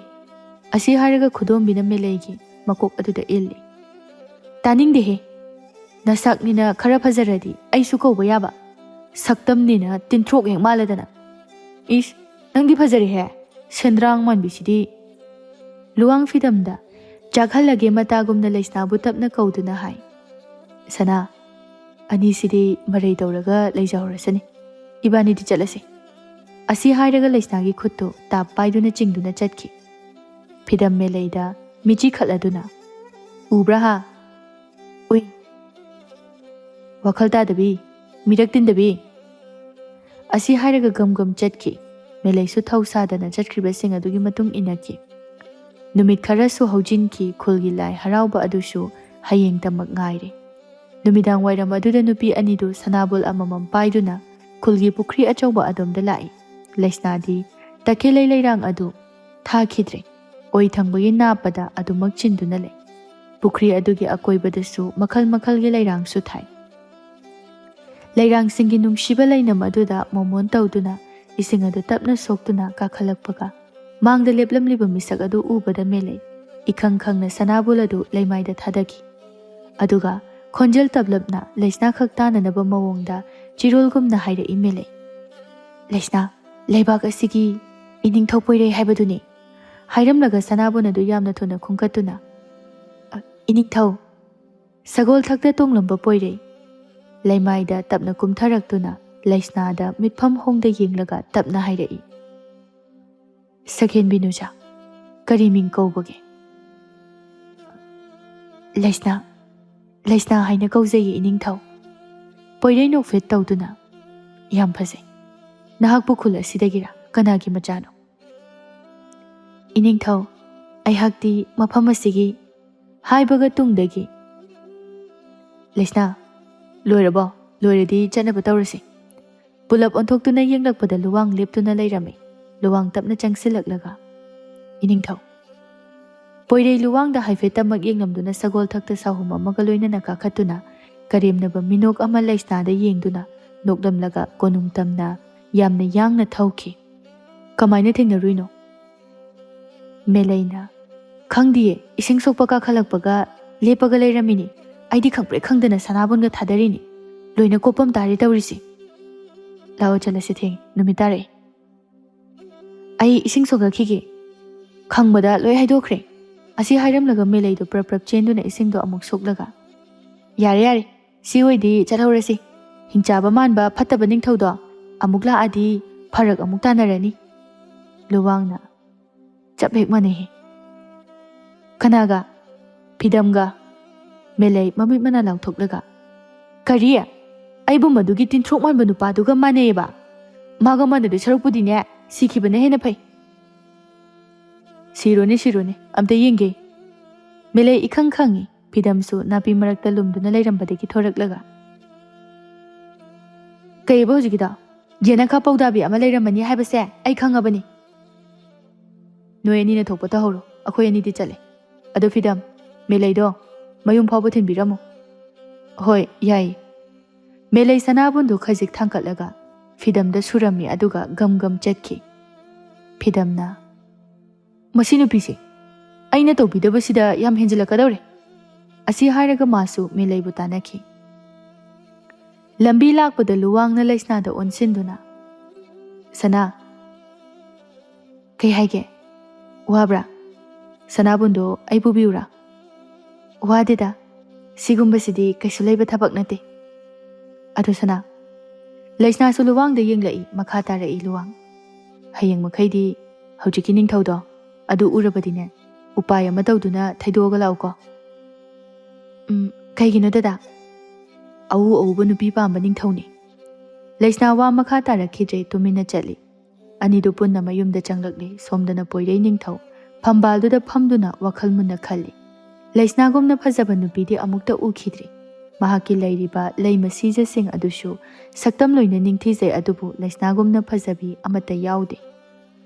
ꯑꯁꯤ ꯍꯥꯏꯔꯒ ꯈꯨꯗꯣꯝꯕꯤꯅ ꯃꯦꯂꯩꯒꯤ ꯃꯀꯣꯛ ꯑꯗꯨꯗ ꯏꯜꯂꯤ꯫ "ꯇꯥꯅꯤꯡꯗꯦꯍꯦ꯫ ꯅꯁꯛꯅꯤꯅ ꯈꯔ ꯐꯖꯔꯗꯤ ꯑꯩꯁꯨ ꯀꯧꯕ ꯌꯥꯕ꯫ ꯁꯛꯇꯝꯅꯤꯅ ꯇꯤꯟꯊ꯭ꯔꯣꯛ ꯍꯦꯛ ꯃꯥꯜꯂꯗꯅ꯫ ꯏꯁ, ꯅꯪꯗꯤ ꯐꯖꯔꯦꯍꯦ, ꯁꯦꯟꯗ꯭ꯔꯥꯡ ꯃꯥꯟꯕꯤꯁꯤꯗꯤ꯫" ꯂꯨꯋꯥꯡ ꯐꯤꯗꯝꯗ ꯆꯥꯛꯍꯜꯂꯒꯦ ꯃꯇꯥꯒꯨꯝꯅ ꯂꯩꯁꯅꯥꯕꯨ ꯇꯞꯅ ꯀꯧꯗꯨꯅ ꯍꯥꯏ, "ꯁꯅꯥ, ꯑꯅꯤꯁꯤꯗꯤ ꯃꯔꯩ ꯇꯧꯔꯒ ꯂꯩꯖꯍꯧꯔꯁꯅꯤ꯫ ꯏꯕꯥꯅꯤꯗꯤ ꯆꯠꯂꯁꯤ꯫" ꯑꯁꯤ ꯍꯥꯏꯔꯒ ꯂꯩꯁꯅꯥꯒꯤ ꯈꯨꯠꯇꯨ ꯇꯥꯞ ꯄꯥꯏꯗꯨꯅ ꯆꯤꯡꯗꯨꯅ ꯆꯠꯈꯤ꯫ ꯐꯤꯗꯝ ꯃꯦꯂꯩꯗ ꯃꯤꯠꯆꯤ ꯈꯠꯂꯗꯨꯅ, "ꯎꯕ꯭ꯔꯥ ꯍꯥ? ꯎꯏ꯫ ꯋꯥꯈꯜ ꯇꯥꯗꯕꯤ, ꯃꯤꯔꯛ ꯇꯤꯟꯗꯕꯤ꯫" ꯑꯁꯤ ꯍꯥꯏꯔꯒ ꯒꯝ ꯒꯝ ꯆꯠꯈꯤ꯫ ꯃꯦꯂꯩꯁꯨ ꯊꯧ ꯁꯥꯗꯅ ꯆꯠꯈ꯭ꯔꯤꯕꯁꯤꯡ ꯑꯗꯨꯒꯤ ꯃꯇꯨꯡ ꯏꯟꯅꯈꯤ꯫ ꯅꯨꯃꯤꯠ ꯈꯔꯁꯨ ꯍꯧꯖꯤꯟꯈꯤ꯫ ꯈꯨꯜꯒꯤ ꯂꯥꯏ ꯍꯔꯥꯎꯕ ꯑꯗꯨꯁꯨ ꯍꯌꯦꯡꯇꯃꯛ ꯉꯥꯏꯔꯦ꯫ ꯅꯨꯃꯤꯗꯥꯡ ꯋꯥꯏꯔꯝ ꯑꯗꯨꯗ ꯅꯨꯄꯤ ꯑꯅꯤꯗꯨ ꯁꯅꯥꯕꯨꯜ ꯑꯃꯃꯝ ꯄꯥꯏꯗꯨꯅ ꯈꯨꯜꯒꯤ ꯄꯨꯈ꯭ꯔꯤ ꯑꯆꯧꯕ ꯑꯗꯣꯝꯗ ꯂꯥꯛꯏ꯫ ꯂꯩꯁꯅꯥꯗꯤ ꯇꯈꯦꯜꯂꯩ ꯂꯩꯔꯥꯡ ꯑꯗꯨ ꯊꯥꯈꯤꯗ꯭ꯔꯦ꯫ ꯑꯣꯏ ꯊꯪꯕꯒꯤ ꯅꯥꯞꯄꯗ ꯑꯗꯨꯃꯛ ꯆꯤꯟꯗꯨꯅ ꯂꯩ꯫ ꯄꯨꯈ꯭ꯔꯤ ꯑꯗꯨꯒꯤ ꯑꯀꯣꯏꯕꯗꯁꯨ ꯃꯈꯜ ꯃꯈꯜꯒꯤ ꯂꯩꯔꯥꯡꯁꯨ ꯊꯥꯏ꯫ ꯂꯩꯔꯥꯡꯁꯤꯡꯒꯤ ꯅꯨꯡꯁꯤꯕ ꯂꯩꯅꯝ ꯑꯗꯨꯗ ꯃꯣꯃꯣꯟ ꯇꯧꯗꯨꯅ ꯏꯁꯤꯡ ꯑꯗꯨ ꯇꯞꯅ ꯁꯣꯛꯇꯨꯅ ꯀꯥꯈꯠꯂꯛꯄꯒ ꯃꯥꯡꯗ ꯂꯦꯞꯂꯝꯂꯤꯕ ꯃꯤꯁꯛ ꯑꯗꯨ ꯎꯕꯗ ꯃꯦꯂꯩ ꯏꯈꯪ ꯈꯪꯅ ꯁꯅꯥꯕꯨꯜ ꯑꯗꯨ ꯂꯩꯃꯥꯏꯗ ꯊꯥꯗꯈꯤ꯫ ꯑꯗꯨꯒ ꯈꯣꯟꯖꯦꯜ ꯇꯞꯂꯞꯅ ꯂꯩꯁꯅꯥ ꯈꯛ ꯇꯥꯅꯅꯕ ꯃꯑꯣꯡꯗ ꯆꯤꯔꯣꯜꯒꯨꯝꯅ ꯍꯥꯏꯔꯛꯏ ꯃꯦꯂꯩ, "ꯂꯩꯁꯅꯥ, ꯂꯩꯕꯥꯛ ꯑꯁꯤꯒꯤ ꯏꯅꯤꯡꯊꯧ ꯄꯣꯏꯔꯩ ꯍꯥꯏꯕꯗꯨꯅꯤ꯫" ꯍꯥꯏꯔꯝꯂꯒ ꯁꯅꯥꯕꯨꯟ ꯑꯗꯨ ꯌꯥꯝꯅ ꯊꯨꯅ ꯈꯨꯝꯀꯠꯇꯨꯅ, "ꯑ, ꯏꯅꯤꯡꯊꯧ, ꯁꯒꯣꯜ ꯊꯛꯇ ꯇꯣꯡꯂꯝꯕ ꯄꯣꯏꯔꯩ꯫" ꯂꯩꯃꯥꯏꯗ ꯇꯞꯅ ꯀꯨꯝꯊꯔꯛꯇꯨꯅ ꯂꯩꯁꯅꯥꯗ ꯃꯤꯠꯐꯝ ꯍꯣꯡꯗ ꯌꯦꯡꯂꯒ ꯇꯞꯅ ꯍꯥꯏꯔꯛꯏ, "ꯁꯛꯍꯦꯟꯕꯤ ꯅꯨꯖꯥ, ꯀꯔꯤ ꯃꯤꯡ ꯀꯧꯕꯒꯦ?" "ꯂꯩꯁꯅꯥ, ꯂꯩꯁꯅꯥ ꯍꯥꯏꯅ ꯀꯧꯖꯩꯌꯦ ꯏꯅꯤꯡꯊꯧ꯫" ꯄꯣꯏꯔꯩ ꯅꯣꯛꯐꯦꯠ ꯇꯧꯗꯨꯅ, "ꯌꯥꯝ ꯐꯖꯩ꯫ ꯅꯍꯥꯛꯄꯨ ꯈꯨꯜ ꯑꯁꯤꯗꯒꯤꯔꯥ? ꯀꯅꯥꯒꯤ ꯃꯆꯥꯅꯣ?" "ꯏꯅꯤꯡꯊꯧ, ꯑꯩꯍꯥꯛꯇꯤ ꯃꯐꯝ ꯑꯁꯤꯒꯤ꯫" ꯍꯥꯏꯕꯒ ꯇꯨꯡꯗꯒꯤ, "ꯂꯩꯁꯅꯥ, ꯂꯣꯏꯔꯕꯣ? ꯂꯣꯏꯔꯗꯤ ꯆꯠꯅꯕ ꯇꯧꯔꯁꯤ꯫" ꯄꯨꯂꯞ ꯑꯣꯟꯊꯣꯛꯇꯨꯅ ꯌꯦꯡꯂꯛꯄꯗ ꯂꯨꯋꯥꯡ ꯂꯦꯞꯇꯨꯅ ꯂꯩꯔꯝꯃꯤ꯫ ꯂꯨꯋꯥꯡ ꯇꯞꯅ ꯆꯪꯁꯤꯜꯂꯛꯂꯒ, "ꯏꯅꯤꯡꯊꯧ꯫" ꯄꯣꯏꯔꯩ ꯂꯨꯋꯥꯡꯗ ꯍꯥꯏꯐꯦꯠꯇꯃꯛ ꯌꯦꯡꯂꯝꯗꯨꯅ ꯁꯒꯣꯜ ꯊꯛꯇ ꯁꯥꯍꯨꯝ ꯑꯃꯒ ꯂꯣꯏꯅꯅ ꯀꯥꯈꯠꯇꯨꯅ ꯀꯔꯦꯝꯅꯕ ꯃꯤꯅꯣꯛ ꯑꯃ ꯂꯩꯁꯅꯥꯗ ꯌꯦꯡꯗꯨꯅ ꯅꯣꯛꯂꯝꯂꯒ ꯀꯣꯅꯨꯡ ꯇꯝꯅ ꯌꯥꯝꯅ ꯌꯥꯡꯅ ꯊꯧꯈꯤ꯫ "ꯀꯃꯥꯏꯅ ꯊꯦꯡꯅꯔꯨꯏꯅꯣ?" ꯃꯦꯂꯩꯅ, "ꯈꯪꯗꯤꯌꯦ, ꯏꯁꯤꯡ ꯁꯣꯛꯄ ꯀꯥꯈꯠꯂꯛꯄꯒ ꯂꯦꯞꯄꯒ ꯂꯩꯔꯝꯃꯤꯅꯤ꯫ ꯑꯩꯗꯤ ꯈꯪꯄ꯭ꯔꯦꯛ ꯈꯪꯗꯅ ꯁꯅꯥꯕꯨꯟꯒ ꯊꯥꯗꯔꯤꯅꯤ꯫ ꯂꯣꯏꯅ ꯀꯣꯞꯄꯝ ꯇꯥꯔꯦ ꯇꯧꯔꯤꯁꯤ꯫ ꯂꯥꯛꯑꯣ ꯆꯠꯂꯁꯤ, ꯊꯦꯡꯉꯦ, ꯅꯨꯃꯤꯠ ꯇꯥꯔꯛꯑꯦ꯫ ꯑꯩ ꯏꯁꯤꯡ ꯁꯣꯛꯂꯛꯈꯤꯒꯦ꯫ ꯈꯪꯕꯗ ꯂꯣꯏ ꯍꯥꯏꯗꯣꯛꯈ꯭ꯔꯦ꯫" ꯑꯁꯤ ꯍꯥꯏꯔꯝꯂꯒ ꯃꯦꯂꯩꯗꯨ ꯄ꯭ꯔꯞ ꯄ꯭ꯔꯞ ꯆꯦꯟꯗꯨꯅ ꯏꯁꯤꯡꯗꯣ ꯑꯃꯨꯛ ꯁꯣꯛꯂꯒ, "ꯌꯥꯔꯦ, ꯌꯥꯔꯦ, ꯁꯤ ꯑꯣꯏꯗꯤ ꯆꯠꯍꯧꯔꯁꯤ꯫ ꯍꯤꯡꯆꯥꯕ ꯃꯥꯟꯕ ꯐꯠꯇꯕ ꯅꯤꯡꯊꯧꯗꯣ ꯑꯃꯨꯛ ꯂꯥꯛꯑꯗꯤ ꯐꯔꯛ ꯑꯃꯨꯛ ꯇꯥꯅꯔꯅꯤ꯫" ꯂꯨꯋꯥꯡꯅ, "ꯆꯞ ꯍꯦꯛ ꯃꯥꯟꯅꯩꯍꯦ꯫" "ꯀꯅꯥꯒ?" "ꯐꯤꯗꯝꯒ꯫" ꯃꯦꯂꯩ ꯃꯃꯤꯠ ꯃꯅꯥ ꯂꯥꯎꯊꯣꯛꯂꯒ, "ꯀꯔꯤ? ꯑꯩꯕꯨ ꯃꯗꯨꯒꯤ ꯇꯤꯟꯊ꯭ꯔꯣꯛ ꯃꯥꯟꯕ ꯅꯨꯄꯥꯗꯨꯒ ꯃꯥꯟꯅꯩꯌꯦꯕ? ꯃꯥꯒ ꯃꯥꯟꯅꯗꯣꯏ ꯁꯔꯨꯛꯄꯨꯗꯤꯅꯦ, ꯁꯤꯈꯤꯕꯅ ꯍꯦꯟꯅ ꯐꯩ꯫" "ꯁꯤꯔꯣꯅꯦ, ꯁꯤꯔꯣꯅꯦ, ꯑꯝꯇ ꯌꯦꯡꯒꯦ꯫" ꯃꯦꯂꯩ ꯏꯈꯪ ꯈꯪꯉꯤ꯫ ꯐꯤꯗꯝꯁꯨ ꯅꯥꯄꯤ ꯃꯔꯛꯇ ꯂꯨꯝꯗꯨꯅ ꯂꯩꯔꯝꯕꯗꯒꯤ ꯊꯣꯔꯛꯂꯒ, "ꯀꯩꯑꯕ ꯍꯧꯖꯤꯛꯀꯤꯗꯣ? ꯌꯦꯅꯈꯥ ꯄꯧꯗꯥꯕꯤ ꯑꯃ ꯂꯩꯔꯝꯃꯅꯤ ꯍꯥꯏꯕꯁꯦ ꯑꯩ ꯈꯪꯉꯕꯅꯤ꯫" "ꯅꯣꯏ ꯑꯅꯤꯅ ꯊꯣꯛꯄ ꯇꯧꯍꯧꯔꯣ, ꯑꯩꯈꯣꯏ ꯑꯅꯤꯗꯤ ꯆꯠꯂꯦ꯫ ꯑꯗꯣ ꯐꯤꯗꯝ, ꯃꯦꯂꯩꯗꯣ ꯃꯌꯨꯝ ꯐꯥꯎꯕ ꯊꯤꯟꯕꯤꯔꯝꯃꯣ꯫" "ꯍꯣꯏ, ꯌꯥꯏ꯫" ꯃꯦꯂꯩ ꯁꯅꯥꯕꯨꯟꯗꯨ ꯈꯖꯤꯛ ꯊꯥꯡꯀꯠꯂꯒ ꯐꯤꯗꯝꯗ ꯁꯨꯔꯝꯃꯤ, ꯑꯗꯨꯒ ꯒꯝ ꯒꯝ ꯆꯠꯈꯤ꯫ ꯐꯤꯗꯝꯅ, "ꯃꯁꯤ ꯅꯨꯄꯤꯁꯦ ꯑꯩꯅ ꯇꯧꯕꯤꯗꯕꯁꯤꯗ ꯌꯥꯝ ꯍꯦꯟꯖꯤꯜꯂꯛꯀꯗꯧꯔꯦ"꯫ ꯑꯁꯤ ꯍꯥꯏꯔꯒ ꯃꯥꯁꯨ ꯃꯦꯂꯩꯕꯨ ꯇꯥꯟꯅꯈꯤ꯫ ꯂꯝꯕꯤ ꯂꯥꯛꯄꯗ ꯂꯨꯋꯥꯡꯅ ꯂꯩꯁꯅꯥꯗ ꯑꯣꯟꯁꯤꯟꯗꯨꯅ, "ꯁꯅꯥ, ꯀꯩ ꯍꯥꯏꯒꯦ? ꯋꯥꯕ꯭ꯔꯥ? ꯁꯅꯥꯕꯨꯟꯗꯣ ꯑꯩ ꯄꯨꯕꯤꯌꯨꯔꯥ?" "ꯋꯥꯗꯦꯗ, ꯁꯤꯒꯨꯝꯕꯁꯤꯗꯤ ꯀꯩꯁꯨ ꯂꯩꯕ ꯊꯕꯛ ꯅꯠꯇꯦ꯫ ꯑꯗꯣ ꯁꯅꯥ"꯫ ꯂꯩꯁꯅꯥꯁꯨ ꯂꯨꯋꯥꯡꯗ ꯌꯦꯡꯂꯛꯏ, ꯃꯈꯥ ꯇꯥꯔꯛꯏ ꯂꯨꯋꯥꯡ, "ꯍꯌꯦꯡ ꯃꯈꯩꯗꯤ ꯍꯧꯖꯤꯛꯀꯤ ꯅꯤꯡꯊꯧꯗꯣ ꯑꯗꯨ ꯎꯔꯕꯗꯤꯅꯦ, ꯎꯄꯥꯏ ꯑꯃ ꯇꯧꯗꯨꯅ ꯊꯩꯗꯣꯛꯑꯒ ꯂꯥꯛꯎꯀꯣ"꯫ "ꯎꯝ, ꯀꯩꯒꯤꯅꯣ ꯗꯗꯥ?" "ꯑꯎ ꯑꯎꯕ ꯅꯨꯄꯤ ꯄꯥꯝꯕ ꯅꯤꯡꯊꯧꯅꯤ"꯫ ꯂꯩꯁꯅꯥ ꯋꯥ ꯃꯈꯥ ꯇꯥꯔꯛꯈꯤꯗ꯭ꯔꯦ, ꯇꯨꯃꯤꯟꯅ ꯆꯠꯂꯤ꯫ ꯑꯅꯤꯗꯨ ꯄꯨꯟꯅ ꯃꯌꯨꯝꯗ ꯆꯪꯂꯛꯂꯦ꯫ ꯁꯣꯝꯗꯅ ꯄꯣꯏꯔꯩ ꯅꯤꯡꯊꯧ ꯐꯝꯕꯥꯜꯗꯨꯗ ꯐꯝꯗꯨꯅ ꯋꯥꯈꯜ ꯃꯨꯟꯅ ꯈꯜꯂꯤ꯫ ꯂꯩꯁꯅꯥꯒꯨꯝꯅ ꯐꯖꯕ ꯅꯨꯄꯤꯗꯤ ꯑꯃꯨꯛꯇ ꯎꯈꯤꯗ꯭ꯔꯤ꯫ ꯃꯍꯥꯛꯀꯤ ꯂꯩꯔꯤꯕ ꯂꯩ ꯃꯁꯤꯖꯁꯤꯡ ꯑꯗꯨꯁꯨ ꯁꯛꯇꯝ ꯂꯣꯏꯅ ꯅꯤꯡꯊꯤꯖꯩ, ꯑꯗꯨꯕꯨ ꯂꯩꯁꯅꯥꯒꯨꯝꯅ ꯐꯖꯕꯤ ꯑꯃꯠꯇ ꯌꯥꯎꯗꯦ꯫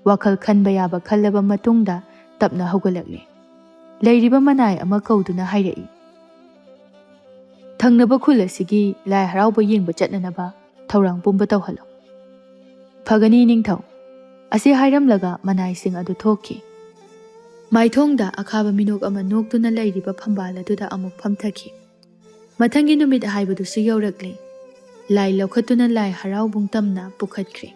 ꯋꯥꯈꯜ ꯈꯟꯕ ꯌꯥꯕ ꯈꯜꯂꯕ ꯃꯇꯨꯡꯗ ꯇꯞꯅ ꯍꯧꯒꯠꯂꯛꯂꯦ꯫ ꯂꯩꯔꯤꯕ ꯃꯅꯥꯏ ꯑꯃ ꯀꯧꯗꯨꯅ ꯍꯥꯏꯔꯛꯏ, "ꯊꯪꯅꯕ ꯈꯨꯜ ꯑꯁꯤꯒꯤ ꯂꯥꯏ ꯍꯔꯥꯎꯕ ꯌꯦꯡꯕ ꯆꯠꯅꯅꯕ ꯊꯧꯔꯥꯡ ꯄꯨꯝꯕ ꯇꯧꯍꯜꯂꯨ"꯫ "ꯐꯒꯅꯤ ꯅꯤꯡꯊꯧ"꯫ ꯑꯁꯤ ꯍꯥꯏꯔꯝꯂꯒ ꯃꯅꯥꯏꯁꯤꯡ ꯑꯗꯨ ꯊꯣꯛꯈꯤ꯫ ꯃꯥꯏꯊꯣꯡꯗ ꯑꯈꯥꯕ ꯃꯤꯅꯣꯛ ꯑꯃ ꯅꯣꯛꯇꯨꯅ ꯂꯩꯔꯤꯕ ꯐꯝꯕꯥꯜ ꯑꯗꯨꯗ ꯑꯃꯨꯛ ꯐꯝꯊꯈꯤ꯫ ꯃꯊꯪꯒꯤ ꯅꯨꯃꯤꯠ ꯍꯥꯏꯕꯗꯨꯁꯨ ꯌꯧꯔꯛꯂꯦ꯫ ꯂꯥꯏ ꯂꯧꯈꯠꯇꯨꯅ ꯂꯥꯏ ꯍꯔꯥꯎꯕꯨꯡ ꯇꯝꯅ ꯄꯨꯈꯠꯈ꯭ꯔꯦ꯫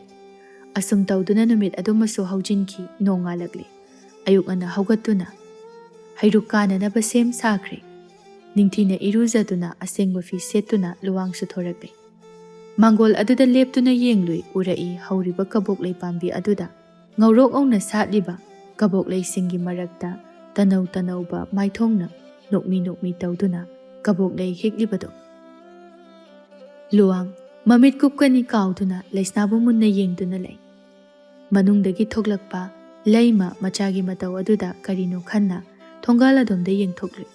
ꯑꯁꯨꯝ ꯇꯧꯗꯨꯅ ꯅꯨꯃꯤꯠ ꯑꯗꯨꯃꯁꯨ ꯍꯧꯖꯤꯟꯈꯤ꯫ ꯅꯣꯡꯉꯥꯜꯂꯛꯂꯦ꯫ ꯑꯌꯨꯛ ꯉꯟꯅ ꯍꯧꯒꯠꯇꯨꯅ ꯍꯩꯔꯨꯛ ꯀꯥꯅꯅꯕ ꯁꯦꯝ ꯁꯥꯈ꯭ꯔꯦ꯫ ꯅꯤꯡꯊꯤꯅ ꯏꯔꯨꯖꯗꯨꯅ ꯑꯁꯦꯡꯕ ꯐꯤ ꯁꯦꯠꯇꯨꯅ ꯂꯨꯋꯥꯡꯁꯨ ꯊꯣꯔꯛꯂꯦ꯫ ꯃꯥꯡꯒꯣꯜ ꯑꯗꯨꯗ ꯂꯦꯞꯇꯨꯅ ꯌꯦꯡꯂꯨꯏ, ꯎꯔꯛꯏ ꯍꯧꯔꯤꯕ ꯀꯕꯣꯛ ꯂꯩ ꯄꯥꯝꯕꯤ ꯑꯗꯨꯗ ꯉꯧꯔꯣꯛ ꯉꯧꯅ ꯁꯥꯠꯂꯤꯕ ꯀꯕꯣꯛ ꯂꯩꯁꯤꯡꯒꯤ ꯃꯔꯛꯇ ꯇꯅꯧ ꯇꯅꯧꯕ ꯃꯥꯏꯊꯣꯡꯅ ꯅꯣꯛꯃꯤ ꯅꯣꯛꯃꯤ ꯇꯧꯗꯨꯅ ꯀꯕꯣꯛ ꯂꯩ ꯍꯦꯛꯂꯤꯕꯗꯣ꯫ ꯂꯨꯋꯥꯡ ꯃꯃꯤꯠ ꯀꯨꯞꯀꯅꯤ ꯀꯥꯎꯗꯨꯅ ꯂꯩꯁꯅꯥꯕꯨ ꯃꯨꯟꯅ ꯌꯦꯡꯗꯨꯅ ꯂꯩ꯫ ꯃꯅꯨꯡꯗꯒꯤ ꯊꯣꯛꯂꯛꯄ ꯂꯩꯃ ꯃꯆꯥꯒꯤ ꯃꯇꯧ ꯑꯗꯨꯗ ꯀꯔꯤꯅꯣ ꯈꯟꯅ ꯊꯣꯡꯒꯥꯜ ꯑꯗꯣꯝꯗ ꯌꯦꯡꯊꯣꯛꯂꯨꯏ꯫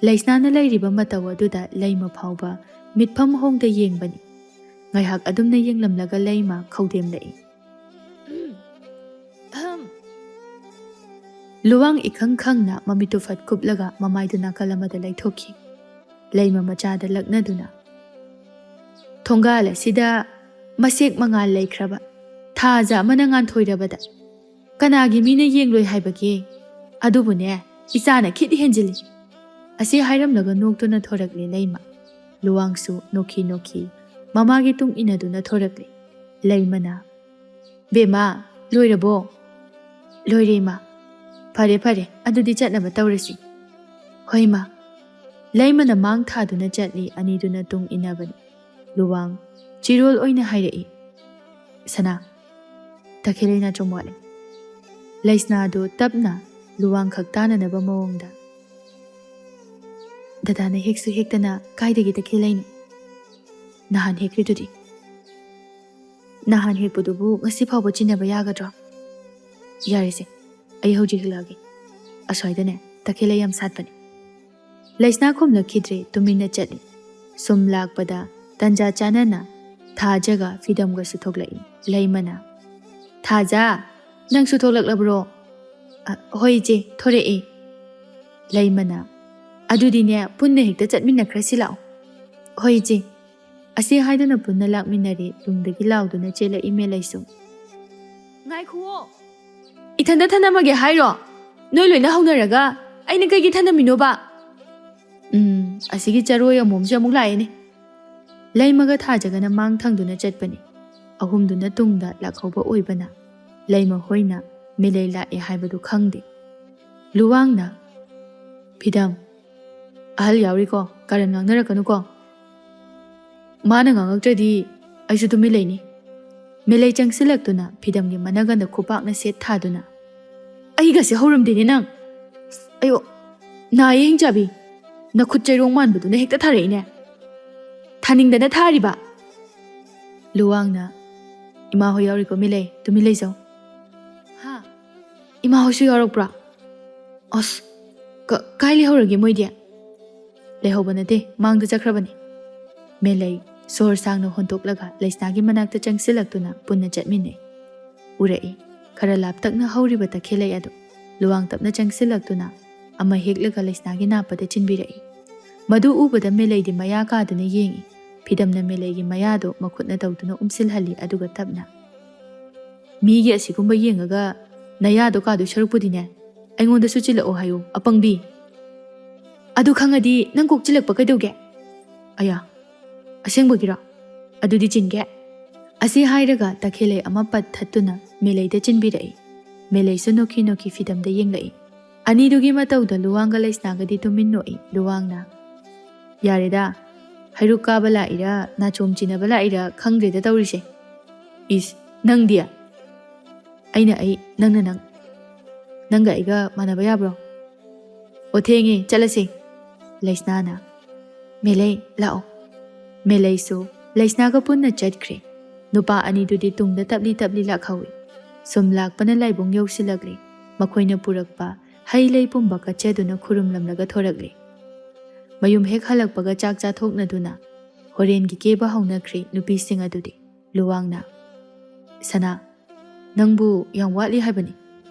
ꯂꯩꯁꯅꯥꯅ ꯂꯩꯔꯤꯕ ꯃꯇꯧ ꯑꯗꯨꯗ ꯂꯩꯃ ꯐꯥꯎꯕ ꯃꯤꯠꯐꯝ ꯍꯣꯡꯗ ꯌꯦꯡꯕꯅꯤ꯫ ꯉꯥꯏꯍꯥꯛ ꯑꯗꯨꯝꯅ ꯌꯦꯡꯂꯝꯂꯒ ꯂꯩꯃ ꯈꯧꯗꯦꯝꯂꯛꯏ꯫ ꯂꯨꯋꯥꯡ ꯏꯈꯪ ꯈꯪꯅ ꯃꯃꯤꯠꯇꯨ ꯐꯠ ꯀꯨꯞꯂꯒ ꯃꯃꯥꯏꯗꯨ ꯅꯥꯀꯜ ꯑꯃꯗ ꯂꯩꯊꯣꯛꯈꯤ꯫ ꯂꯩꯃ ꯃꯆꯥꯗ ꯂꯛꯅꯗꯨꯅ, "ꯊꯣꯡꯒꯥꯜ ꯑꯁꯤꯗ ꯃꯁꯦꯛ ꯃꯉꯥꯜ ꯂꯩꯈ꯭ꯔꯕ ꯊꯥꯖ ꯑꯃꯅ ꯉꯥꯟꯊꯣꯏꯔꯕꯗ "ꯀꯅꯥꯒꯤ ꯃꯤꯅ ꯌꯦꯡꯂꯣꯏ ꯍꯥꯏꯕꯒꯦ? ꯑꯗꯨꯕꯨꯅꯦ, ꯏꯆꯥꯅ ꯈꯤꯠ ꯍꯦꯟꯖꯤꯜꯂꯤ"꯫ ꯑꯁꯤ ꯍꯥꯏꯔꯝꯂꯒ ꯅꯣꯛꯇꯨꯅ ꯊꯣꯔꯛꯂꯦ ꯂꯩꯃ꯫ ꯂꯨꯋꯥꯡꯁꯨ ꯅꯣꯛꯈꯤ ꯅꯣꯛꯈꯤ ꯃꯃꯥꯒꯤ ꯇꯨꯡ ꯏꯟꯅꯗꯨꯅ ꯊꯣꯔꯛꯂꯦ꯫ ꯂꯩꯃꯅ, "ꯕꯦꯝꯃ, ꯂꯣꯏꯔꯕꯣ?" "ꯂꯣꯏꯔꯦ, ꯏꯃꯥ"꯫ "ꯐꯔꯦ, ꯐꯔꯦ, ꯑꯗꯨꯗꯤ ꯆꯠꯅꯕ ꯇꯧꯔꯁꯤ"꯫ "ꯍꯣꯏ, ꯏꯃꯥ"꯫ ꯂꯩꯃꯅ ꯃꯥꯡ ꯊꯥꯗꯨꯅ ꯆꯠꯂꯤ, ꯑꯅꯤꯗꯨꯅ ꯇꯨꯡ ꯏꯟꯅꯕꯅꯤ꯫ ꯂꯨꯋꯥꯡ ꯆꯤꯔꯣꯜ ꯑꯣꯏꯅ ꯍꯥꯏꯔꯛꯏ, "ꯁꯅꯥ, ꯇꯈꯦꯜ ꯂꯩꯅꯥꯆꯣꯝ ꯋꯥꯠꯂꯦ"꯫ ꯂꯩꯁꯅꯥꯗꯨ ꯇꯞꯅ ꯂꯨꯋꯥꯡ ꯈꯛ ꯇꯥꯅꯅꯕ ꯃꯑꯣꯡꯗ, "ꯗꯗꯥꯅ ꯍꯦꯛꯁꯨ ꯍꯦꯛꯇꯅ ꯀꯥꯏꯗꯒꯤ ꯇꯈꯦꯜ ꯂꯩꯅꯣ? ꯅꯍꯥꯟ ꯍꯦꯛꯈ꯭ꯔꯤꯗꯨꯗꯤ"꯫ "ꯅꯍꯥꯟ ꯍꯦꯛꯄꯗꯨꯕꯨ ꯉꯁꯤ ꯐꯥꯎꯕ ꯆꯤꯟꯅꯕ ꯌꯥꯒꯗ꯭ꯔꯣ? ꯌꯥꯔꯦꯁꯦ, ꯑꯩ ꯍꯧꯖꯤꯛ ꯍꯦꯛꯂꯛꯑꯒꯦ꯫ ꯑꯁ꯭ꯋꯥꯏꯗꯅꯦ, ꯇꯈꯦꯜ ꯂꯩ ꯌꯥꯝ ꯁꯥꯠꯄꯅꯦ"꯫ ꯂꯩꯁꯅꯥ ꯈꯨꯝꯂꯛꯈꯤꯗ꯭ꯔꯦ, ꯇꯨꯃꯤꯟꯅ ꯆꯠꯂꯤ꯫ ꯁꯨꯝ ꯂꯥꯛꯄꯗ ꯇꯟꯖꯥ ꯆꯥꯅꯅ ꯊꯥꯖꯒ ꯐꯤꯗꯝꯒꯁꯨ ꯊꯣꯛꯂꯛꯏ꯫ ꯂꯩꯃꯅ, "ꯊꯥꯖ, ꯅꯪꯁꯨ ꯊꯣꯛꯂꯛꯂꯕ꯭ꯔꯣ?" "ꯑ, ꯍꯣꯏ ꯏꯆꯦ, ꯊꯣꯔꯛꯑꯦ"꯫ ꯂꯩꯃꯅ, "ꯑꯗꯨꯗꯤꯅꯦ, ꯄꯨꯟꯅ ꯍꯦꯛꯇ ꯆꯠꯃꯤꯟꯅꯈ꯭ꯔꯁꯤ ꯂꯥꯛꯑꯣ"꯫ "ꯍꯣꯏ ꯏꯆꯦ"꯫ ꯑꯁꯤ ꯍꯥꯏꯗꯨꯅ ꯄꯨꯟꯅ ꯂꯥꯛꯃꯤꯟꯅꯔꯦ꯫ ꯇꯨꯡꯗꯒꯤ ꯂꯥꯎꯗꯨꯅ ꯆꯦꯜꯂꯛꯏ ꯃꯦꯂꯩꯁꯨ꯫ "ꯉꯥꯏꯈꯨꯑꯣ! ꯏꯊꯟꯗ ꯊꯅꯝꯃꯒꯦ ꯍꯥꯏꯔꯣ? ꯅꯣꯏ ꯂꯣꯏꯅ ꯍꯧꯅꯔꯒ ꯑꯩꯅ ꯀꯩꯒꯤ ꯊꯅꯝꯃꯤꯅꯣꯕ?" "ꯎꯝ, ꯑꯁꯤꯒꯤ ꯆꯔꯣꯏ ꯑꯃꯣꯝꯁꯦ ꯑꯃꯨꯛ ꯂꯥꯛꯑꯦꯅꯦ"꯫ ꯂꯩꯃꯒ ꯊꯥꯖꯒꯅ ꯃꯥꯡ ꯊꯪꯗꯨꯅ ꯆꯠꯄꯅꯤ꯫ ꯑꯍꯨꯝꯗꯨꯅ ꯇꯨꯡꯗ ꯂꯥꯛꯍꯧꯕ ꯑꯣꯏꯕꯅ ꯂꯩꯃ ꯍꯣꯏꯅ ꯃꯦꯂꯩ ꯂꯥꯛꯑꯦ ꯍꯥꯏꯕꯗꯨ ꯈꯪꯗꯦ꯫ ꯂꯨꯋꯥꯡꯅ, "ꯐꯤꯗꯝ, ꯑꯍꯜ ꯌꯥꯎꯔꯤꯀꯣ, ꯀꯥꯔꯟ ꯉꯥꯡꯅꯔꯛꯀꯅꯨꯀꯣ꯫ ꯃꯥꯅ ꯉꯥꯡꯉꯛꯇ꯭ꯔꯗꯤ ꯑꯩꯁꯨ ꯇꯨꯃꯤꯟ ꯂꯩꯅꯤ"꯫ ꯃꯦꯂꯩ ꯆꯪꯁꯤꯜꯂꯛꯇꯨꯅ ꯐꯤꯗꯝꯒꯤ ꯃꯅꯒꯟꯗ ꯈꯨꯄꯥꯛꯅ ꯁꯦꯠ ꯊꯥꯗꯨꯅ, "ꯑꯩꯒꯁꯦ ꯍꯧꯔꯝꯗꯦꯅꯦ ꯅꯪ! ꯑꯌꯣ! ꯅꯥꯏꯌꯦ ꯍꯤꯡꯆꯥꯕꯤ! ꯅꯈꯨꯠ ꯆꯩꯔꯣꯡ ꯃꯥꯟꯕꯗꯨꯅ ꯍꯦꯛꯇ ꯊꯥꯔꯛꯏꯅꯦ! ꯊꯥꯅꯤꯡꯗꯅ ꯊꯥꯔꯤꯕ"꯫ ꯂꯨꯋꯥꯡꯅ, "ꯏꯃꯥ ꯍꯣꯏ ꯌꯥꯎꯔꯤꯀꯣ ꯃꯦꯂꯩ, ꯇꯨꯃꯤꯟ ꯂꯩꯖꯧ"꯫ "ꯍꯥ? ꯏꯃꯥ ꯍꯣꯏꯁꯨ ꯌꯥꯎꯔꯛꯄ꯭ꯔꯥ? ꯑꯁ, ꯀ-, ꯀꯥꯏ ꯂꯩꯍꯧꯔꯒꯦ ꯃꯣꯏꯗꯤ?" "ꯂꯩꯍꯧꯕ ꯅꯠꯇꯦ, ꯃꯥꯡꯗ ꯆꯠꯈ꯭ꯔꯕꯅꯤ"꯫ ꯃꯦꯂꯩ ꯁꯣꯔ ꯁꯥꯡꯅ ꯍꯣꯟꯗꯣꯛꯂꯒ ꯂꯩꯁꯅꯥꯒꯤ ꯃꯅꯥꯛꯇ ꯆꯪꯁꯤꯜꯂꯛꯇꯨꯅ ꯄꯨꯟꯅ ꯆꯠꯃꯤꯟꯅꯩ꯫ ꯎꯔꯛꯏ, ꯈꯔ ꯂꯥꯞꯇꯛꯅ ꯍꯧꯔꯤꯕ ꯇꯈꯦꯜꯂꯩ ꯑꯗꯨ꯫ ꯂꯨꯋꯥꯡ ꯇꯞꯅ ꯆꯪꯁꯤꯜꯂꯛꯇꯨꯅ ꯑꯃ ꯍꯦꯛꯂꯒ ꯂꯩꯁꯅꯥꯒꯤ ꯅꯥꯞꯄꯗ ꯆꯤꯟꯕꯤꯔꯛꯏ꯫ ꯃꯗꯨ ꯎꯕꯗ ꯃꯦꯂꯩꯗꯤ ꯃꯌꯥ ꯀꯥꯗꯨꯅ ꯌꯦꯡꯏ꯫ ꯐꯤꯗꯝꯅ ꯃꯦꯂꯩꯒꯤ ꯃꯌꯥꯗꯨ ꯃꯈꯨꯠꯅ ꯇꯧꯗꯨꯅ ꯎꯝꯁꯤꯜꯍꯜꯂꯤ, ꯑꯗꯨꯒ ꯇꯞꯅ, "ꯃꯤꯒꯤ ꯑꯁꯤꯒꯨꯝꯕ ꯌꯦꯡꯉꯒ "ꯅꯌꯥꯗꯣ ꯀꯥꯗꯣꯏ ꯁꯔꯨꯛꯄꯨꯗꯤꯅꯦ, ꯑꯩꯉꯣꯟꯗꯁꯨ ꯆꯤꯜꯂꯛꯑꯣ ꯍꯥꯏꯌꯨ, ꯑꯄꯪꯕꯤ꯫ ꯑꯗꯨ ꯈꯪꯉꯗꯤ ꯅꯪ ꯀꯣꯛ ꯆꯤꯜꯂꯛꯄ ꯀꯩꯗꯧꯒꯦ?" "ꯑꯌꯥ, ꯑꯁꯦꯡꯕꯒꯤꯔꯣ? ꯑꯗꯨꯗꯤ ꯆꯤꯟꯒꯦ꯫" ꯑꯁꯤ ꯍꯥꯏꯔꯒ ꯇꯈꯦꯜꯂꯩ ꯑꯃ ꯄꯠ ꯊꯠꯇꯨꯅ ꯃꯦꯂꯩꯗ ꯆꯤꯟꯕꯤꯔꯛꯏ꯫ ꯃꯦꯂꯩꯁꯨ ꯅꯣꯛꯈꯤ ꯅꯣꯛꯈꯤ ꯐꯤꯗꯝꯗ ꯌꯦꯡꯂꯛꯏ꯫ ꯑꯅꯤꯗꯨꯒꯤ ꯃꯇꯧꯗ ꯂꯨꯋꯥꯡꯒ ꯂꯩꯁꯅꯥꯒꯗꯤ ꯇꯨꯃꯤꯟ ꯅꯣꯛꯏ꯫ ꯂꯨꯋꯥꯡꯅ, "ꯌꯥꯔꯦꯗ, ꯍꯩꯔꯨꯛ ꯀꯥꯕ ꯂꯥꯛꯏꯔꯥ, ꯅꯥꯆꯣꯝ ꯆꯤꯟꯅꯕ ꯂꯥꯛꯏꯔꯥ ꯈꯪꯗ꯭ꯔꯦꯗ ꯇꯧꯔꯤꯁꯦ꯫ ꯏꯁ, ꯅꯪꯗꯤ?" "ꯑꯩꯅ ꯑꯩ, ꯅꯪꯅ ꯅꯪ꯫ ꯅꯪꯒ ꯑꯩꯒ ꯃꯥꯟꯅꯕ ꯌꯥꯕ꯭ꯔꯣ?" "ꯑꯣ, ꯊꯦꯡꯉꯦ, ꯆꯠꯂꯁꯦ꯫" ꯂꯩꯁꯅꯥꯅ, "ꯃꯦꯂꯩ, ꯂꯥꯛꯑꯣ꯫" ꯃꯦꯂꯩꯁꯨ ꯂꯩꯁꯅꯥꯒ ꯄꯨꯟꯅ ꯆꯠꯈ꯭ꯔꯦ꯫ ꯅꯨꯄꯥ ꯑꯅꯤꯗꯨꯗꯤ ꯇꯨꯡꯗ ꯇꯞꯂꯤ ꯇꯞꯂꯤ ꯂꯥꯛꯍꯧꯏ꯫ ꯁꯨꯝ ꯂꯥꯛꯄꯅ ꯂꯥꯏꯕꯨꯡ ꯌꯧꯁꯤꯜꯂꯛꯂꯦ꯫ ꯃꯈꯣꯏꯅ ꯄꯨꯔꯛꯄ ꯍꯩ ꯂꯩ ꯄꯨꯝꯕ ꯀꯠꯆꯗꯨꯅ ꯈꯨꯔꯨꯝꯂꯝꯂꯒ ꯊꯣꯔꯛꯂꯦ꯫ ꯃꯌꯨꯝ ꯍꯦꯛ ꯍꯜꯂꯛꯄꯒ ꯆꯥꯛ ꯆꯥꯊꯣꯛꯅꯗꯨꯅ ꯍꯣꯔꯦꯟꯒꯤ ꯀꯦꯕ ꯍꯧꯅꯈ꯭ꯔꯦ ꯅꯨꯄꯤꯁꯤꯡ ꯑꯗꯨꯗꯤ꯫ ꯂꯨꯋꯥꯡꯅ, "ꯁꯅꯥ, ꯅꯪꯕꯨ ꯌꯥꯝ ꯋꯥꯠꯂꯤ ꯍꯥꯏꯕꯅꯤ꯫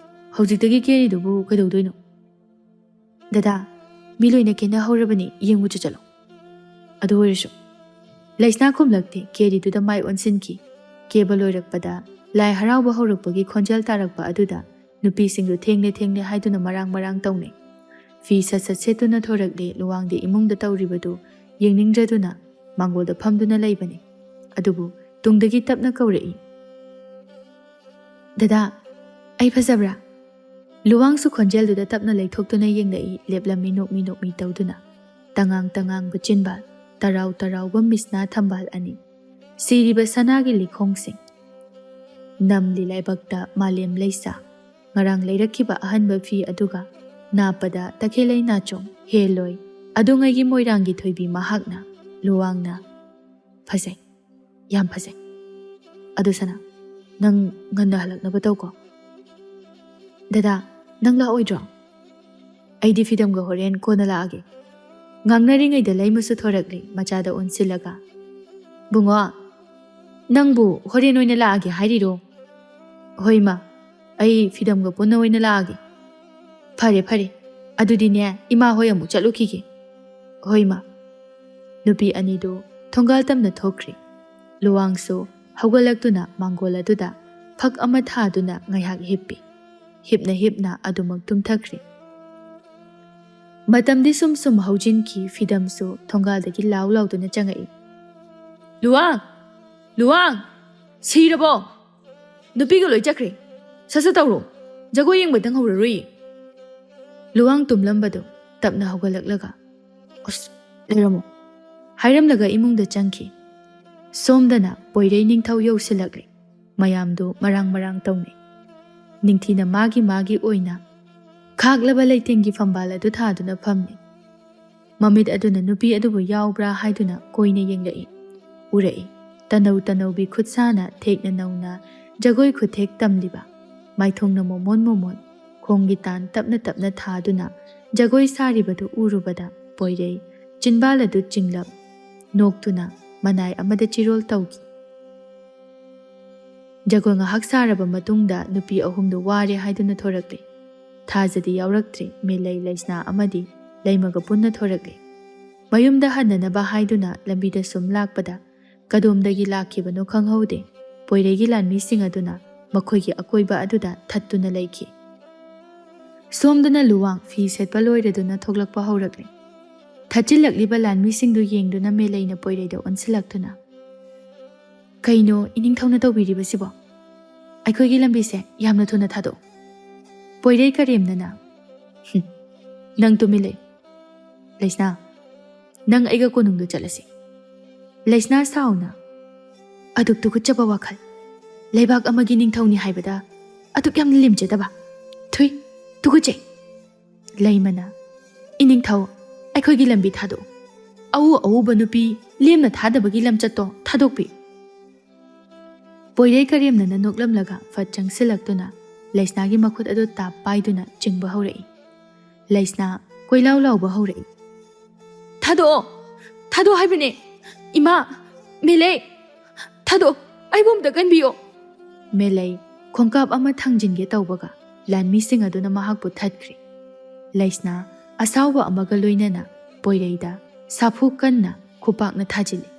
ꯍꯧꯖꯤꯛꯇꯒꯤ ꯀꯦꯔꯤꯗꯨꯕꯨ ꯀꯩꯗꯧꯗꯣꯏꯅꯣ?" "ꯗꯗꯥ, ꯃꯤ ꯂꯣꯏꯅ ꯀꯦꯅꯍꯧꯔꯕꯅꯤ, ꯌꯦꯡꯉꯨ ꯆꯠꯂꯣ꯫" ꯑꯗꯨ ꯑꯣꯏꯔꯁꯨ꯫ ꯂꯩꯁꯅꯥ ꯈꯨꯝꯂꯛꯇꯦ꯫ ꯀꯦꯔꯤꯗꯨꯗ ꯃꯥꯏ ꯑꯣꯟꯁꯤꯟꯈꯤ꯫ ꯀꯦꯕ ꯂꯣꯏꯔꯛꯄꯗ ꯂꯥꯏ ꯍꯔꯥꯎꯕ ꯍꯧꯔꯛꯄꯒꯤ ꯈꯣꯟꯖꯦꯜ ꯇꯥꯔꯛꯄ ꯑꯗꯨꯗ ꯅꯨꯄꯤꯁꯤꯡꯗꯨ ꯊꯦꯡꯂꯦ ꯊꯦꯡꯂꯦ ꯍꯥꯏꯗꯨꯅ ꯃꯔꯥꯡ ꯃꯔꯥꯡ ꯇꯧꯅꯩ꯫ ꯐꯤ ꯁꯠ ꯁꯠ ꯁꯦꯠꯇꯨꯅ ꯊꯣꯔꯛꯂꯦ꯫ ꯂꯨꯋꯥꯡꯗꯤ ꯏꯃꯨꯡꯗ ꯇꯧꯔꯤꯕꯗꯨ ꯌꯦꯡꯅꯤꯡꯗ꯭ꯔꯗꯨꯅ ꯃꯥꯡꯒꯣꯜꯗ ꯐꯝꯗꯨꯅ ꯂꯩꯕꯅꯤ꯫ ꯑꯗꯨꯕꯨ ꯇꯨꯡꯗꯒꯤ ꯇꯞꯅ ꯀꯧꯔꯛꯏ, "ꯗꯗꯥ, ꯑꯩ ꯐꯖꯕ꯭ꯔꯥ?" ꯂꯨꯋꯥꯡꯁꯨ ꯈꯣꯟꯖꯦꯜꯗꯨꯗ ꯇꯞꯅ ꯂꯩꯊꯣꯛꯇꯨꯅ ꯌꯦꯡꯂꯛꯏ, ꯂꯦꯞꯂꯝꯃꯤ ꯅꯣꯛꯃꯤ ꯅꯣꯛꯃꯤ ꯇꯧꯗꯨꯅ꯫ ꯇꯉꯥꯡ ꯇꯉꯥꯡꯕ ꯆꯤꯟꯕꯥꯜ, ꯇꯔꯥꯎ ꯇꯔꯥꯎꯕ ꯃꯤꯁꯅꯥ ꯊꯝꯕꯥꯜ ꯑꯅꯤ꯫ ꯁꯤꯔꯤꯕ ꯁꯅꯥꯒꯤ ꯂꯤꯈꯣꯡꯁꯤꯡ꯫ ꯅꯝꯂꯤ ꯂꯥꯏꯕꯛꯇ ꯃꯥꯂꯦꯝ ꯂꯩꯁꯥ꯫ ꯉꯔꯥꯡ ꯂꯩꯔꯛꯈꯤꯕ ꯑꯍꯟꯕ ꯐꯤ ꯑꯗꯨꯒ ꯅꯥꯞꯄꯗ ꯇꯈꯦꯜꯂꯩ ꯅꯥꯆꯣꯝ, ꯍꯦꯜꯂꯣꯏ꯫ ꯑꯗꯨꯉꯩꯒꯤ ꯃꯣꯏꯔꯥꯡꯒꯤ ꯊꯣꯏꯕꯤ ꯃꯍꯥꯛꯅ꯫ ꯂꯨꯋꯥꯡꯅ, "ꯐꯖꯩ, ꯌꯥꯝ ꯐꯖꯩ꯫ ꯑꯗꯨ ꯁꯅꯥ, ꯅꯪ ꯉꯟꯅ ꯍꯜꯂꯛꯅꯕ ꯇꯧꯀꯣ꯫" "ꯗꯗꯥ, ꯅꯪ ꯂꯥꯛꯑꯣꯏꯗ꯭ꯔꯣ?" "ꯑꯩꯗꯤ ꯐꯤꯗꯝꯒ ꯍꯣꯔꯦꯟ ꯀꯣꯟꯅ ꯂꯥꯛꯑꯒꯦ꯫" ꯉꯥꯡꯅꯔꯤꯉꯩꯗ ꯂꯩꯃꯁꯨ ꯊꯣꯔꯛꯂꯦ, ꯃꯆꯥꯗ ꯑꯣꯟꯁꯤꯜꯂꯒ, "ꯕꯨꯡꯉꯣ, ꯅꯪꯕꯨ ꯍꯣꯔꯦꯟ ꯑꯣꯏꯅ ꯂꯥꯛꯑꯒꯦ ꯍꯥꯏꯔꯤꯔꯣ?" "ꯍꯣꯏ ꯏꯃꯥ, ꯑꯩ ꯐꯤꯗꯝꯒ ꯄꯨꯟꯅ ꯑꯣꯏꯅ ꯂꯥꯛꯑꯒꯦ꯫" "ꯐꯔꯦ, ꯐꯔꯦ, ꯑꯗꯨꯗꯤꯅꯦ, ꯏꯃꯥ ꯍꯣꯏ ꯑꯃꯨꯛ ꯆꯠꯂꯨꯈꯤꯒꯦ꯫" "ꯍꯣꯏ ꯏꯃꯥ꯫" ꯅꯨꯄꯤ ꯑꯅꯤꯗꯨ ꯊꯣꯡꯒꯥꯜ ꯇꯝꯅ ꯊꯣꯛꯈ꯭ꯔꯦ꯫ ꯂꯨꯋꯥꯡꯁꯨ ꯍꯧꯒꯠꯂꯛꯇꯨꯅ ꯃꯥꯡꯒꯣꯜ ꯑꯗꯨꯗ ꯐꯛ ꯑꯃ ꯊꯥꯗꯨꯅ ꯉꯥꯏꯍꯥꯛ ꯍꯤꯞꯄꯤ꯫ ꯍꯤꯞꯅ ꯍꯤꯞꯅ ꯑꯗꯨꯃꯛ ꯇꯨꯝꯊꯈ꯭ꯔꯦ꯫ ꯃꯇꯝꯗꯤ ꯁꯨꯝ ꯁꯨꯝ ꯍꯧꯖꯤꯟꯈꯤ꯫ ꯐꯤꯗꯝꯁꯨ ꯊꯣꯡꯒꯥꯜꯗꯒꯤ ꯂꯥꯎ ꯂꯥꯎꯗꯨꯅ ꯆꯪꯉꯛꯏ꯫ "ꯂꯨꯋꯥꯡ! ꯂꯨꯋꯥꯡ! ꯁꯤꯔꯕꯣ? ꯅꯨꯄꯤꯒ ꯂꯣꯏ ꯆꯠꯈ꯭ꯔꯦ꯫ ꯁꯠ ꯁꯠ ꯇꯧꯔꯣ꯫ ꯖꯒꯣꯏ ꯌꯦꯡꯕꯇꯪ ꯍꯧꯔꯔꯣꯏꯌꯦ꯫" ꯂꯨꯋꯥꯡ ꯇꯨꯝꯂꯝꯕꯗꯨ ꯇꯞꯅ ꯍꯧꯒꯠꯂꯛꯂꯒ, "ꯑꯁ, ꯂꯩꯔꯝꯃꯣ," ꯍꯥꯏꯔꯝꯂꯒ ꯏꯃꯨꯡꯗ ꯆꯪꯈꯤ꯫ ꯁꯣꯝꯗꯅ ꯄꯣꯏꯔꯩ ꯅꯤꯡꯊꯧ ꯌꯧꯁꯤꯜꯂꯛꯂꯦ꯫ ꯃꯌꯥꯝꯗꯨ ꯃꯔꯥꯡ ꯃꯔꯥꯡ ꯇꯧꯅꯩ꯫ ꯅꯤꯡꯊꯤꯅ ꯃꯥꯒꯤ ꯃꯥꯒꯤ ꯑꯣꯏꯅ ꯈꯥꯛꯂꯕ ꯂꯩꯇꯦꯡꯒꯤ ꯐꯝꯕꯥꯜ ꯑꯗꯨ ꯊꯥꯗꯨꯅ ꯐꯝꯃꯤ꯫ ꯃꯃꯤꯠ ꯑꯗꯨꯅ ꯅꯨꯄꯤ ꯑꯗꯨꯕꯨ ꯌꯥꯎꯕ꯭ꯔꯥ ꯍꯥꯏꯗꯨꯅ ꯀꯣꯏꯅ ꯌꯦꯡꯂꯛꯏ꯫ ꯎꯔꯛꯏ꯫ ꯇꯅꯧ ꯇꯅꯧꯕꯤ ꯈꯨꯠꯁꯥꯅ ꯊꯦꯛꯅ ꯅꯧꯅ ꯖꯒꯣꯏ ꯈꯨꯊꯦꯛ ꯇꯝꯂꯤꯕ꯫ ꯃꯥꯏꯊꯣꯡꯅ ꯃꯣꯃꯣꯟ ꯃꯣꯃꯣꯟ ꯈꯣꯡꯒꯤ ꯇꯥꯟ ꯇꯞꯅ ꯇꯞꯅ ꯊꯥꯗꯨꯅ ꯖꯒꯣꯏ ꯁꯥꯔꯤꯕꯗꯨ ꯎꯔꯨꯕꯗ ꯄꯣꯏꯔꯩ ꯆꯤꯟꯕꯥꯜ ꯑꯗꯨ ꯆꯤꯡꯂꯞ ꯅꯣꯛꯇꯨꯅ ꯃꯅꯥꯏ ꯑꯃꯗ ꯆꯤꯔꯣꯜ ꯇꯧꯈꯤ꯫ ꯖꯒꯣꯏ ꯉꯥꯏꯍꯥꯛ ꯁꯥꯔꯕ ꯃꯇꯨꯡꯗ ꯅꯨꯄꯤ ꯑꯍꯨꯝꯗꯨ ꯋꯥꯔꯦ ꯍꯥꯏꯗꯨꯅ ꯊꯣꯔꯛꯂꯦ꯫ ꯊꯥꯖꯗꯤ ꯌꯥꯎꯔꯛꯇ꯭ꯔꯦ꯫ ꯃꯦꯂꯩ, ꯂꯩꯁꯅꯥ ꯑꯃꯗꯤ ꯂꯩꯃꯒ ꯄꯨꯟꯅ ꯊꯣꯔꯛꯂꯦ꯫ ꯃꯌꯨꯝꯗ ꯍꯟꯅꯅꯕ ꯍꯥꯏꯗꯨꯅ ꯂꯝꯕꯤꯗ ꯁꯨꯝ ꯂꯥꯛꯄꯗ ꯀꯗꯣꯝꯗꯒꯤ ꯂꯥꯛꯈꯤꯕꯅꯣ ꯈꯪꯍꯧꯗꯦ꯫ ꯄꯣꯏꯔꯩꯒꯤ ꯂꯥꯟꯃꯤꯁꯤꯡ ꯑꯗꯨꯅ ꯃꯈꯣꯏꯒꯤ ꯑꯀꯣꯏꯕ ꯑꯗꯨꯗ ꯊꯠꯇꯨꯅ ꯂꯩꯈꯤ꯫ ꯁꯣꯝꯗꯅ ꯂꯨꯋꯥꯡ ꯐꯤ ꯁꯦꯠꯄ ꯂꯣꯏꯔꯗꯨꯅ ꯊꯣꯛꯂꯛꯄ ꯍꯧꯔꯛꯂꯦ꯫ ꯊꯠꯆꯤꯜꯂꯛꯂꯤꯕ ꯂꯥꯟꯃꯤꯁꯤꯡꯗꯨ ꯌꯦꯡꯗꯨꯅ ꯃꯦꯂꯩꯅ ꯄꯣꯏꯔꯩꯗ ꯑꯣꯟꯁꯤꯜꯂꯛꯇꯨꯅ, "ꯀꯩꯅꯣ ꯏꯅꯤꯡꯊꯧꯅ ꯇꯧꯕꯤꯔꯤꯕꯁꯤꯕꯣ? ꯑꯩꯈꯣꯏꯒꯤ ꯂꯝꯕꯤꯁꯦ ꯌꯥꯝꯅ ꯊꯨꯅ ꯊꯥꯗꯣꯛꯎ꯫" ꯄꯣꯏꯔꯩ ꯀꯔꯦꯝꯅꯅ, "ꯍꯨꯝ, ꯅꯪ ꯇꯨꯃꯤꯟ ꯂꯩ꯫ ꯂꯩꯁꯅꯥ, ꯅꯪ ꯑꯩꯒ ꯀꯣꯅꯨꯡꯗ ꯆꯠꯂꯁꯤ꯫" ꯂꯩꯁꯅꯥ ꯁꯥꯎꯅ, "ꯑꯗꯨꯛ ꯇꯨꯀꯠꯆꯕ ꯋꯥꯈꯜ, ꯂꯩꯕꯥꯛ ꯑꯃꯒꯤ ꯅꯤꯡꯊꯧꯅꯤ ꯍꯥꯏꯕꯗ ꯑꯗꯨꯛ ꯌꯥꯝꯅ ꯂꯦꯝꯖꯗꯕ꯫ ꯊꯨꯏ, ꯇꯨꯀꯠꯆꯩ꯫" ꯂꯩꯃꯅ, "ꯏꯅꯤꯡꯊꯧ, ꯑꯩꯈꯣꯏꯒꯤ ꯂꯝꯕꯤ ꯊꯥꯗꯣꯛꯎ꯫ ꯑꯎ ꯑꯎꯕ ꯅꯨꯄꯤ ꯂꯦꯝꯅ ꯊꯥꯗꯕꯒꯤ ꯂꯝꯆꯠꯇꯣ ꯊꯥꯗꯣꯛꯄꯤꯌꯨ꯫" ꯄꯣꯏꯔꯩ ꯀꯔꯦꯝꯅꯅ ꯅꯣꯛꯂꯝꯂꯒ ꯐꯠ ꯆꯪꯁꯤꯜꯂꯛꯇꯨꯅ ꯂꯩꯁꯅꯥꯒꯤ ꯃꯈꯨꯠ ꯑꯗꯨ ꯇꯥꯞ ꯄꯥꯏꯗꯨꯅ ꯆꯤꯡꯕ ꯍꯧꯔꯛꯏ꯫ ꯂꯩꯁꯅꯥ ꯀꯣꯏꯂꯥꯎ ꯂꯥꯎꯕ ꯍꯧꯔꯛꯏ, "ꯊꯥꯗꯣꯛꯑꯣ! ꯊꯥꯗꯣꯛꯑꯣ ꯍꯥꯏꯕꯅꯦ! ꯏꯃꯥ! ꯃꯦꯂꯩ! ꯊꯥꯗꯣꯛꯑꯣ! ꯑꯩꯕꯨ ꯑꯝꯇ ꯀꯟꯕꯤꯌꯣ!" ꯃꯦꯂꯩ ꯈꯣꯡꯀꯥꯞ ꯑꯃ ꯊꯥꯡꯖꯤꯟꯒꯦ ꯇꯧꯕꯒ ꯂꯥꯟꯃꯤꯁꯤꯡ ꯑꯗꯨꯅ ꯃꯍꯥꯛꯄꯨ ꯊꯠꯈ꯭ꯔꯦ꯫ ꯂꯩꯁꯅꯥ ꯑꯁꯥꯎꯕ ꯑꯃꯒ ꯂꯣꯏꯅꯅ ꯄꯣꯏꯔꯩꯗ ꯁꯥꯐꯨ ꯀꯟꯅ ꯈꯨꯄꯥꯛꯅ ꯊꯥꯖꯤꯜꯂꯤ꯫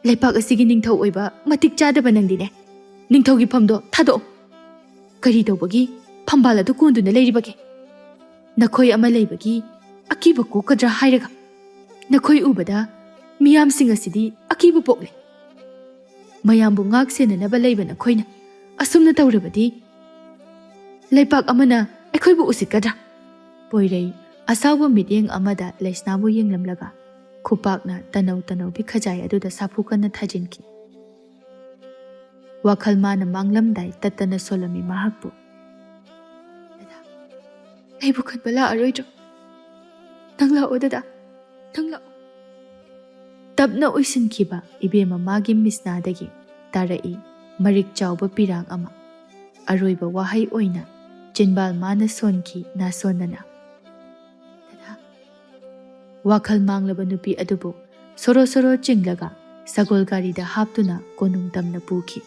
"ꯂꯩꯄꯥꯛ ꯑꯁꯤꯒꯤ ꯅꯤꯡꯊꯧ ꯑꯣꯏꯕ ꯃꯇꯤꯛ ꯆꯥꯗꯕ ꯅꯪꯗꯤꯅꯦ! ꯅꯤꯡꯊꯧꯒꯤ ꯐꯝꯗꯣ ꯊꯥꯗꯣꯛꯑꯣ!" "ꯀꯔꯤ ꯇꯧꯕꯒꯤ ꯐꯝꯕꯥꯜ ꯑꯗꯨ ꯀꯣꯟꯗꯨꯅ ꯂꯩꯔꯤꯕꯒꯦ? ꯅꯈꯣꯏ ꯑꯃ ꯂꯩꯕꯒꯤ ꯑꯀꯤꯕ ꯀꯣꯛꯀꯗ꯭ꯔꯥ ꯍꯥꯏꯔꯒ, ꯅꯈꯣꯏ ꯎꯕꯗ ꯃꯤꯌꯥꯝꯁꯤꯡ ꯑꯁꯤꯗꯤ ꯑꯀꯤꯕ ꯄꯣꯛꯂꯦ꯫ ꯃꯌꯥꯝꯕꯨ ꯉꯥꯛ ꯁꯦꯟꯅꯅꯕ ꯂꯩꯕ ꯅꯈꯣꯏꯅ ꯑꯁꯨꯝꯅ ꯇꯧꯔꯕꯗꯤ ꯂꯩꯄꯥꯛ ꯑꯃꯅ ꯑꯩꯈꯣꯏꯕꯨ ꯎꯁꯤꯠꯀꯗ꯭ꯔꯥ?" ꯄꯣꯏꯔꯩ ꯑꯁꯥꯎꯕ ꯃꯤꯠꯌꯦꯡ ꯑꯃꯗ ꯂꯩꯁꯅꯥꯕꯨ ꯌꯦꯡꯂꯝꯂꯒ ꯈꯨꯄꯥꯛꯅ ꯇꯅꯧ ꯇꯅꯧꯕꯤ ꯈꯖꯥꯏ ꯑꯗꯨꯗ ꯁꯥꯐꯨ ꯀꯟꯅ ꯊꯥꯖꯤꯟꯈꯤ꯫ ꯋꯥꯈꯜ ꯃꯥꯅ ꯃꯥꯡꯂꯝꯗꯥꯏ ꯇꯠꯇꯅ ꯁꯣꯜꯂꯝꯃꯤ ꯃꯍꯥꯛꯄꯨ꯫ "ꯗꯗꯥ, ꯑꯩꯕꯨ ꯈꯟꯕ ꯂꯥꯛꯑꯔꯣꯏꯗ꯭ꯔꯣ? ꯅꯪ ꯂꯥꯛꯑꯣ ꯗꯗꯥ, ꯅꯪ ꯂꯥꯛꯑꯣ꯫" ꯇꯞꯅ ꯑꯣꯏꯁꯤꯟꯈꯤꯕ ꯏꯕꯦꯝꯃ ꯃꯥꯒꯤ ꯃꯤꯠꯁꯅꯥꯗꯒꯤ ꯇꯥꯔꯛꯏ ꯃꯔꯤꯛ ꯆꯥꯎꯕ ꯄꯤꯔꯥꯡ ꯑꯃ꯫ ꯑꯔꯣꯏꯕ ꯋꯥꯍꯩ ꯑꯣꯏꯅ ꯆꯤꯟꯕꯥꯜ ꯃꯥꯅ ꯁꯣꯟꯈꯤ ꯅꯥꯁꯣꯟꯅꯅ꯫ "ꯗꯗꯥ꯫" ꯋꯥꯈꯜ ꯃꯥꯡꯂꯕ ꯅꯨꯄꯤ ꯑꯗꯨꯕꯨ ꯁꯣꯔꯣ ꯁꯣꯔꯣ ꯆꯤꯡꯂꯒ ꯁꯒꯣꯜ ꯒꯥꯔꯤꯗ ꯍꯥꯞꯇꯨꯅ ꯀꯣꯅꯨꯡ ꯇꯝꯅ ꯄꯨꯈꯤ꯫